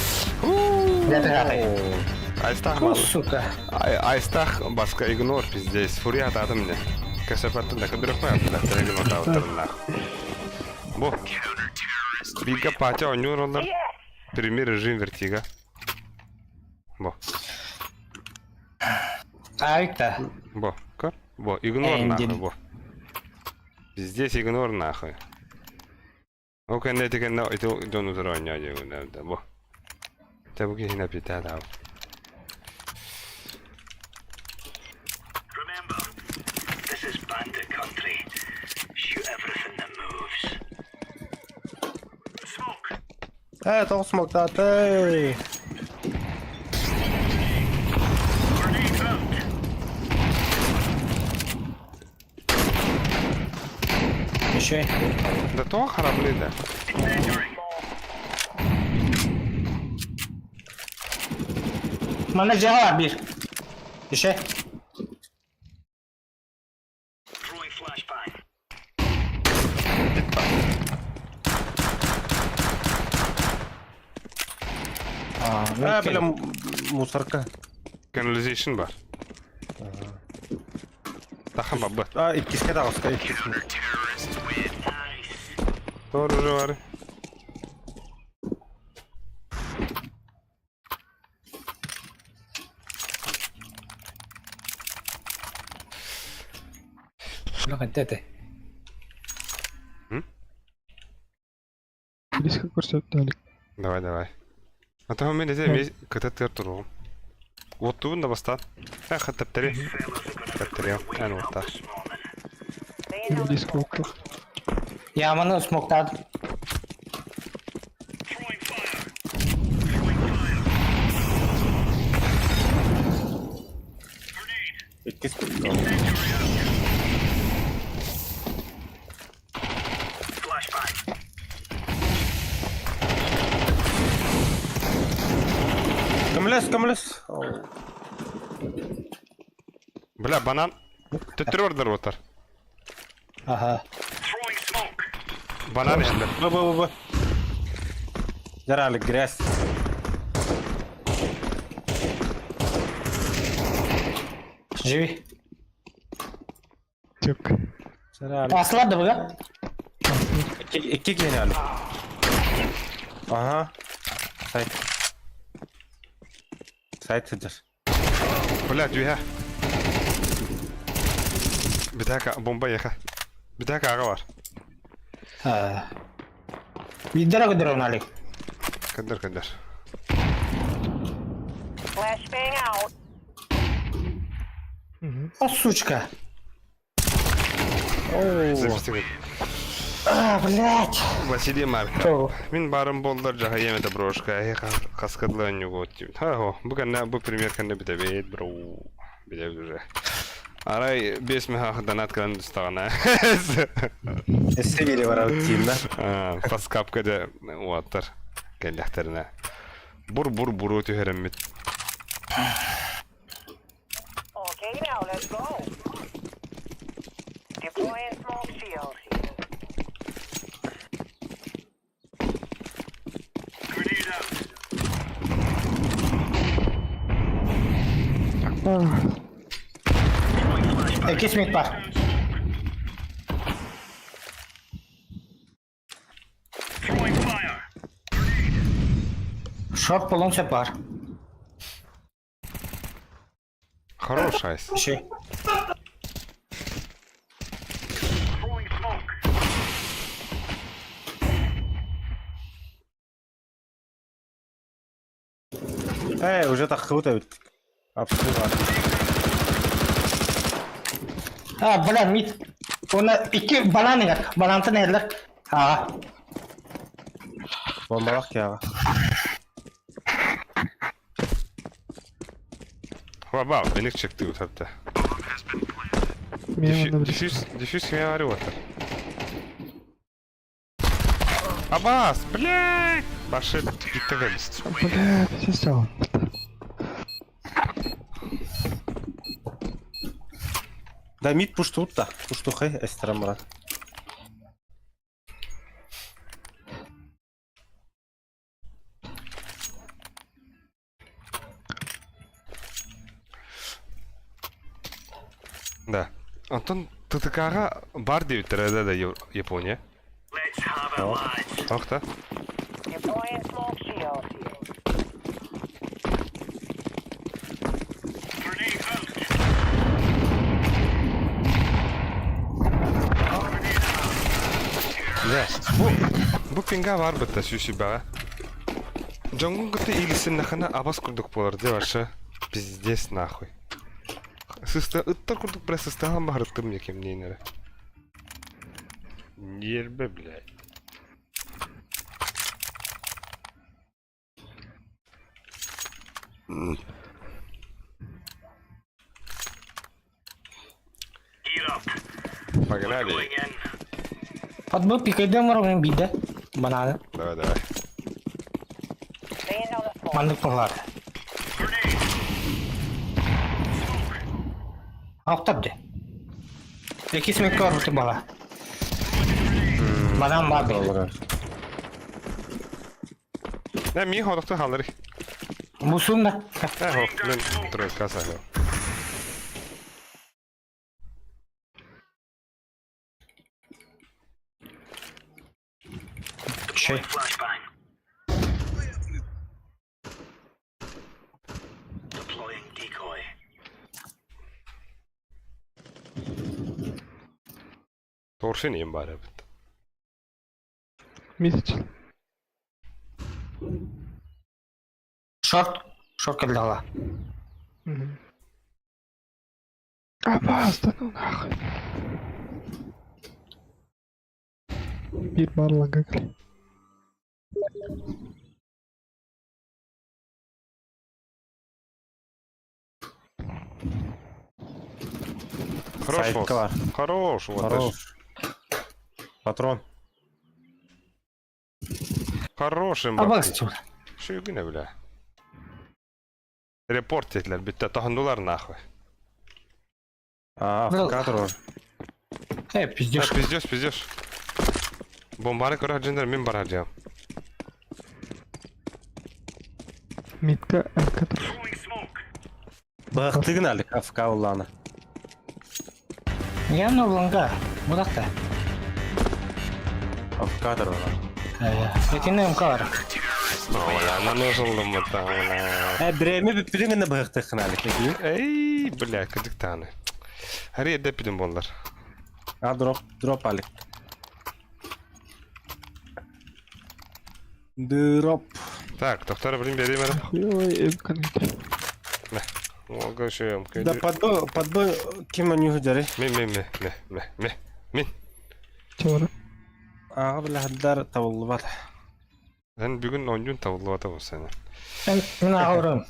Бля, ты гадай. Айстах О, сука. Айстах баска игнор пиздец. Фурия атаатым мне. Кэсэпаттын да кэдүрэх да игнор таабыттарыннаах. Бу. Бига патя оонньуур олор. Пример режим вертига. Бу. Айта. Бу. Көр. Бу. Игнор нахуй бу. Пиздец игнор нахуй. Ол кэннэ ити кэннэ ити дьон утары оонньоо диэбин бу. Дьэ бу киһини эпитээ Ээ, тоҕус смоктатай. Еще. Да то харабли да. Манна дьиэҕэ бар биир. Еще. Аа, бля, мусорка. Канализation бар. Тахан бабы. Аа, иккиске таҕыска, иккиске. Тоже бар. Этэ. Близко көрсөттөлүк. Давай, давай. А то мен эте мен кыта тыр туругум. Оттуун да бастан. Эх, таптары. Таптары. Ан отта. Близко округ. Яманы смоктады. Иккис. Көмөлөс, көмөлөс. Бля, банан. Төттөрү ордор отар. Ага. Банан иһэллэр. Бу, бу, бу, бу. Жарали грязь. Живи. Тек. Жарали. Асылар да буга. Икки, икки гениали. Ага. Сайт. Сайт сыдьар. Бля, дүйэ. Битака бомба еха. Битака ага бар. Биирдэрэ көдөрөн алик. Көдөр көдөр. Flashbang out. О, сучка. Записывай. А, блядь. Василий Марков. Мин барым боллар жаха еме брошка. Э каскадлы нюго тип. Ха хо. Бу кэннэ бу пример кэннэ бүтэбит бро. Бүтэбит уже. Арай 5 меха донат кэлэн тустаҕына. Эссе бири бар тиинна. Паскапка да уаттар кэллэхтэринэ. Бур бур буру түһэрэммит. Okay, now let's go. Deploying smoke shield. Иккис мид бар. Шорт болон сөп бар. Хорош айс. Еще. Э, уже так круто ведь. Абсолютно. А, бля, мид. Оны икки банан иҥэр. Банантан иһэллэр. Аа. Бомбалах киаҕа. Ва беник чекти утатта. Мен онна Диффюз, диффюз кимэ бары уаттар. Абас, блядь! Башы бүттэ кэлбит. Бля, сестра. Да мид пуштут да. Пуштухай эстерем брат. Да. Онтон ТТК-ҕа бар диэбиттэрэ да да Япония. Ох да. Deploying smoke shield. Да. Бу бу пинга бар бытта сүүсүбэҕэ. Дьоҥҥун кытта иилисиннэххинэ абас курдук буолар дии вообще. Пиздец нахуй. Сыста ыттар курдук бля сыстаһан баһырыттым я кимниин эрэ. Ньиэрбэ, блядь. Погнали. Подбыл пикайдым оромын биирдэ. Бананы. Давай, давай. Laying down the smoke. Маннык туһалаат. Охтор дии. Иккис мүккэ орбуту бала. Банан баар били. Не, мин ходохту халлары. Бусун да. Э, хох, мен тройка сахал. Чэй. Торшин им бар эбит. Месяц. Шорт. Шорт кэллэҕэ. Абаас, да ну нахуй. Биир баарланга кэлэ. Хорош Сайтка бар. Хорош, вот Хорош. Патрон. Хорош им Абаас чур. Шүгүнэ бля. Репорт диэтилэр бүттэ тоһундулар нахуй. А, Бро. АФК турар. Э, пиздешь. А, пиздешь, пиздешь. Бомбаны көрө дьэннэр мин барар дьиэм. Митка МК тур. Быһахтыгын алик АФК уллаана. Я ну ланга. Будакта. АФК турар. Этинне МК бар. Ола, наносылдым бытта, ола. Э, бирэми бүппүтүн гына быһахтыххын алик. Эй, бля, кыдык тааны. Хари эдеппитин боллар. А, дроп, дроп алик. Дроп. Так, доктор, блин, бери мені. Хуёвый МК ныть. Ого, шо МК. Да подбой, подбой ким они худяры. Ми, ми, ми, ми, ми, ми. Мин. Чего? Ага, бля, хаддар табыллыбат. Эн бүгүн онньун табыллыбата бу сені. Мин аҕа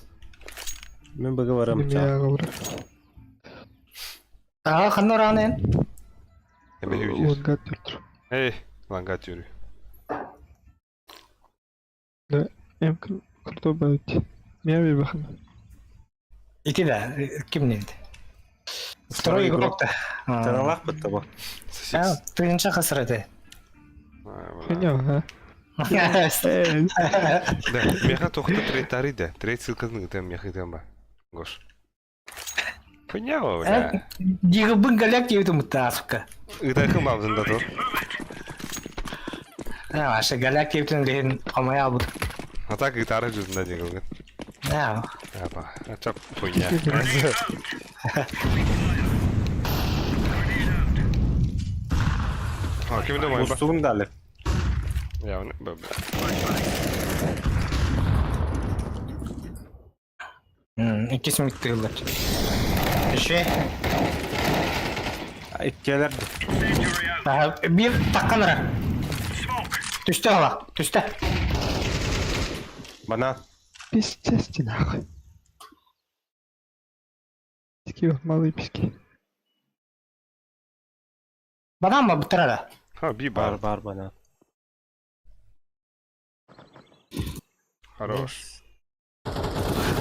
Мен быгы барам. Я говорю. Аҕа ханна ураанын? Эме үйдер. Ланга тур. Эй, ланга түрү. Да, МК крутой баут. Меня выбахна. Ити да, ким нейdi? Второй игрок та. Таналах бытта бу. Тыынча хасыр этэ. Хуйня, а? Эй, Да, меха тохта трейд да. Трейд ссылкатын гытам меха гытам ба. Гош. Хуйня, бля. Дигыбын галяк диэбитим бутта асыкка. Ытайхын бабзын да тур. Аша галяк диэбитин лиһин хомая албыт. А так гитара жүзінде дегілген. Аа. Апа, ачап хуйня. А, ким думай ба? Устугун дали. Я оны бля. Иккис минут тыыллар. Еще. Иккелер. Бир такканара. Түстэ ала, түстэ. Бана. пиздец ты нахуй. Такие вот малые писки. Банан ба бутарара. Ха, би Бар бар. бар бана. Хорош.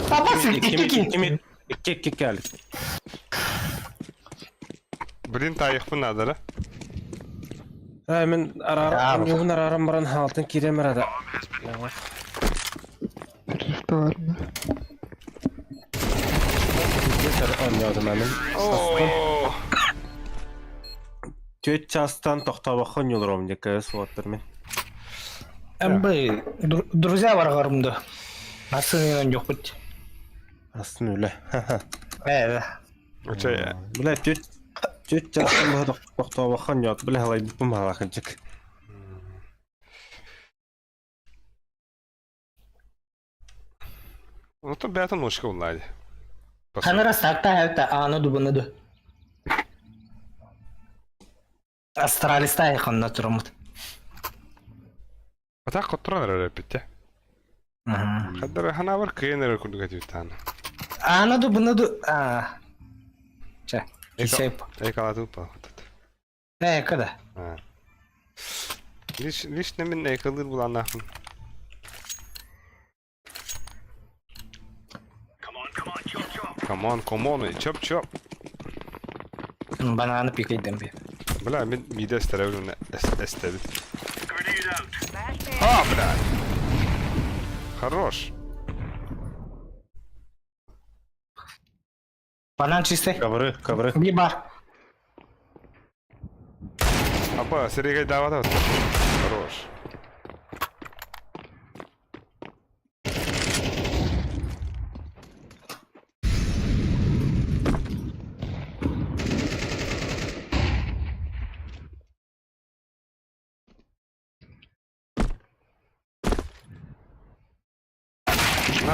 Табасы Икки икки. икки икки икки икки алик. Блин, тайықпын надо, да? Ә, мен арарам, югун арарам баран халтын киремер ада. Перерыв товарно. өр оонньоотум мин. О! Түөрт чаастан тохтообокко оонньууларым дьэ кыыс уоттар мин. МБ, друзья баргарым да. Асын жокпут. Астын үлэ. Э, Оча Бля, түөрт чаастан быһа тохтообокко оонньоот, бля, халайбыппын баҕалаах кырдьык. Оттон бэйэтин ночка буллаа дии. Ханара сакта хайта аны дубуну ду. Астралиста ханна турамут. Атак хотторон эрэр эппиттэ. Хаддара ханабар кыйын эрэр курдук этибиттаана. Аны дубуну ду. А. Чэ. Кисеп. Экалатып пахытат. Э, када. Лиш лично мин экалыр буланахын. Come on, come on, чоп чоп. Бананы пикейдем би. Бля, мин миде эстеребин эстебит. А, бля. Хорош. Банан чистый. Ковры, ковры. Би бар. Апа, Сергей дават. Хорош.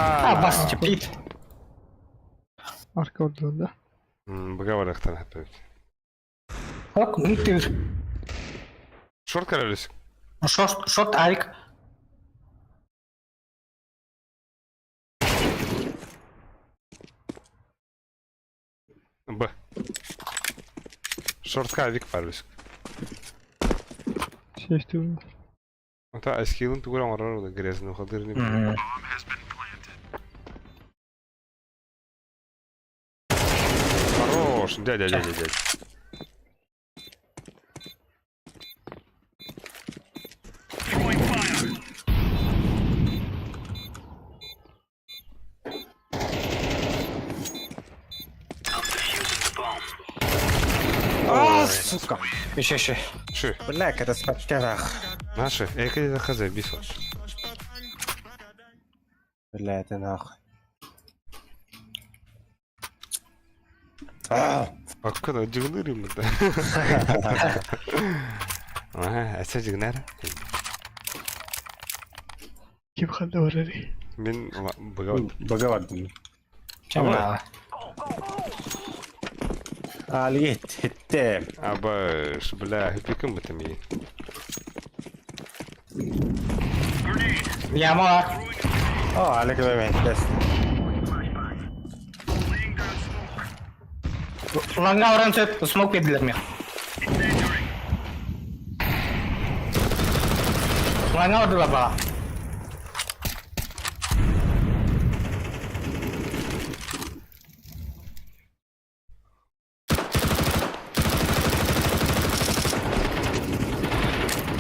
А, На, бас пит. Арка ордуна да. Быга барахтан хаппет. Ок, миттир. Шорт каралис. Шорт, шорт арик. Б. Шортка вик парвис. Сесть Ата эскилин тугура оҥорор да грязный хадырны. Хорош, дядя, дядя, дядя. А, сука. Еще, еще. Ши, Бля, это спачканах. наши, эки хз бисо. Бля, это нахуй. А, Откуда дигнырым да? Ага, это дигнер. Ким ханна барары? Мин быга Быга Чем надо? Али хитте. Абаш, бля, пикам это ми. Яма. О, Али кем хиттес. Ланга оран сөп, смок бердилер мен. Ланга ордула бала.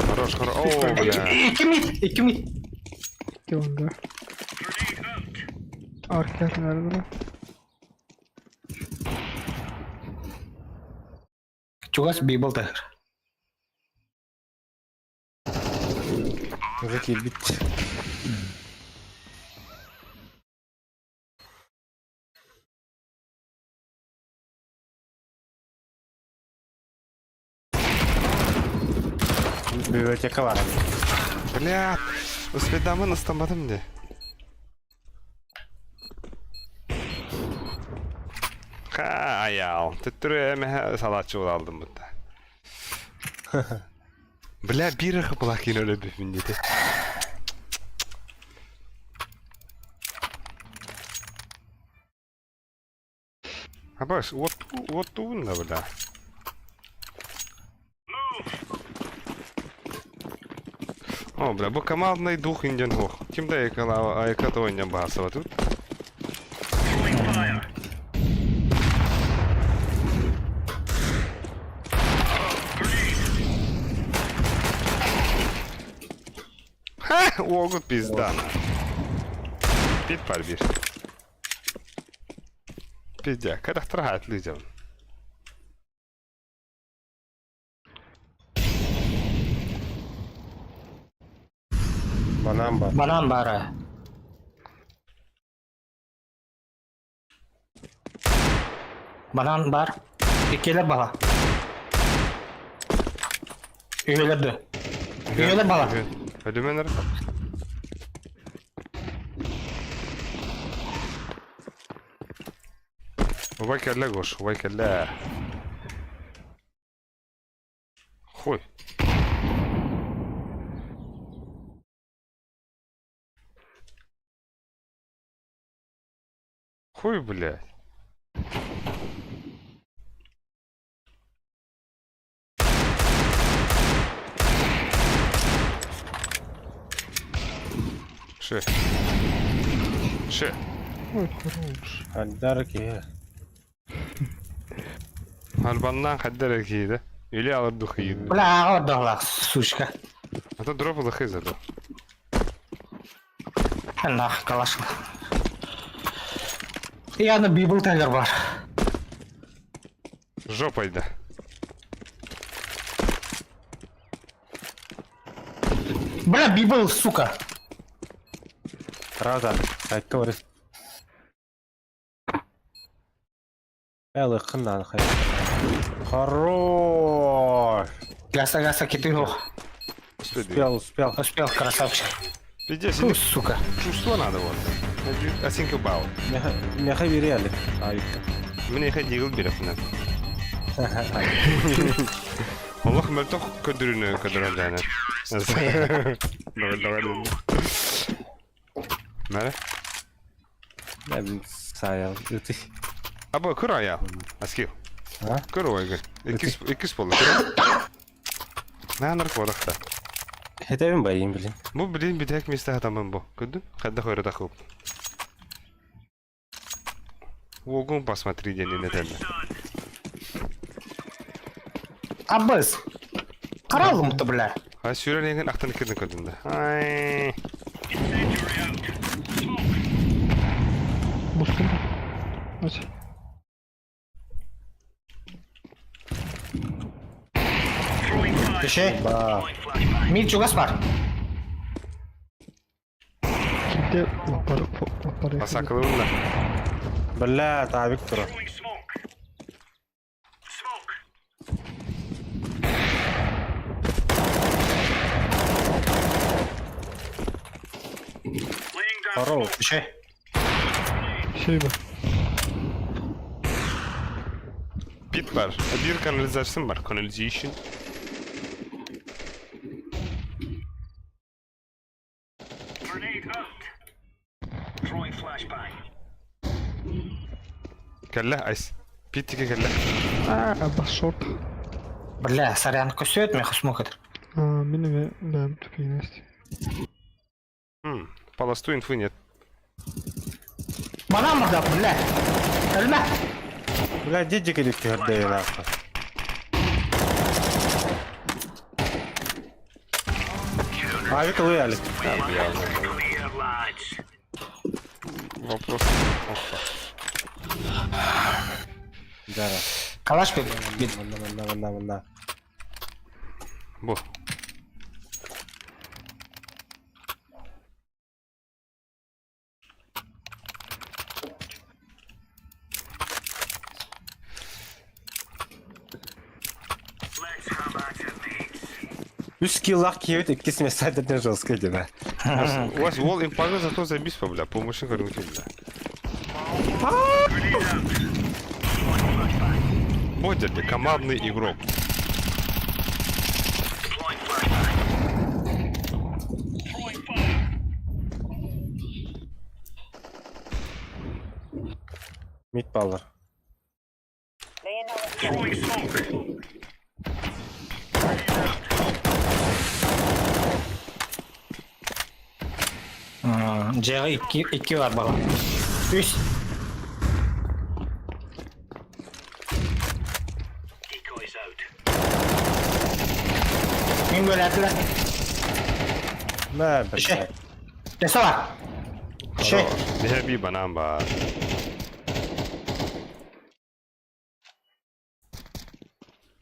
Хорош, хорош. О, бля. Iki mid, iki mid. Килонга. Арка ордуна. Чугас бибол тахыр. Какие бит. Библиотека бар. Бля, успедамын ыстамадым де. Ха, аял. Түттүрү эме салатчы алдым бутта. Бля, бир хыпылакин өлө бүфүн деди. Абаш, вот вот да, бля. О, бля, бу командный дух инден хох. Кимде экала айката ойнен баасыба тут? Ха, огут пизда. Пит пар бир. Пиздя, кадахтар хаатылыы дьон. Банан бар. Банан баара. Банан бар. Иккилэр бала. Үйэлэр да. Үйэлэр бала. Ödümenler. Убай кэллэ Гош, убай кэллэ. Хуй. Хуй, блядь. Ше. Ше. Ой, хорош. Хайдар киһи. Албаннан хаддар кииде. Или алыр духы Бля, аҕа ордоҕлаах, сучка. А то дроп лохы зато. Нах, калаш. Яны библ тайлар бар. Жопой да. Бля, библ, сука. Правда, айтка барыс. Элы хыннан хай. Хорош! Гаса, гаса, киты его. Успел, успел. Успел, красавчик. Пиздец, Фу, сука. чувство надо вот. I think about. Меха берели. Айка. Мне ходил берег на. Олох мөлтөх көдүрүнү көдүрөлдөөнө. Давай, давай. Нара? Саял. Үти. Аба көр аял. Аскил. А? Көр ойгы. Иккис иккис болду. Наанар кодакта. Хетебин байым билин. Бу билин битек месте хатамын бу. Көдү? Кадда койрада хып. Огун посмотри день не тәлле. Абыз. Каралым-то, бля. А сүйрен еген ақтан кірдің көдүм да. Ай. Бустум. Aç. Düşey. Ба. Мил чугас бар. Кидде лапар лапар. Басакылыбын да. Бля, табик тура. Хорош. Düşey. Şey var. Pit var. Bir kanalizasyon var. Kanalization. Кэллэ, айс. Питтике кэллэ. Aa, bas short. Бля, сорян, көсөт мен смок этер. Aa, benim ben tüpeyim М, Полосту инфы нет. Банан бар да, бля. Өлмө. Бля, дедик или твердый нахуй. Авик луялик. Вопрос. Опа. Да. Калаш бит. Бит. Мына, мына, мына, мына. Бу. Үс киллах киевит, иккис месайдерден жестко дена. У вас вол импага зато забис, бля. Помощи горюнки, бля. Вот дядя, командный игрок. Мид баллар. Laying down smoke. Жағы икки икки бар бала. Үс. Мен бөләтілер. Мә, Düşey. бля. Десе бар. Düşey. Хорош. Бия би банан бар.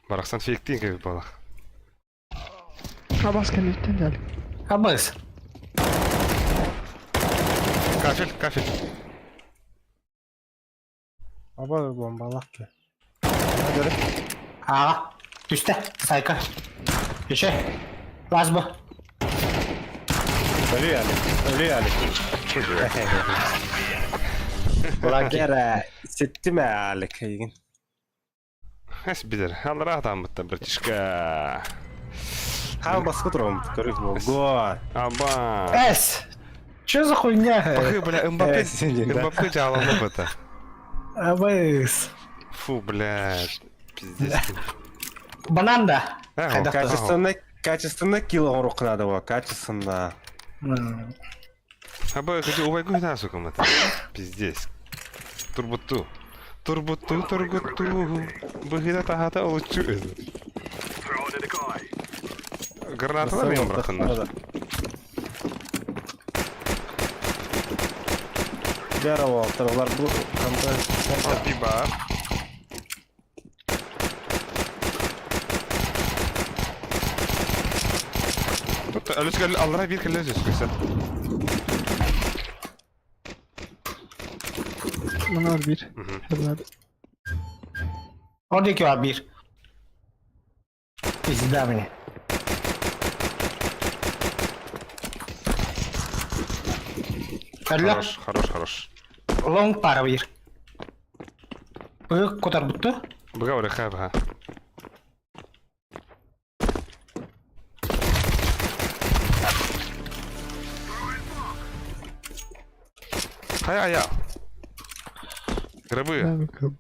Барахсан фейктиин кэбит буолах. Абас кэнниттэн дьалык. Абыс. Кафель, кафель. Аба бомбалах ки. Аҕа. Түстэ. Сайка. Еще. Лазба. Өлүү Алик. Өлүү Алик. Лагера ситтиме Алик эйигин. Эс билэр. Аллара атааммыттар, братишка. Хаан баскы турабын көрүк Ого. Аба. Эс. Че за хуйня? Пахы, бля, Мбаппе, Э, сидим, да. Мбаппе жалалап это. Абыс. Фу, бля, пиздец. Банан да. Э, Хайдах Качественно, качественно кило оҥоруохха наада буо, качественно. М. Аба, хочу убайгу на сука это. Пиздец. Турбуту. Турбуту, тургуту. Быһыта тахата олуччу. Гранаталар мен бырахтыннар. Здорово, второлар бу Спасибо. Тут өлүс аллара бир кэллэ сөскөсө. Bunlar bir. Evladı. Oradaki var bir. Пизда мне. Алло, Хорош, хорош, хорош. лонг пара bir. Бык котар бутты. Быга орыха быга. Хай ая. Гробы. Ben bakalım.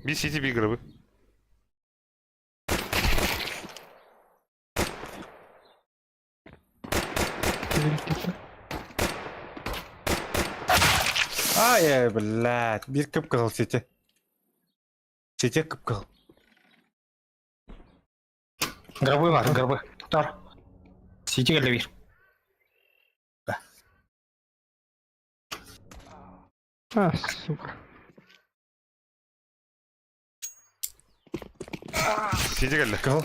Би сити би гробы. Birlikte. Ай, блядь, бир кып-кызыл сити. Сити кып-кызыл. Гробы бар, гробы. Тор. Сити келе бир. А, сука. Сити келле. Кызыл.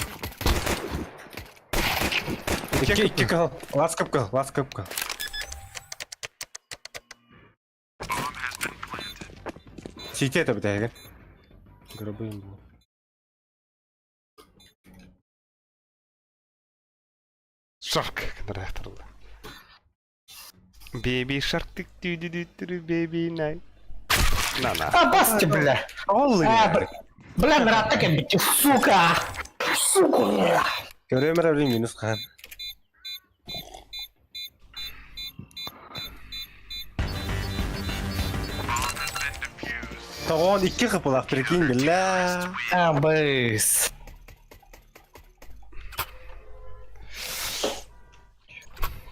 Икки, икки кызыл. Лас кып-кызыл, лас кып-кызыл. Сити это битәһигин. Гробы им было. Shark кенәрәхтерле. Baby shark тик тü дü дü дü baby night. На на. А, басты, бля. Олли. А, бля. Бля, нырата кэлбит, сука. Сука. Көрөмөр билин минус хаан. Тоҕоон икки хыпылах прикинь, бля. Абыс.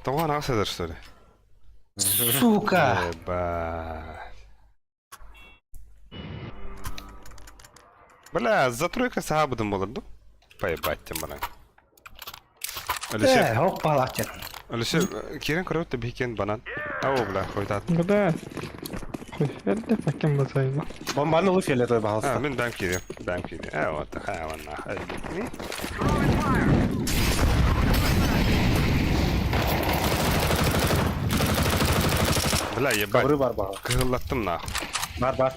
Тоҕо аҕыс что ли? Сука. Ебать. Бля, за тройка саабыдым болар ду? Поебать тем баран. Алише, Э, опа, лактер. Алише, кирен көрөт да бикен банан. Ау, бля, хойтат. Да. Хуй, это факин базайма. Бомбаны ылы фиолетовый А, баһалыста. мен дам кире, дам кире. А, вот, а, вон, нахуй. Бля, ебать. Кабыры бар баһал. Кыһыллаттым нахуй. Бар бар.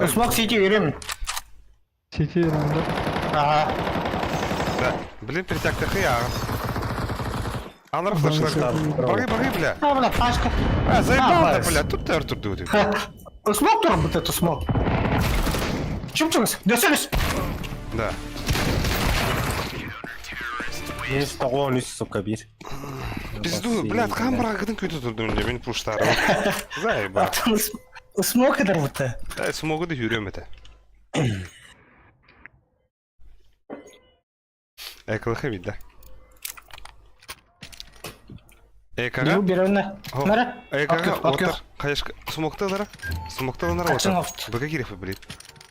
Смок сити беремин. Сити herhalde. Ага. Да. Блин, перетяктахы я. Алар флешлар. Баги, баги, бля. А, бля, пашка. А, заебал да, бас. бля. Тут ты Артур дует. Смок тур вот это смок. Чум-чумс. Дөсөлүс. Да. Минус тоҕоон үс сука бир. Пизду, бля, кам брагыдын көтө турдум мне, мен пуштары. Заебал. Смок это вот. Да, смогу да хүрөм это. Экылыхы бит, да. Экага. Бу берөне. Нара. Экага, Откыр. отыр. Кайышка, смокталара. Смокталара Качан отыр. офт. Быга керек блин.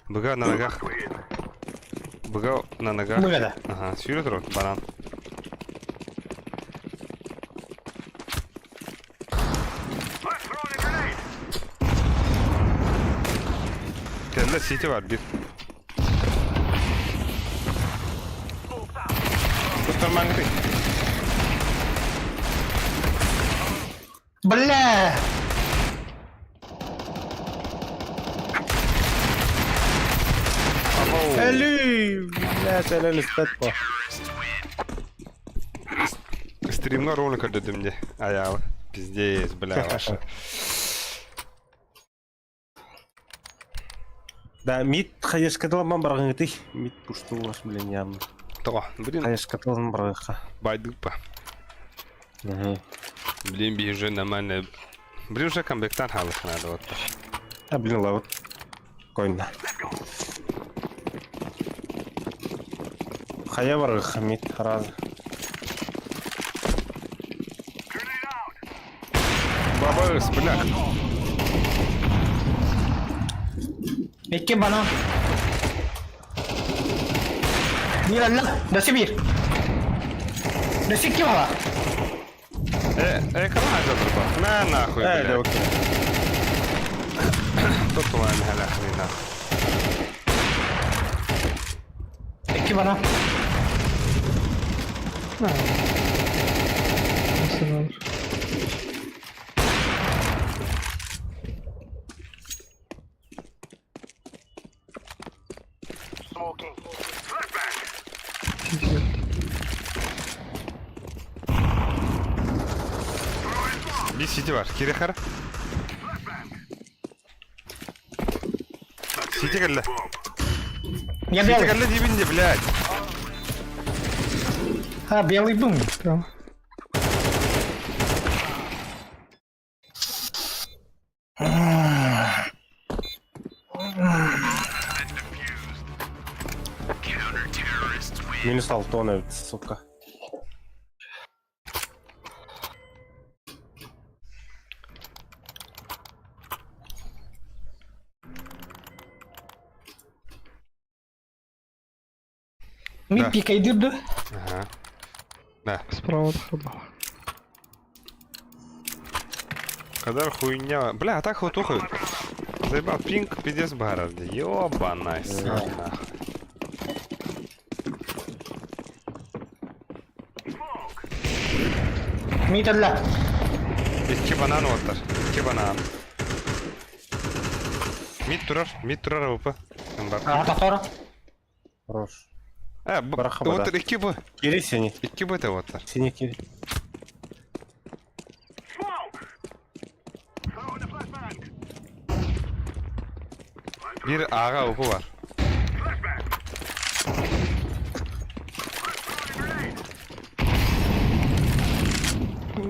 Быга на ногах. Быга на ногах. Быга да. Ага, сүйрө тур, банан. Бля, сити бар bir. Кустармаңгы. Бля! Өлүү! Бля, сэлэн испэт по. Стримга ровно көрдөдүм де. Аялы. Пиздец, бля, ваша. Да, мид хаешкатылан баргыты. Мид пуштулар, блин, явно. Того, блин, Хаешкатылан баргыха. байдык па. Блин, би уже нормально. Блин, уже камбэктан халых надо вот. А, блин, лавыт. Койна. Хая баргыха мид раз. Бабас, бля. İki banan. Bir Allah. Nasıl bir? Nasıl iki var? Э, э, калай задурба. На нахуй, Э, да, бля. окей. Тут лайм халя хрена. İki banan. Nasıl alır? Smoking. Сити geldi. Bir сити бар. Кире хара. Сити келді. Я Сити белый. келді дейбін де, блядь. Ha белый бум. Прямо. Минус алтон, сука. Да. Mid пикайдырды. Ага. Да. Справа от хаба. Кадар хуйня. Бля, а так вот ухают. Заебал пинг, пиздец баразды. Ёбана, нахуй. Mid Allah. İki banan otar. İki banan. Mid durar, mid durar AWP. Бар. Ha tatara. Хорош. Э, б- Барахаба, вот да. iki bu. Кири синий. İki bu da otar. Синий кири. Bir ağa AWP var.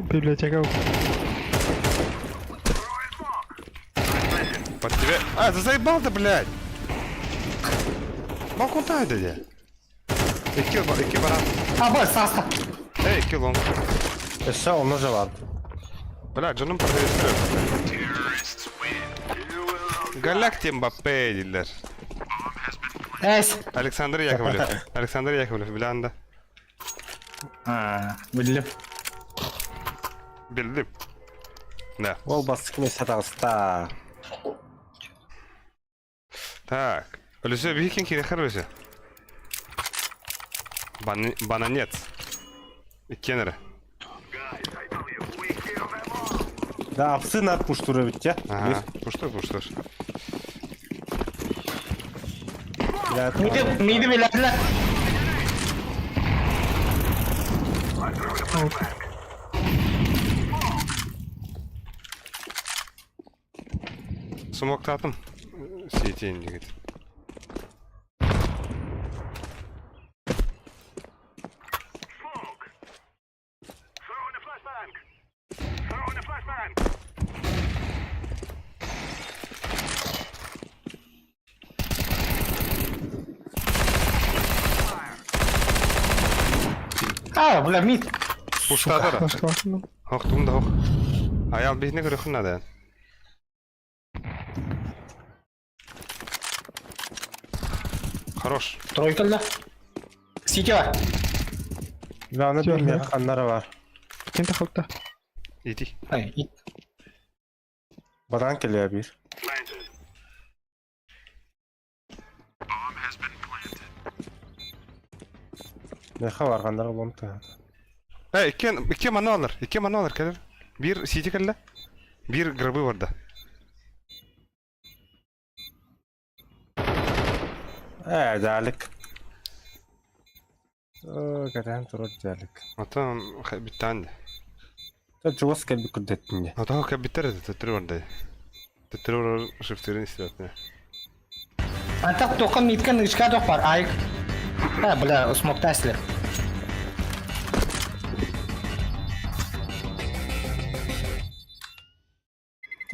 Библиотека. Под тебя. А, ты заебал ты, блядь! Балкон dedi. İki, iki banan. Ha bu sasta. Ey, iki long. Өссө онно же бар. Бля, canım продает. Галакти Мбаппе dediler. Es. Александр Яковлев. Александр Яковлев, bilanda. Ha bildim. Bildim. Да. Ол бастық сатағыста. Так. Ölüsü bir kim kiri ölüsü. Бананец. Кеннера. Да, апсы над пуштура ведь, Ага. Пуштур, пуштур. Бля, Midi, midi bilediler. Смоктатым. Сетейін деген. Ha бля mid. Пуштадыр. Башка Хоқтум да хоқ. Аял бейіне көріхін нада. Хорош. Тройка да. Сити var. Бля, аны Всё, bilmeyen да. ханнары бар. Кем тахалта? Иди. Ay, it. Банан келе bir. Меха баргандар улам тыһата. Э, икки, икки мануаллар, икки мануаллар кэлэр. Биир сити кэллэ, биир гробы барда. Э, дьаалык. Э, кэтээн турар дьаалык. Оттон бүттээн да. Та чугас кэлбит курдэттин дии. Отоо кэлбиттэр этэ, төттөрү барда. Төттөрү барар шифтерин истибэтинэ. Антах тоққа митка нычка тоқ бар. Айк. А, бля, смоктаслер.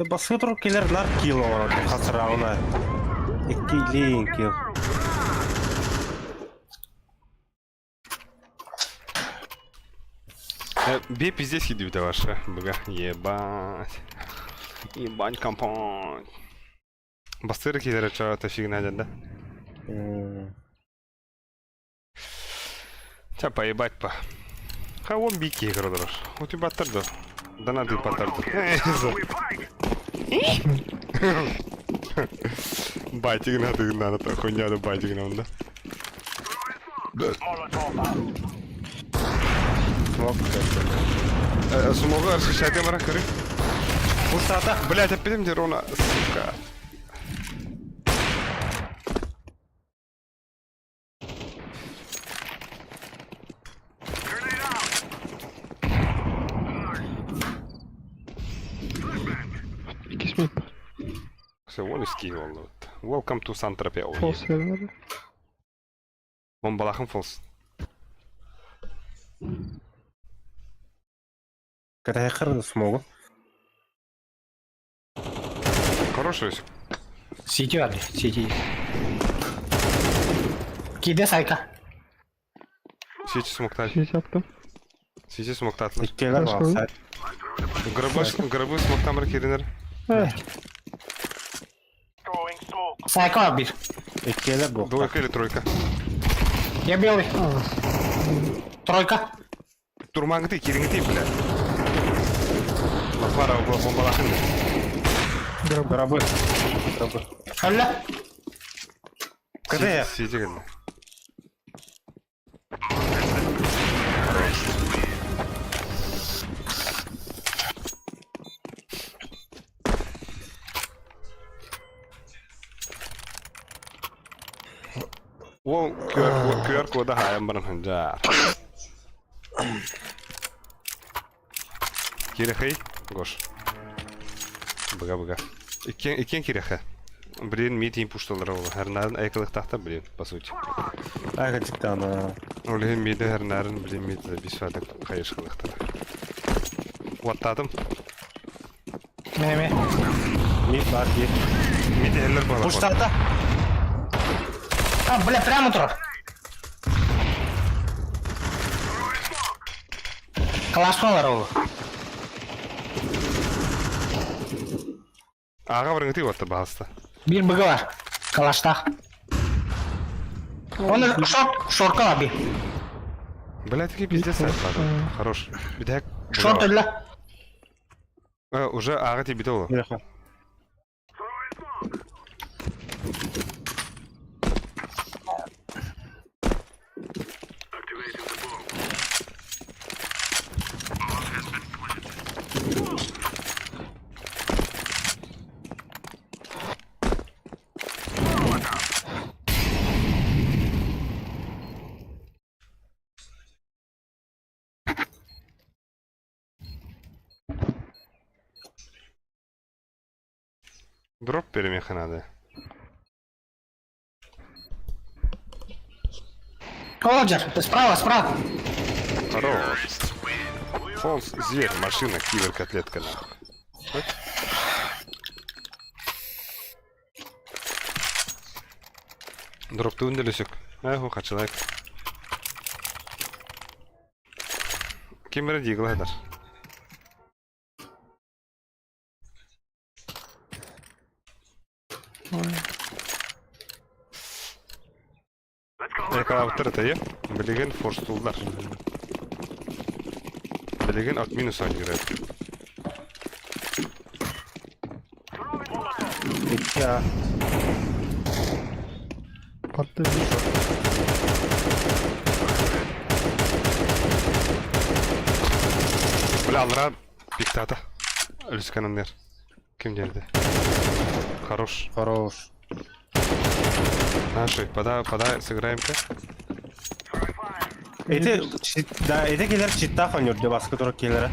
Басқа туруп келер нар килл оҥорор хасырааҕына. Икки илиин килл. Бе пиздец кидибите ваша. Быга. Ебать. Ебать компот. Бастыры кидер ча фигня да? Ча поебать па. Ха он бики игродор. Вот и батырды. Да надо батырды. Байтигна ты надо то хуйня да байтигна он да. Смог. Смогу аршишать мара көрү. Пустата. Блять, опять мне Рона, сука. Иккис мид бар. Все, вон из Киева. Welcome to Saint-Tropez. Фолс сервері. Бомбалахым фолс. Катайхар смогу. Хороший. Сити бар, сити. Киде сайка. Сити смоктат. Сити аттым. Сити смоктатлар. Иккилер бар. Гробы, гробы смоктамыр киринер. Сайка бар bir. Иккилер бу. Двойка или тройка? Я белый. Тройка. Турмаңды, кириңди, бля. Лапара бомбалахын. Гробы. Гробы. Алла. Катая. Сити келди. Ол QR кода хайым барым ханжар. Кирехей, Гош. Быга быга. Иккен иккен кирехе. Блин, митин пушталар ол. Хернарын айкылык тахта, блин, по сути. Ага, тиктана. Оле миди хернарын, блин, мид бисвадык кайышкылыктар. Ваттадым. Меме. Мид бар, мид. Мид херлер бар. Пустата. А, бля, прямо турар. Класс ол. Ага барыңты ватты бағаста. Bir bıgı var. Калашта. Оны шорт, шорка бар bir. Бля, таки пиздец Хорош. Бидәк. Шорт өлі. Уже ага тебе битоло. Дроп перемеха надо. Роджер, справа, справа. Хорош. Фолс, зверь, машина, кибер, котлетка, нахуй. Дроп ты үнделесек. Эх, хачылайк. Кемер дигладар. Экалаптыр тайы. Билеген форстулдар. Билеген от минус играет. Икки. Patladı. Бля, аллара пиктата. Үлүскэнэннэр. Ким диэнди? Хорош. Хорош. Наши, подай, подай, сыграем-ка. Эти, да, эти келер читтах ойнур, баскы турар келері.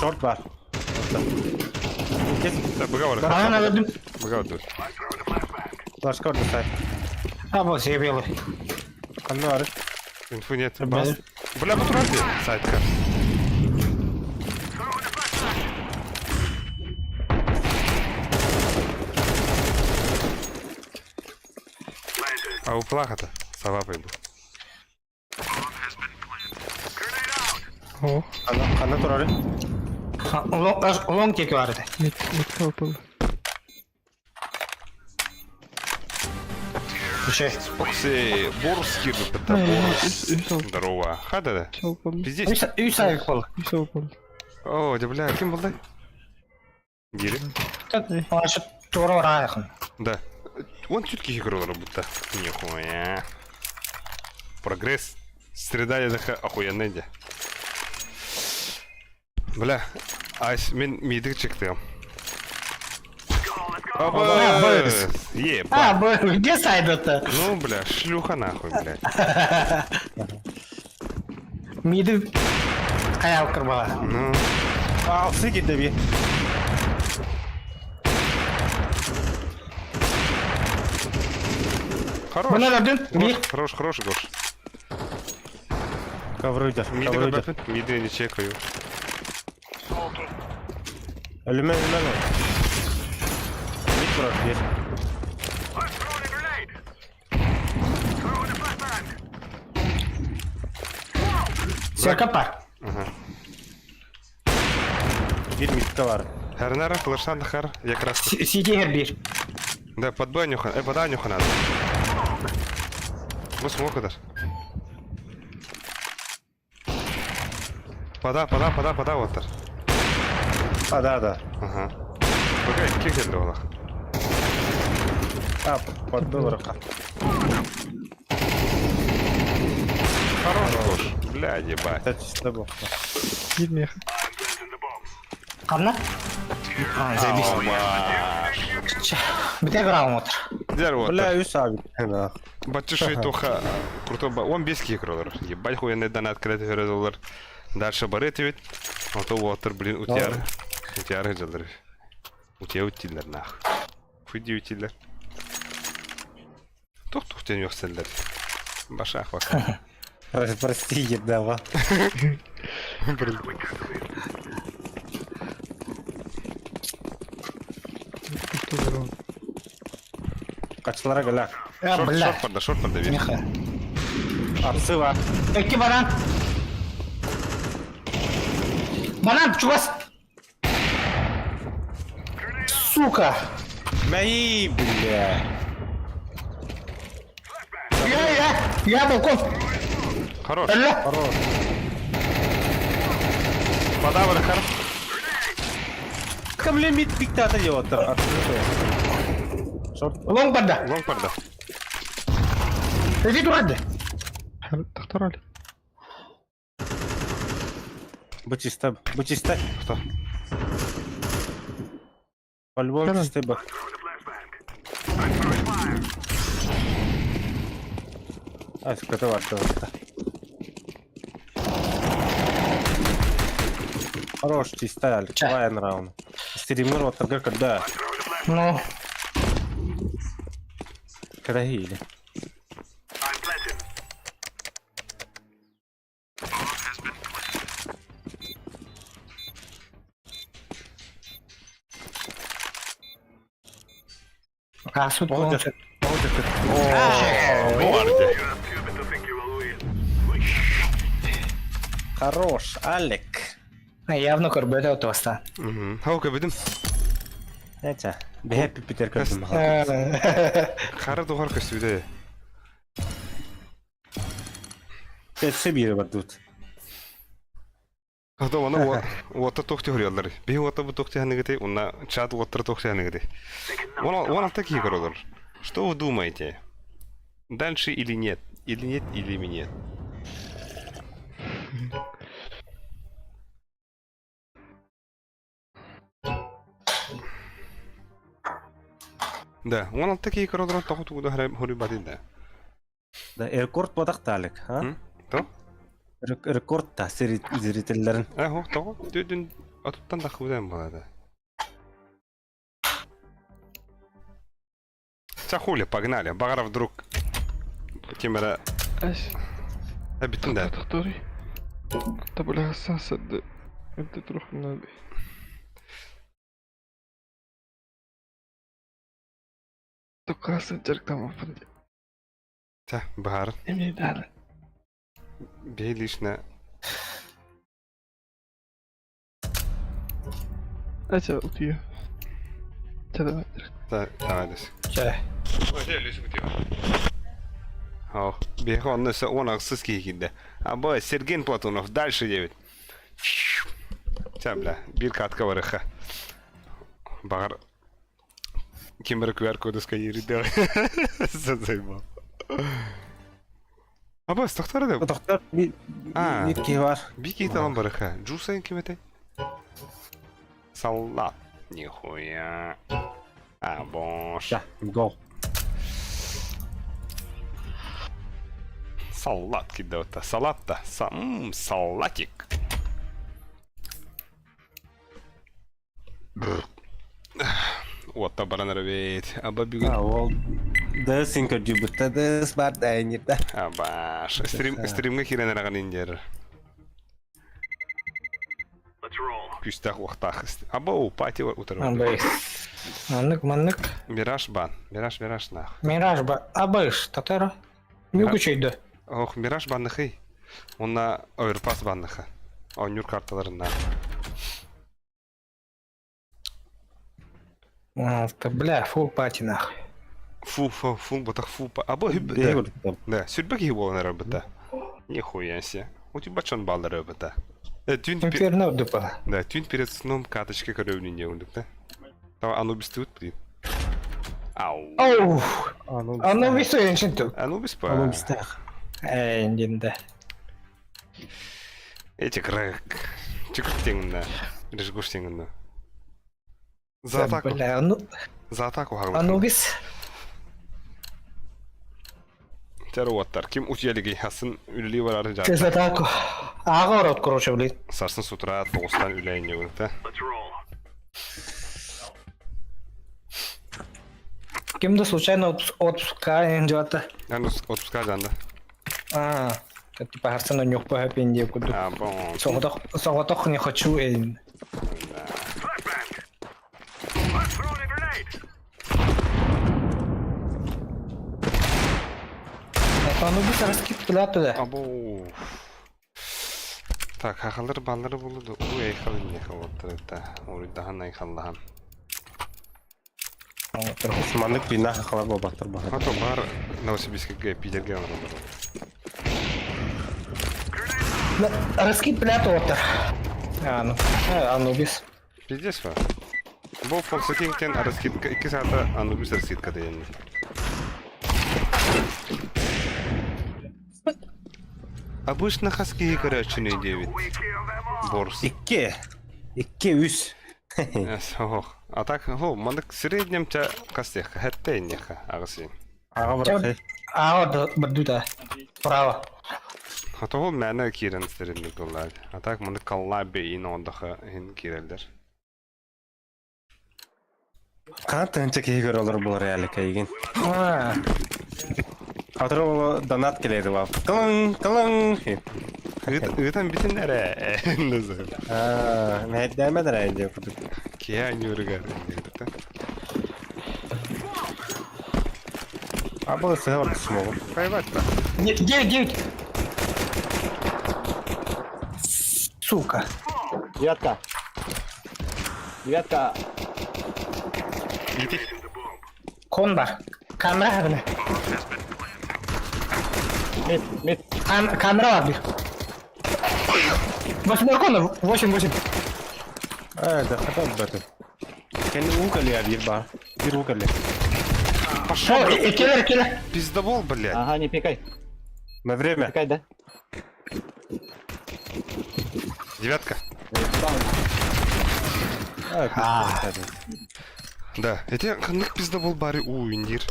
Шорт бар. Да, быга бар. Банан өлөрдүм. Быга бар. Флашка орды сайт. А, бу себелы. Ханна бар. Инфы нет. Бас. Бля, бу турар сайтка. А у плаха-то сова пойду. О, Ханна, ханна турар. Лонг теки бар edi. мид, мид калпыл. Düşey. Окси, Борс кирди бітті, Борс. Здорово. Хада да. Чалпыл. Пиздец. Үс үс ayık bol. Үс алпыл. О, да бля, ким болды? Гири? Ашы тура ора yakın. Да. Он чутки играл будто. Нихуя. Прогресс. Среда языка охуенная де. Бля, ась, мен мидик чыктым. Оба! Ебать. А, bu где сайдыты? Ну, бля, шлюха нахуй, блядь. Midi kayal kırbağa. Ну, Алсы кетті би. хорош. Bunu öldürdüm. Bir. Хорош, хорош, хорош, Гош. Коврыйдыр, Миди коврыйдыр. көрбөппүн, миди не чекаю. Өлімен, өлімен ол. Мид турар, бер. Serkap var. Бир мидке бар. Хернера, флешан хер, якраз. Сити her bir. Да, под Б нюха, под А нюха надо. Бу смог удар. Пода, пода, пода, пода, оттар. А, да, да. Ага. Бага, икки келди олах. А, под Б бар. Хорош, Гош. Бля, ебать. Это чисто был. Бир меха. Kanna. Ha, zebis. Bir de gram otur. Дер Бля, оттар. үс abi. Хана. Батчы тоха. Круто, он без кикролер. Ебать хуя донат кредит доллар. Дальше барыт ведь. А то уотер, блин, утяр. Утяр жалар. Утя утилер нах. Хуйди утилер. Тух-тух тен ёкселлер. Башах бака. Прости, едава. Качылара гала. Ya Шорт, бля. шорт барда, шорт барда бер. Миха. Арсы бар. İki banan. Банан, чувас. Сука. Мәй, бля. Я, я, я балкон. Хорош. Öyle. Хорош. Пода бар хар. Кім мид пиктата деп отыр. Шорт. Лонг барда. Лонг барда. Иди турады. Тахтар али. Бу чисто, бу чисто. Кто? По-любому Давай. чисто бу. А, скоты бар, да. Хорош, чисто, Алик. Ча. Давай раунд. Стример вот тогда, когда? Ну, Когда или? а суд Молодец. Барде. Хорош, Алик. Явно көрбөтө отуста. Хаука бидим. Нече? Бэпи Питер көрдүм. Хара тухар көстүдө. Өссө бири бар тут. Хата оны уотта тохти хөрүөллөр. Би уотта бу тохти ханыгыты, уна чат уоттар тохти ханыгыты. Вон алта кии көрөлөр. Что вы думаете? Дальше или нет? Или нет, или нет? Да, 16 киһи көрө олорон тоҕо тугу да хоруйбатын да. Да, рекорд бодах таалык, а? То? Рекорд та зрительлерин. Э, хо, тоҕо? Түдүн отуттан да худен болады. Ча хули, погнали. Багара вдруг ким эрэ Ась, эбитин да. تختاري طب ولا الساعة صدق انت تروح النادي تقاس جرك فندي Ча, баһар. Эмиэ даҕаны. Биһи лично Ача утуйа. Чэ давай. Та, давай дэс. Чэ. Ох, биһиги онно өссө уон ахсыс киһи киирдэ. Абы, Сергей Платонов, дальше диэбит. Чэ, бля, биир катка барыха. Баҕар, ким эрэ QR-коду сканерит Заебал. Абас, тохтор да. Тохтор би А. биир киһи бар. Би киһи талан барыха. Джусайн ким этэй? Салат. Нихуя. А, бош. Да, гол. Салат кидаута. Салат та. Са салатик. Уотта баран эрэ Аба бүгүн. А, ол дэс интервью дэс бар дайнирда. Абаш. Стрим, стримҥэ киирэн эрэҕин индиэр. Күүстээх уохтаах. Аба у пати утары. Абы. Маннык, маннык. Мираж бан. Мираж, мираж нах. Мираж ба. Абыш, татара. Нюку чөйдө. Ох, мираж банныхый. Онна оверпас банныха. Оонньуур карталарына. Бля, фул пати нахуй. Фу, фу, фу, батах фу. Аба хүб. Да, сүрбэ киһи буолан эрэр быта. Нихуя себе. У тебя чон баллары быта. Түүн Инферно дупа. Да, түүн перед сном каточка көрөбүнүн диэн да. Там Анубис тут, блин. Ау. Оу. Анубис үйеншин түк. Анубис па. Анубистаах. Эй, индинде. Эти крэк. Чүкүр теңинна. Режгуш теңинна. За атаку. Бля, ну, За атаку Анубис. Тер уоттар. Ким утиялиги хасын үлели барары Ты за жата. атаку. Ага, рот, короче, блин. Сарсын с утра тоғыстан үләйін да. Ким-то случайно отпуска жата. Аны отпуска жанда. А, типа харсана нюх по хэппи куду. А, бон. Соғотох не хочу, эй. Анубис раскид туда туда. Або. Так, хахалар баллары болду. Уй, айхал не халаттар. Уруйдахан айхаллахан. Маннык бина хала бабаттар баха. Ато бар Новосибирскке Питерге алар. Раскид бля отыр. А, ну, Анубис. Пиздец ба. Бу Фоксакингтен раскидка 2 саата Анубис раскидка деген. Обычно хаски короче не девять. Борс. Икки. Икки үс. Ох. А так, хо, мандык среднем ча кастех, хаттейнеха, агасы. Ага брат. А, вот, бардута. Право. А то ол мәні кирен стеринник болар. А так мындык коллаби ин ондаха ин кирелдер. Кан тынча киһи көрө олор булар реале кайгин. А, Атыр ол донат келеди ба. Кылың, кылың. Ыытан битин эре. А, мәйдәмәдер әйде кудук. Кия нюргар. Абы сыгыр смогу. Хайват ба. Девять, девять. Сука. Девятка. Девятка. Ити. Кон бар. Камера хабына. Мид, мид. Кам камера бар бир. Восьмерка, восемь, восемь. А, да хата баты. Кен укали бир бар. Бир укали. Пошел, О, келер, келер. пиздобол, блядь. Ага, не пикай. На время. Пикай, да? Девятка. А, Да, эти ханнык пиздобол бары уу индир.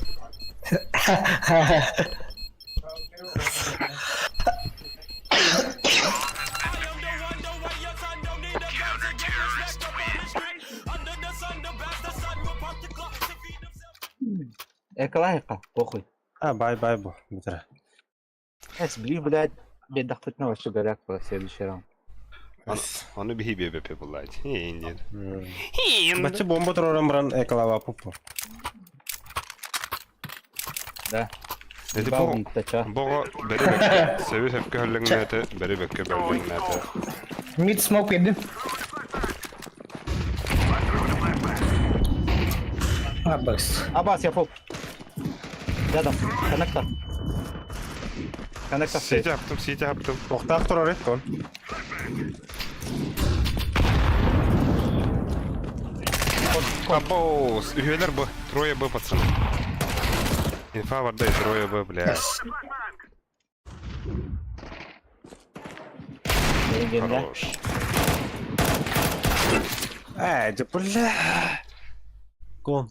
Эколайка, похуй. А, бай-бай бу. Бүтэрэ. Эс, блин, блядь, бедахтытна вообще горят по следующий раунд. Ону биһи биэбэпэ буллаать. Индир. Бачча бомба тураран баран эколава пупу. Да. Эти Ебал бо миттача. бого бери бэккэ сөбү сөпкө хөллөҥнөөтө бери бэккэ бөллөҥнөөтө. Мид смок бердим. Абас. Абас, я фул. Рядом. Коннектор. Коннектор стоит. Сити аптым, сити аптым. Тохтаах турар эт кон. Абоус, үһүөлэр бу, трое б пацаны. Инфа барда трое б, бля. Легенда. Хорош. Э, дьэ, бля. Кон.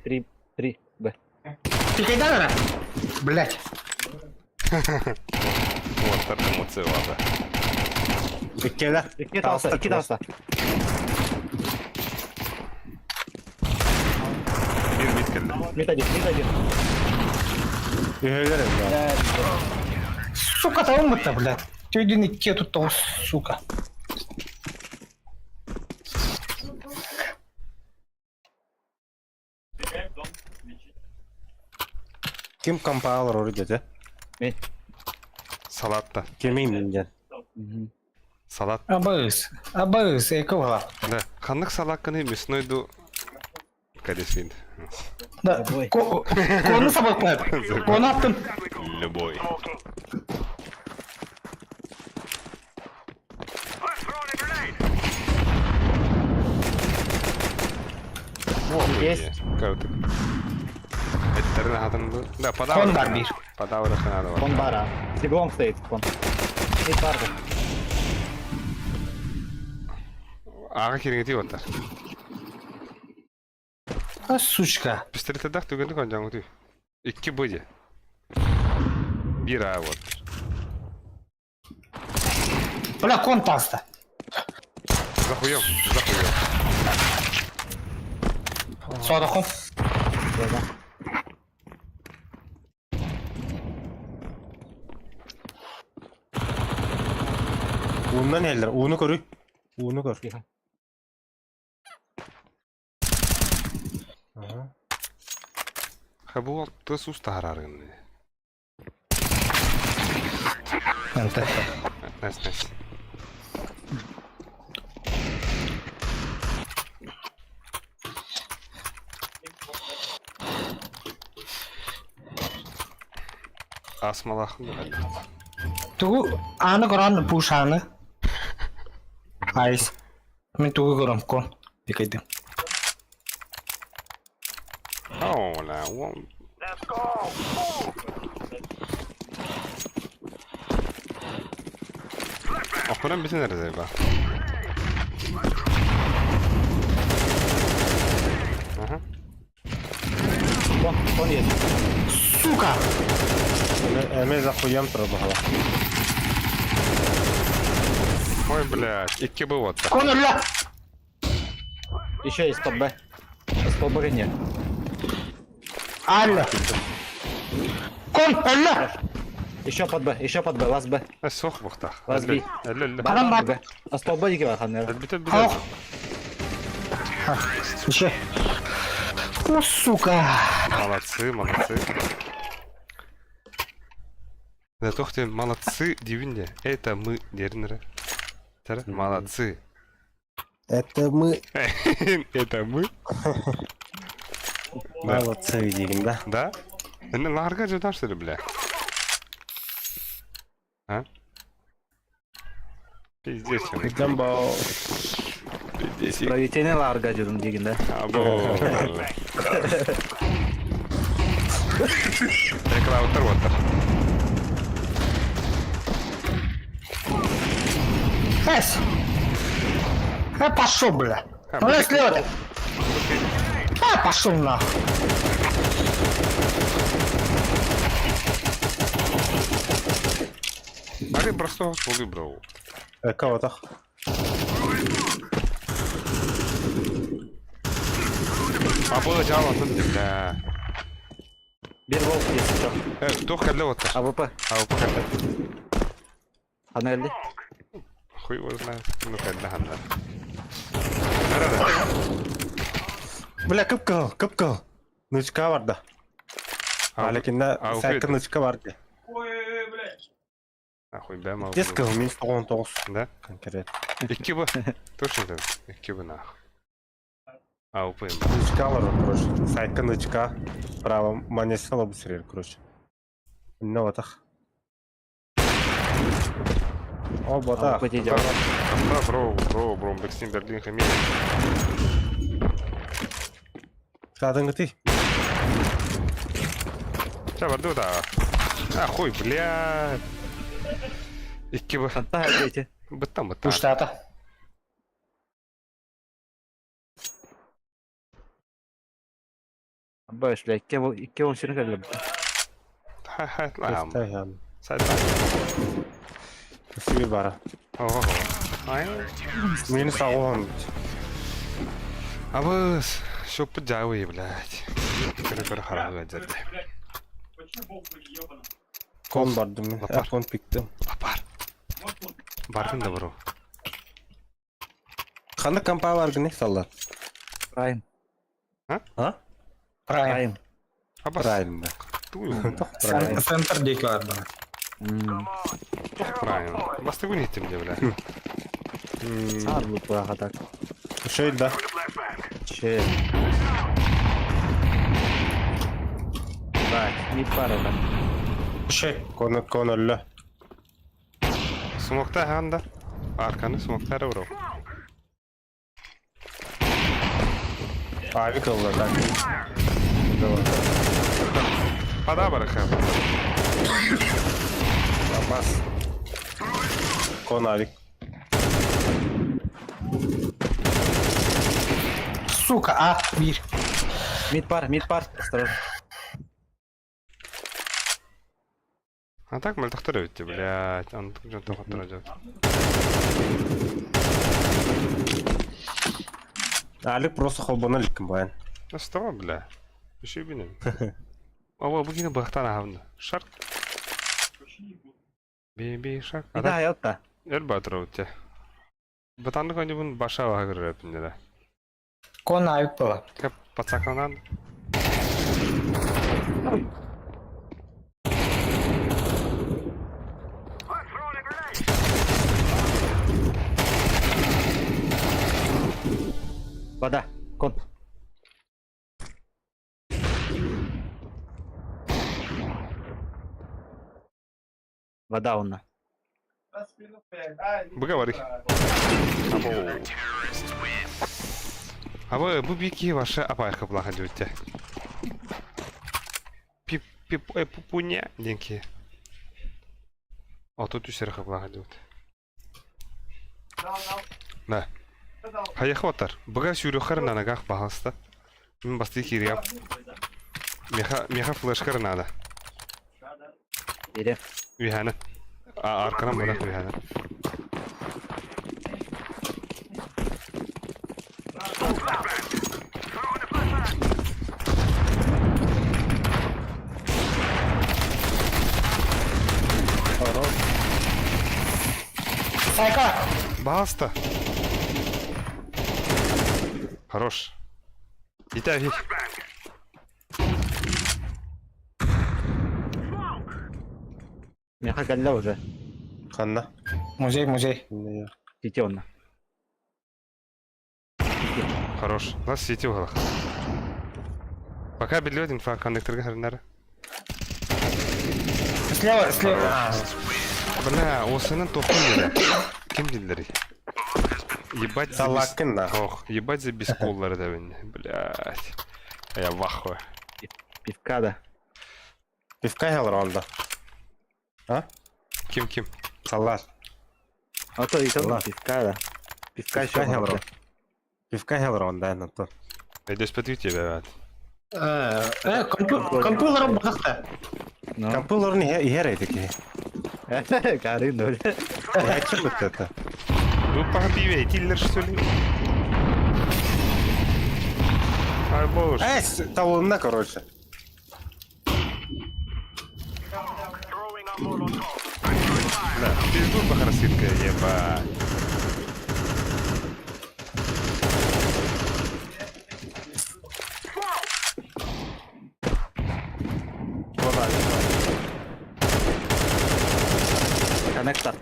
Три, три, Б. Ты когда Блять. Уоттар эмоция бада. Иккеле. Икки талса, икки талса. Бир мид келди. Мид один, мид один. Үһүөлэр эт. Сука, там это, блядь. Түйден икки тут того, сука. Ким компайлер ору дете? Салатта. Кимин ден. Салат. Абас. Абас, экола. Да. Ханнык салакканы мясной ду. Кадесин. Да. Любой. Кону собой коп. Кону аттым. Любой. Есть. Картик. Эттерин хатын бу. Да, подавр. Кон бар бир. Подавр ханады бар. Кон бара. Стеклом стоит, кон. Мид бар. Ага кириңити оттар. А, сучка. Пистолеті дақ түгенді кон жаңы түй. Икки быди. Бир а вот. Бля, кон таста. За хуем, за хуем. Содохом. Да, Ууннан эллер. Ууну көрүй. Ууну көр. Тихо. Ага. Ха бу алты сус тахарарын. Энте. Найс, найс. Асмалахын да. Тугу аны көрөн пушаны. Айс. Мен тугу көрөм кон. Бикейдим. Ола, он. Охуран битен nerede ба? Ага. Кон, кон есть. Сука! Эме за хуем турар бахала. Ой, блядь, икки бы вот. Кон өллө! Еще есть под Б. С под Б нет. Алло. Кон өллө! Еще под Б, еще под Б, лас Б. Сох бухтах. Лас Б. Адам бар. Б. А с под Б дики бар, наверное. Бит бит. Ох. Еще. О, сука! Молодцы, молодцы. Да тохте молодцы дивинде. Это мы дернеры. Молодцы. Это мы Это мы? Да. молодцы дегин, да? Да? Энэ ларга жутар что ли, бля? А? Пиздец, он. Дамбо. Пиздец. Проведение ларга жүрүм деген да. Або. Реклауттар оттар. Эс! Э, пошел, бля! Ну, слева ты! пошел нахуй. Бары просто полы брал. Кого-то. А было дело тут, бля. Бир волк есть что. Тух кәлле вот. АВП. А, кәлле. Ана әлде. Хуй его знает. Ну кәлле ханна. Nerede? Бля, кып-кыл, кып-кыл. Нычка бар да. Алекинде сәккі нычка бар де. Ахуй, бля, мал. Тез кыл, минус 99. Да? Конкрет. Икки бу. Точно так. Икки бу нах. А, упым. Нычка бар, короче. Сайтка нычка. Право, манесала бу сирер, короче. Не вот О, бота. АВП дейді. Да, бро, бро, бро, Бексин Берлин хамин. Садыңгы ты. Ча, барду да. А, хуй, бля. Икки бу. Ханта әлде. Быттан, быттан. Уштата. Баш, бля, икки бол, икки бол ширин кәлле. Ха, ха, лам. Хан. Сайт. Сиби бара. Ого. Ай. Минус агон. Абыс, шопы жауы, блядь. Кыры-кыры харага жерде. Кон бардым мен. Лапар. Кон пиктим. Лапар. Бардын да бро. Қандай компа бар гыне саллар? Прайм. А? Прайм. Прайм. Абас. Правильно. Тую. Правильно. Центр дейк бар бана. Правильно. Бастыгу не тем, бля. Сар бұл бұраға так. Шөй да. Че. Так, мид бар да. Шей. Кон кон өллө. Смокта ханда. Арканы смокта бро. Авик ылла так. Пада бараха. Бас. Кон авик. Сука, а, бир. Мид бар, мид бар. Осторожно. А так мальтахтар ведь, блядь. Он тут же только идет. Алик просто холбона ликкин баян. Ну что, бля? Еще бинем. Ава, бугина бахтана хавна. Шарк. Биби шарк. Мид аятта. Эр батыр өте. Батанды конди бун баша вага көрөп инде. Кон авик была. Кеп пацаканан. Вода. Кон. Вода онна. Буга барый. Або. Або бу бики ваша апайка блаха дютте. Пип пип э пупуня денки. А тут үсер блаха дют. Да. Хайахватар. Буга сюрюхар на ногах пожалуйста. Мен басты кириям. Меха меха флешкар надо. Ире. Вихана. А арканан бара вихана. Сайка. Баста. Хорош. Итави. Меха кәлле уже. Ханна. Музей, музей. Сити онна. Хорош. Нас сети в голах. Пока билет инфа коннекторга хәрнәр. Слева, слева. А, Бля, осының тоқын деді. Ким дилдери? Ебать за бес... Салакын да. Ох, ебать за бесколлары да бен. Блять. Я в ахуе. Пивка да. Пивка хелер онда. Ким ким? Саллар. А то и Ла. пивка да. Пивка Пивка еще. хелер. Пивка хелер онда на то. Өйдөспөтүк диэбэт. Э, компьютер бахта. Ну. Компьютерын иһэр эти киһи. Кары ноль. Иһээччи быттата. Бу паха пиво этиллер что ли? Ай боже. Эс, талонна, короче. Да, пизду бахарасытка, ебать. Коннектор.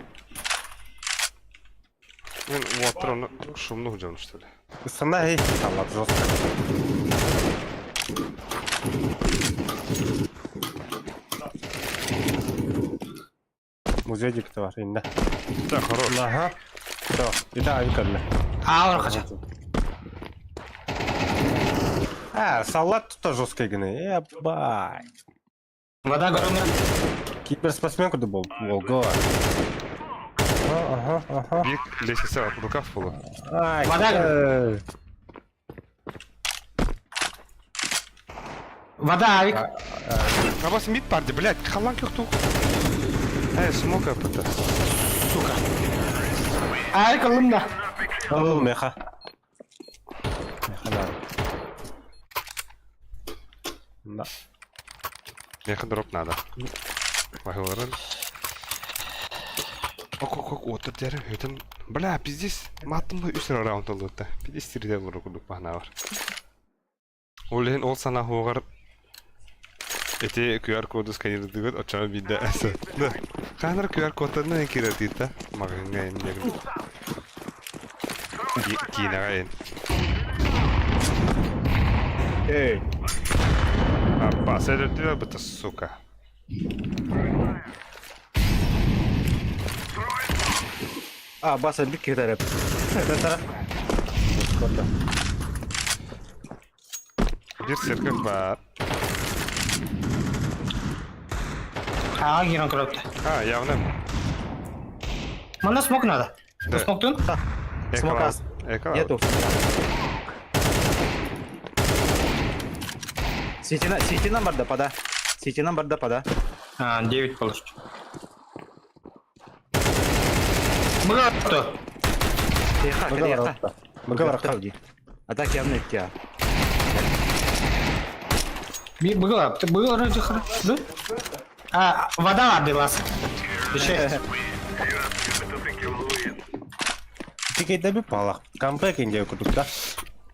Мен уоттар шумно дьон что ли? Сана эй, салат жестко. Музей дикті бар, инна. Да, хорош. Ага. Все, это авикарля. А, он А, салат тут тоже жесткий гны. Ебать. Вода горная. Киберспортсмен куда был? Ого. Ага, ага. Бик лестница рукав була. Ай, Вода. Вода, авик. А вас мид парди, блядь, халан кюхту. Эй, смока это. Сука. Авик ылым да. Ол меха. Меха надо. Да. Меха дроп надо. Бахыларын. Ок, ок, ок, отыр дәрі, өтін. Бля, пиздец, маттым үс раунд oldu да. Пиздец тирде олар курдук бахна бар. Ол лehen ол сана хугар эти QR коду сканирдыгыт оча бидде әсі. Да. Ханар QR кодтан кирер дейт да. Магазинга эмнегин. Кийинага эн. Эй. Апа, сәдірді быта, сука. А, баса бик кетереп. Бир церковь бар. А, гирон коробка. А, явно. Мана смок надо. Да. Смоктун? Смока. Эко. Нету. Светина, светина барда пода. Светина барда пода. А, 9 положить. Богато. Тихо, тихо. Мыга А так явно идти. Би было, ты было вроде хорошо. Да? А, вода отдалась. Еще. Тикейде би палах. Кампек инде кудук да.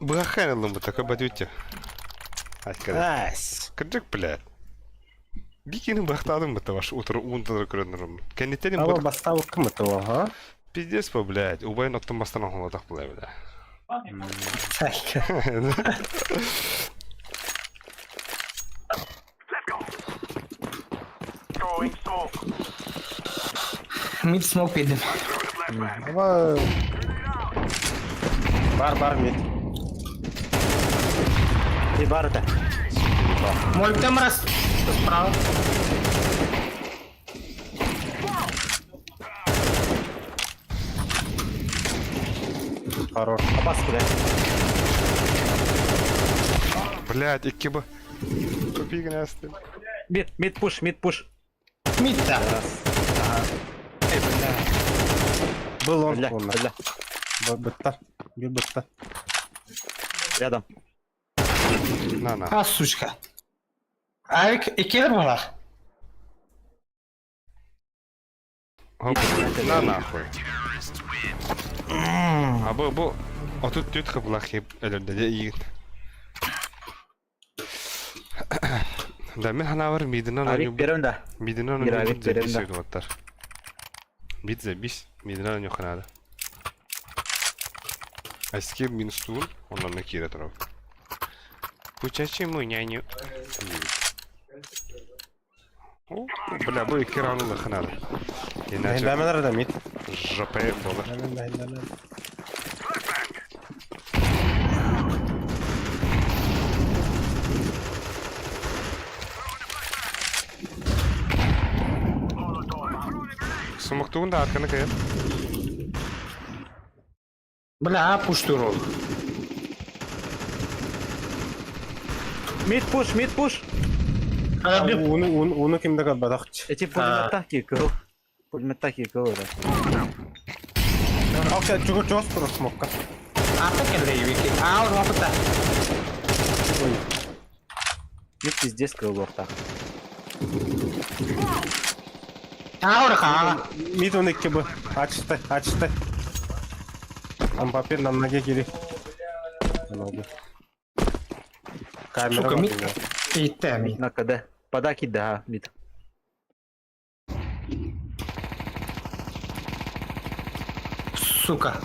Бахарилым бы такой бадюте. Айткада. Ась. Кырдык, блядь. Бикини бахтадым бы ваш утро унтыр көрөнөрүм. Кенеттен Ама бу бастау кім это, ага. пиздец по, блядь. Убайын оттон бастан оңолотак була, бля. Мид смок видим. Ама бар бар мид. И барда. Молик там раз. Справа. Хорош. Абас, блядь. Блядь, икки бы. Купи гнезды. Мид, мид пуш, мид пуш. Мид да. Раз. Ага. Эй, бля. Был он. Бля, он. бля. Бытта. Бир бытта. Рядом. На, на. А, сучка. Авик, икелер була. Хоп. На нахуй. А бу бу отут түт кыблах хеп элерде ийин. Да мен ханавар мидинан Авик берем да. Мидинан Бир авик берем да. оттар. Мид забис, мидинан нюханада. Аскер минус туун, оннан на кире турап. Пучачи мой няню. О, бля, бу икки раунд ханада. Иначе Хиндамен да мид. жопа болар. Хиндамен, хиндамен. Сумактуун да арканы каяр. Бля, пуш турол. Мид пуш, мид пуш. Ууну, ууну, ууну ким да көрбөтөх. Эти пулеметтах кикыл. Пулеметтах кикыл это. Окей, чугу чугас турар смокка. Ата кэллэ вики. Аа, опыта. Мид пиздец кыл ортах. Аа, ораха. Мид он икки б. Ачты, ачты. Ампапир на ноге кири. На ноге. Камера Сука, бар мид. у него. Иттэ ми. На КД. Подаки да, мид. Сука.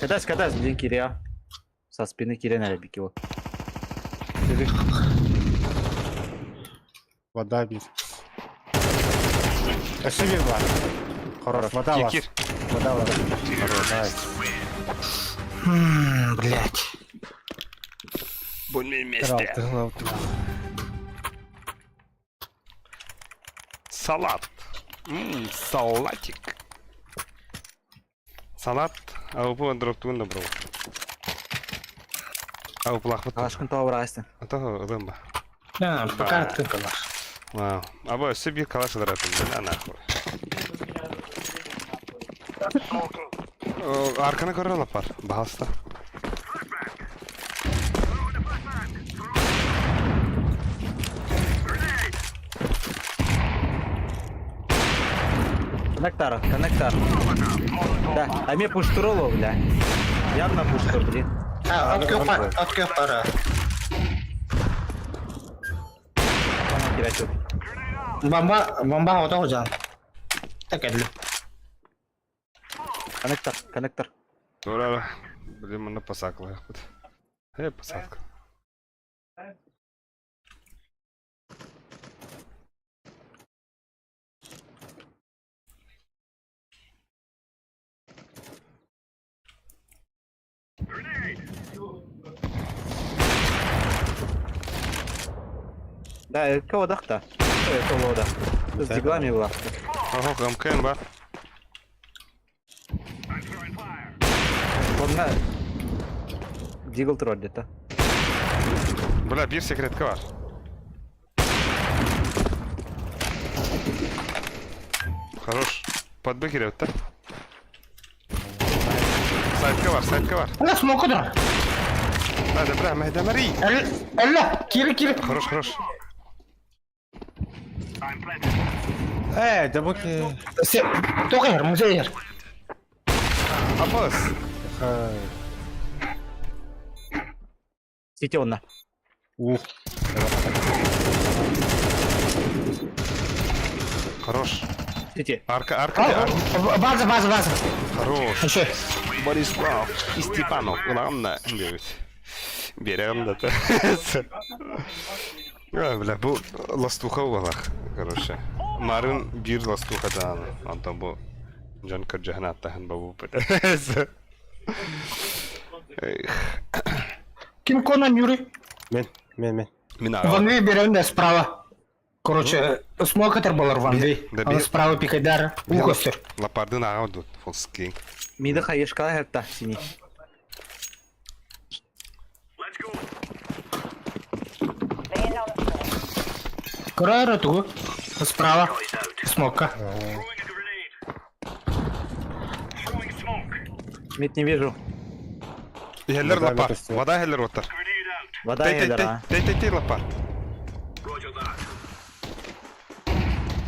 Кадас, кадас, блин, Киря. Со спины Киря наверное, его. Вода бир. Өссө бир бар. Хорош, вода бар. Кир. Вода бар. Хорош, найс. Ммм, блядь. Будь вместе. Алты, алты. Салат. Салатик. Салат. А у дроптуун да бро. А у плахмат. Алашкын тауыр астын. А то ылымба. Да, пока ты калаш. Вау. Аба өссө бир калаш ыларатын. На нахуй. Арканы көрөр лапар. Баһалста. Коннектор, коннектор. Да, а мне пуш туроло, бля. Явно пуш тур, блин. А, открыл пара, открыл пара. Ана кирачок. Бомба, бомба вот жан. Так это. Коннектор, коннектор. Тура. Блин, мына посакла. Э, посадка. Да, кого дахта? Кого да? С диглами была. Ого, МКН ба. Ладно. Дигл тролль где-то. Бля, бир секретка бар. Хорош. Подбы кирет, да? Сайтка бар, сайтка бар. Она смог да. Да, бля, Мехдамари. Элла, кири, кири. Хорош, хорош. Э, да буки. Тоқер, музейер. Апас. Сити онна. Ух. Хорош. Сити. Арка, арка, арка. База, база, база. Хорош. Еще. Борислав и Степанов. Главное, девять. Берем да. А, бля, бу ластуха буолах, короче. Марын бир ластуха дааны. Онтон бу дьон көрдьөһөн аттаһын бабу Эх, Ким Конан Юрий? Мен, мен, мен. Мин аҕа. Ван Ви берем да справа. Короче, смог это был Ван Ви. Да, Он би- справа пикайдар. Ухостер. Лапардын аҕа дут, фолскин. Мида хаешка хепта синий. Laying down the smoke. Крайра ту. Справа. Смока. Мид не вижу. Хеллер Вода лапар. метастер. Вода хеллер оттар. Вода Тей, тей, Эдера. тей, тей, тей, тей, лапар.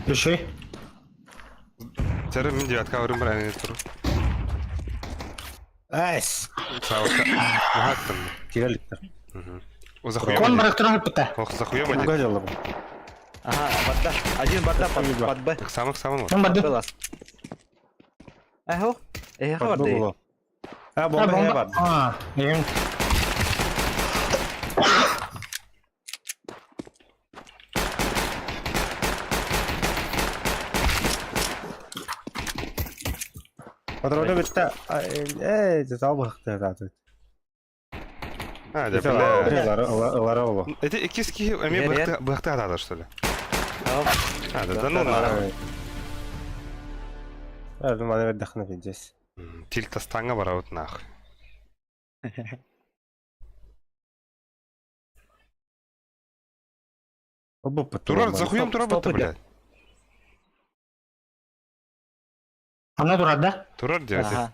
Еще. Сәрі мин девятка өрім бір әне тұр. Айс. Сауытта. Махаттым. Киреликтер. О, захуя Кон барактыран хепта. Ох, захуя Куга дело бу. Ага, вода. Один вода под, под Б. Самых самых. Он Б барды. лас. Эхо. Эхо Под Б воды. было. А, А, бомба бомба. я бар. А, им. Патроны битте. Э, это албахты да. А, да, бля. Ылара оло. Это икиски эме Нет, быхты быхты адада, что ли? А, да, да, ну Да, да, на. А, маны отдохну здесь. Тильтастанга барабыт нахуй. Турар, захуем турар Стоп, бутта, блядь. Она турар да? Турар дядя. Ага.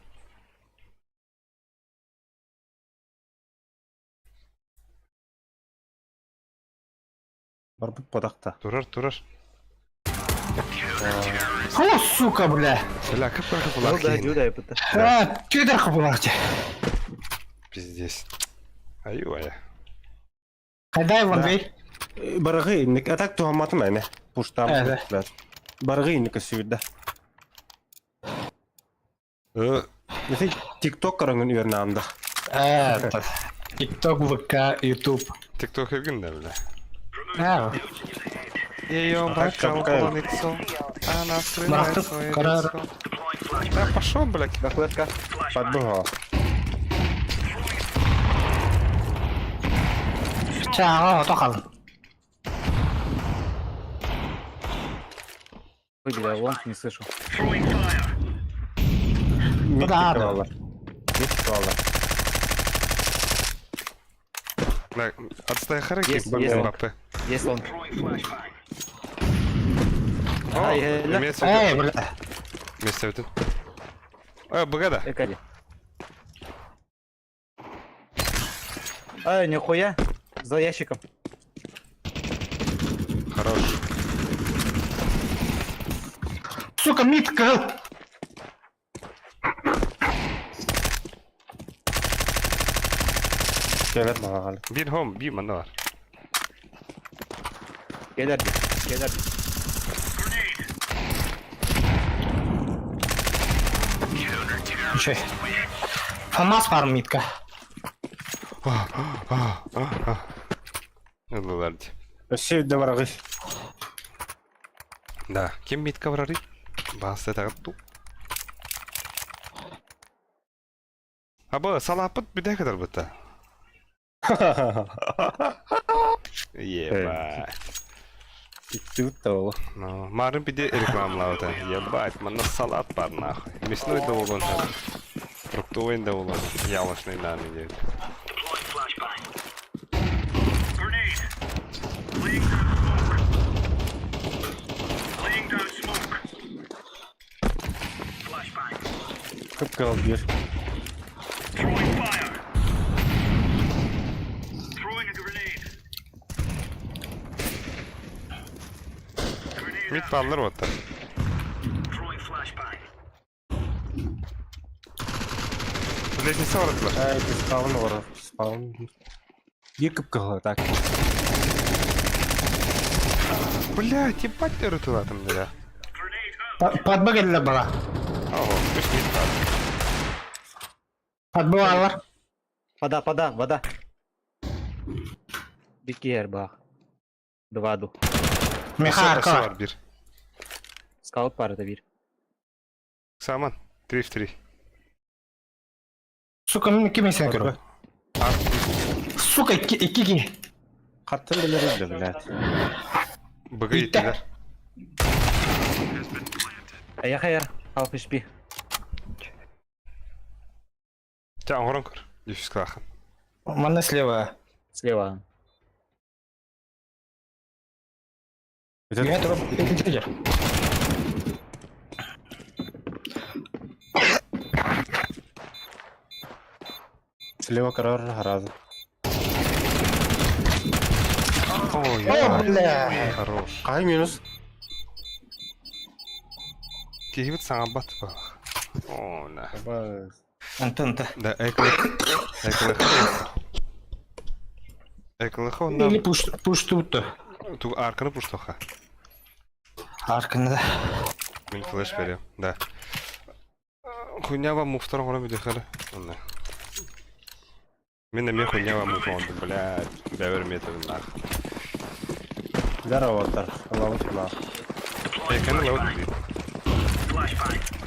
Барбыт бодақта. Турар, турар. О, сука, бля. Бля, как правда Ну да, была дюда, это. А, кедр булахти. Пиздец. Аю-ая. Хайдай вон бей. Барығы инник. А так туһамматым әне. Пуштам. Әне. Барығы инник сүйді. Если ТикТок караңын үйеріне анда. Это. ТикТок, ВК, Ютуб. Тикток иргин да, бля. А, Ее бросал какая? лицо, она скрывает свое лицо. Да пошел, блядь. Да, флешка. Подбыға. чао, тохал. Ой, бля, лонг не слышу. Мид Да, да. да. Мид балар. Бля, отстай хараки, Есть, есть. Мбаппе. Есть лонг. О, Ай, э, имеется в виду. Эй, бля. Имеется в виду. Бгада. Экади. Ай, нихуя. За ящиком. Хорош. Сука, мид кыл. Келер маған. Бир хом, би манар. Келер, келер. Ничего. Фамас бар мидка. Ылыларды. Өссі барығы. Да, кем митка барары? Басты тағып ту. Аба, салапыт биде кадар быта. Ебать. Иттігіт та олы. Ну, марын биде рекламалаута. Ебать, манна салат бар нахуй. Мясной да болон. Фруктовый да болон. Яблочный да, не делает. Көп кал бер. Мид баллар вот. Лестница баратылар. Ай, спаун бар. Спаун. Бір көп кал так. Блядь, ебать ты рутылатым, бля. Подбыгали бара. Ого, үш мид бар. Подбывалар. Вода, вода, вода. Бикер, бах. Дваду. Меха Өсө арка. бар бир. Скаут пар это бир. Саман, 3 в 3. Сука, мен кем есен көрім. Сука, икки икки. Қаттын білер еді, блядь. БГ еттілер. А я хайр. Халф HP. Жа, оңырын көр. Дефис клахан. Манна слева. Слева. Я туруп, икки Слева карар разы. Ой, О, бля. Хорош. Қай минус? Кейбіт саңа бат ба. О, на. Антон, та. Да, эклых. Эклых. Эклых Или ондан. пуш, пуш тут. Ту арканы пуштоха. Арканы да. Мен флеш берем. Да. Хуйня вам муфтар горам үдехары. Онда. Мен мен хуйня вам муф онды, блядь. Бәбер метабын нах. Здорово, оттар. Аллаху тла. Эканы лаут дейді.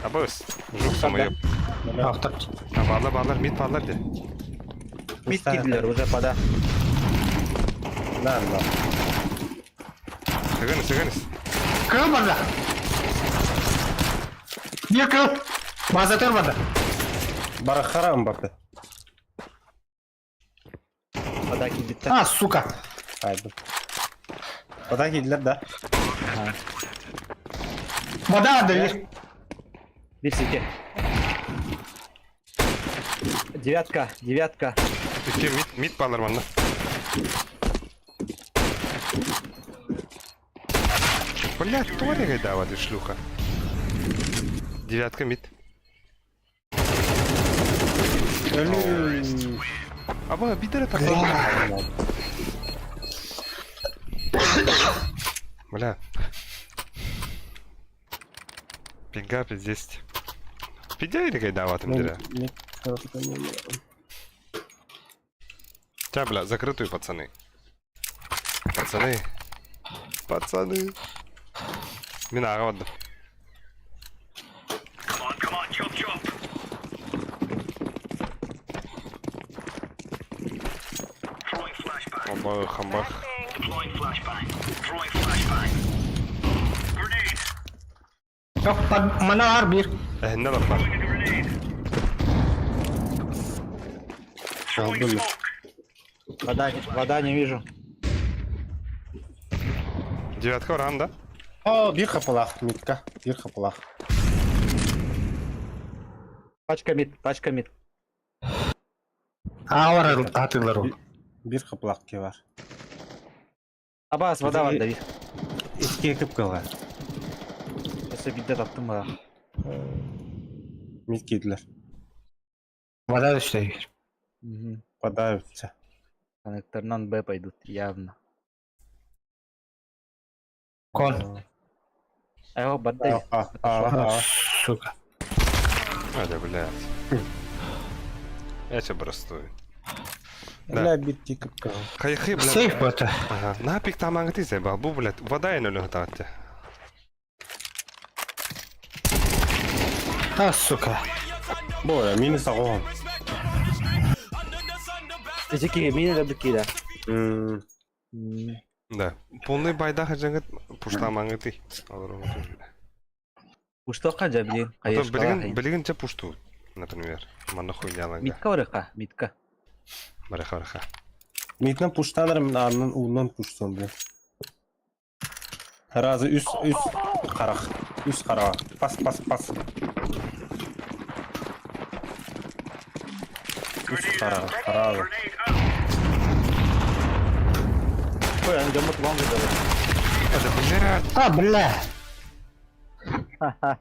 Абыз, жук самайып. Автор. Баллар, баллар, мид баллар де. Мид кидлер уже пода. На, на. Сыгыныз, сыгыныз. Кыл барда. Не кыл. Базатер барда. Барахара Мбаппе. Вода кидит. А, сука. Айды. Вода киирдилэр да. Вода дали. Bir сити. Девятка, девятка. Икки мид, мид балар манна. Блядь, кто это ты шлюха? Девятка мид. Өлүү. Аба, бидere такла. Бля. Пинга пиздец. Пидя или гайдаватым деря? Тя, бля, закрытую, пацаны. Пацаны. Пацаны. Мин аҕа бардым. Амбах, амбах. Манаар биир. Эһиннэ лаппар. Алдым. Вода, вода не вижу. Девятка баран да? О, биир хапылаах, мидка. Биир хапылаах. Пачка мид, пачка мид. Аалар атыылар ол. Биир хапылаах ки бар. Абас, вода бар, Давид. Икки кып кылга. Өссө биирдэ таптым баа. Мид киирдилэр. Вода түстэ. Угу. Подавится. Коннекторынан Б пойдут, явно. Кон. Айго, бардай. А, а, а. Сука. Аля, блядь. Я тебя простую. Да. Бля, битти кып кылга. Хайхы, блядь. Сейф бата. Ага. На пик там ангты заебал. Бу, блядь, вода и нулю готовьте. А, сука. Бо, минус агон. Эжеки, мини да бикида. М, Да. Полный байдаха жангыт пушта мангты. Уштока жа блин. Билигин, билигин те пушту, например. Манна хуйня ланга. Митка орыха, митка. Бараха, бараха. Миднен пуштанырым, аннан уунан пуштун, бля. Разы үс, үс харах. Үс хараға. Пас, пас, пас. Үс хараға, хараға. Ой, аны жамут лонг да. Это, блядь. А, бля. Ха-ха.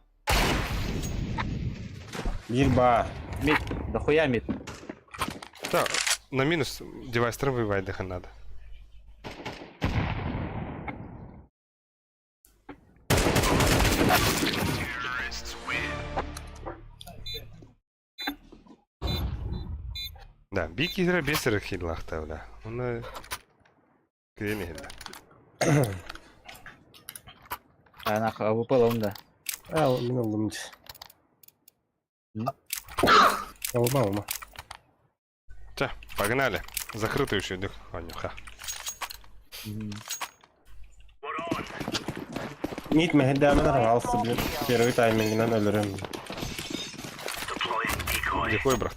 Биир бар. Мид, да хуя мид. Да, на минус девайс выбивать надо. Да, бик игра бесер хиллахта, бля. Он креме хилла. А нахуй, АВП лонда. А, мин ыллым. Алма, алма. Ча, погнали. Закрытую еще идут. Анюха. Мид мехеддәмен алсы, блин. Первый таймингинен өлөрөм. Дикой, брат.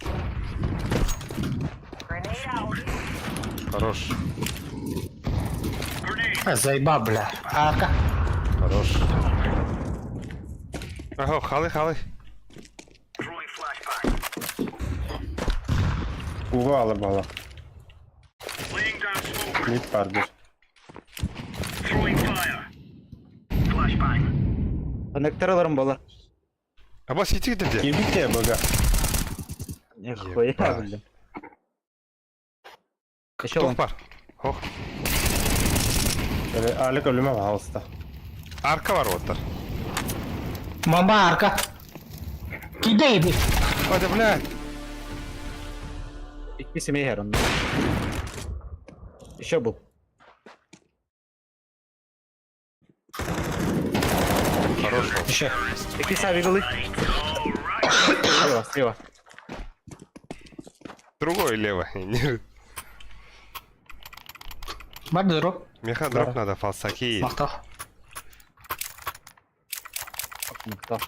Grenade out. Хорош. А, заеба, бля. Арка. Хорош. Ага, халы, халы. Уга алыр бала. Мид бар бир. Коннектор аларым болар. Аба сити где? Кирбит те бага. Нихуя, Ебать. блин. Еще Кто он. пар? Ох, Алик өлүмө алыста. арка бар оттар. Мама арка. Кидай, бля. Ой, да, блядь. Икки семей херон. Еще был. Хорош. Еще. Икки сави голы. Слева, слева. Другой лево. Бар дроп. Меха дроп надо, фалсаки. Мактал. Никто.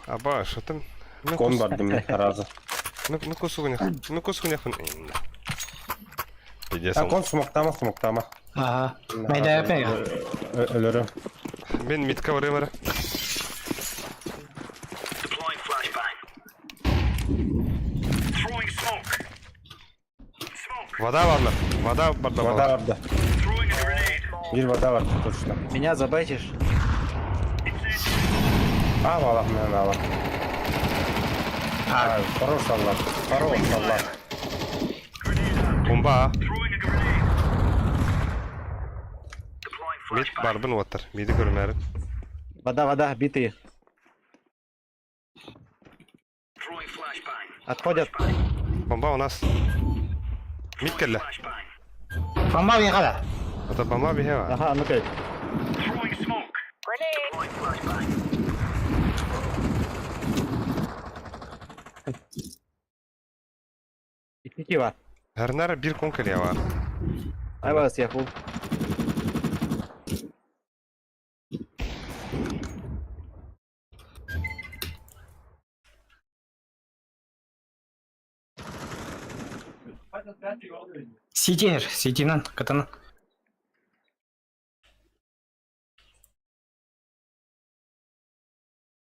Аба, что там? Ну, Кон бар дим разы. Ну, ну кусугнях. Ну кусугнях. Пиздец. А кон смоктама, смоктама. Ага. Майда Өлөрө. Мен митка барыам эрэ. Вода барла. Вода барда. Вода барда. Биир вода бар точно. Меня забайтишь? А, вала, мен ала. А, хорош Аллах. Хорош Аллах. Бомба. Мид барбын уоттар. Миди көрүмәрин. Вода, вода, битые. Отходят. Бомба у нас. Мид кэллэ. Бомба бихада. Это бомба биһиэхэ. Ага, ну-ка. Икки бар. Эрнар биир кун кэлиэ баар. Ай вас я хул. Сидер, сидинан, катана.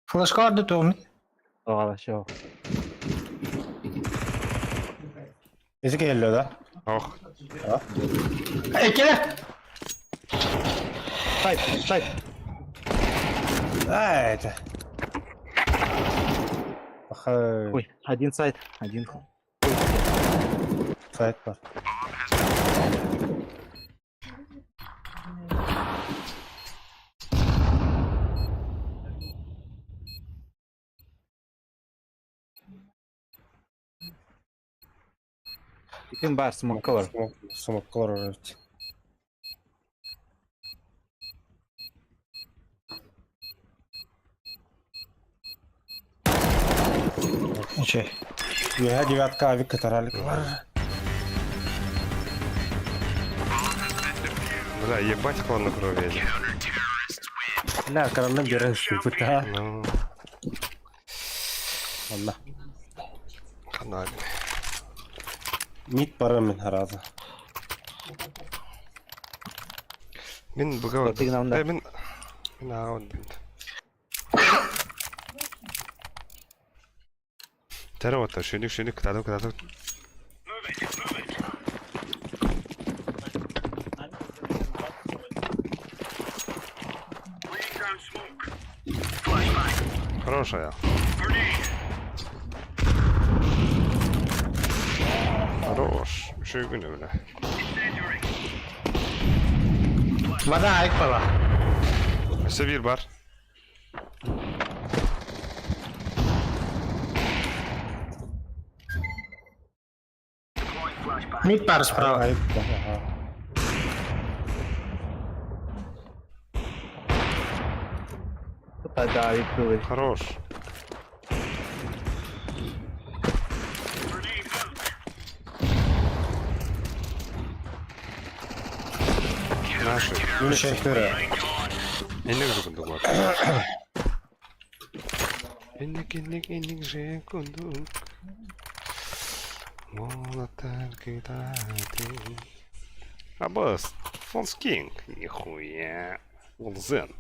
Флешка барды тоғым. Ага, все. Эти келле да? Ох. Экеле! Сайт, сайт. А, это. Ха, Ой, один сайт, один. сайт бар. Ким бар, смокка бар. Смоккалар evet. Үчүгэй. Үөһэ девятка авик кытаралык бар. Бля, ебать хладнокровие. Бля, карандан берен ступит, а? Ну, Онна. хана. Мид бара мен хараза. Мин буга. Ты нам, да. Э, мин мин аҕа Тәрі отыр, шүндік, шүндік, кытадым, кытадым. Хорошая. Хорош. Үчүгүн бля. Вода айык бала. Өссө биир бар. Мид бар справа. Айып, ага. Да, виктор. Хорош. Наши. Четыре. Инник же кундук бар. Инник, инник, инник же кундук. Молотар кидати. Абас, Фонс Кинг. Нихуя. Улзен.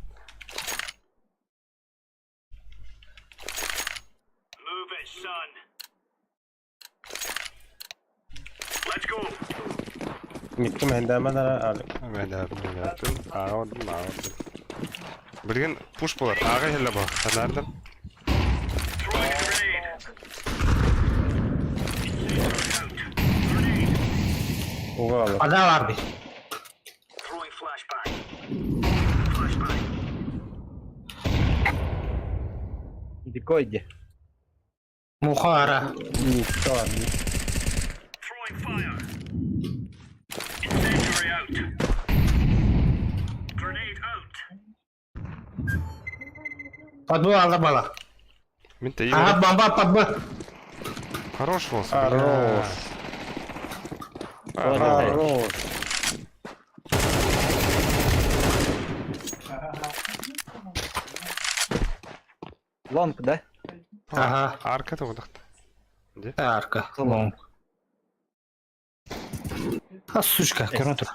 Митким хендәмән ара али. Мәдәр, Аҕа аҕа. Билигин пуш буолар. Аҕа иһиллэ бу. Ханардым. Уга алар. Вода бар би. Дикой иди. Муха ара. Мидте бар. Подбы алда бала. Мин тэйи. Ага, бомба подбы. Хорош Фонс. Хорош. Хорош. Лонг, да? Ага. Арка тоҕудахта. Арка. Лонг. А, сучка, көрөн тур.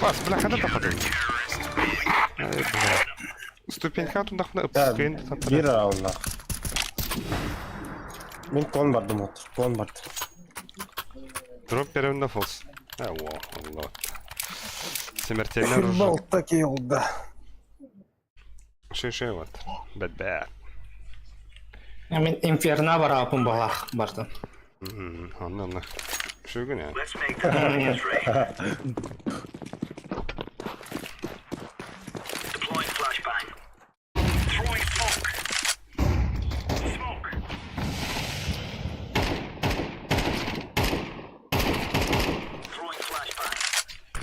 Бас, бля, хата тахатын. Ай, бля. Ступенька тundахна Да, ыппын биир рауннах. Мин кон бардым от. Кон бардым. Дроп берем на фолс. А, во, Allah. Смертельно оружие. Балта килда. Ши-ши вот. Бэт-бэт. Мин инферно бараапын балах бардым. Онно онно. Шүгүн ээ.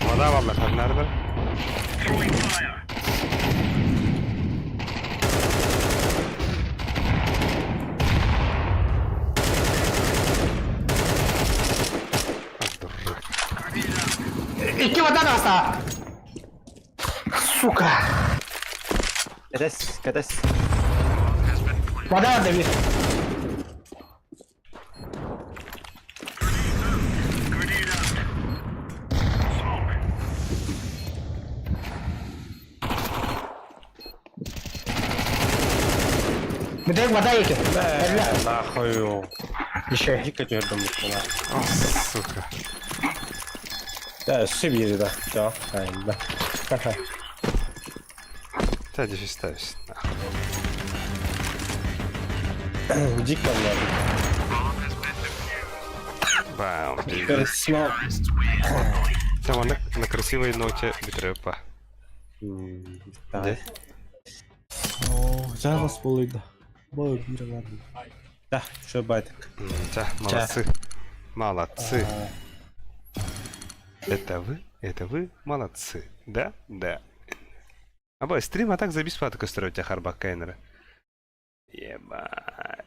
Вода валла ханнардар. Дурак. Икки вода наста. Сука. Кэтэс, кэтэс. Вода давид. Бүтэк вода екен. Нахуй. Еще. Дико түһэрдим буттана. Сука. Да, өссө биири да. Да, айда. Та дефиставись. Дико надо. Бам. Пересмок. Там она на красивой ноте битрепа. Да. О, жалос болуйда. Бой бир ладно. Да, что байтик. Да, молодцы. Молодцы. Это вы? Это вы? Молодцы. Да? Да. Аба, стрим а так за бесплатно строить Харбак Кейнера. Ебать.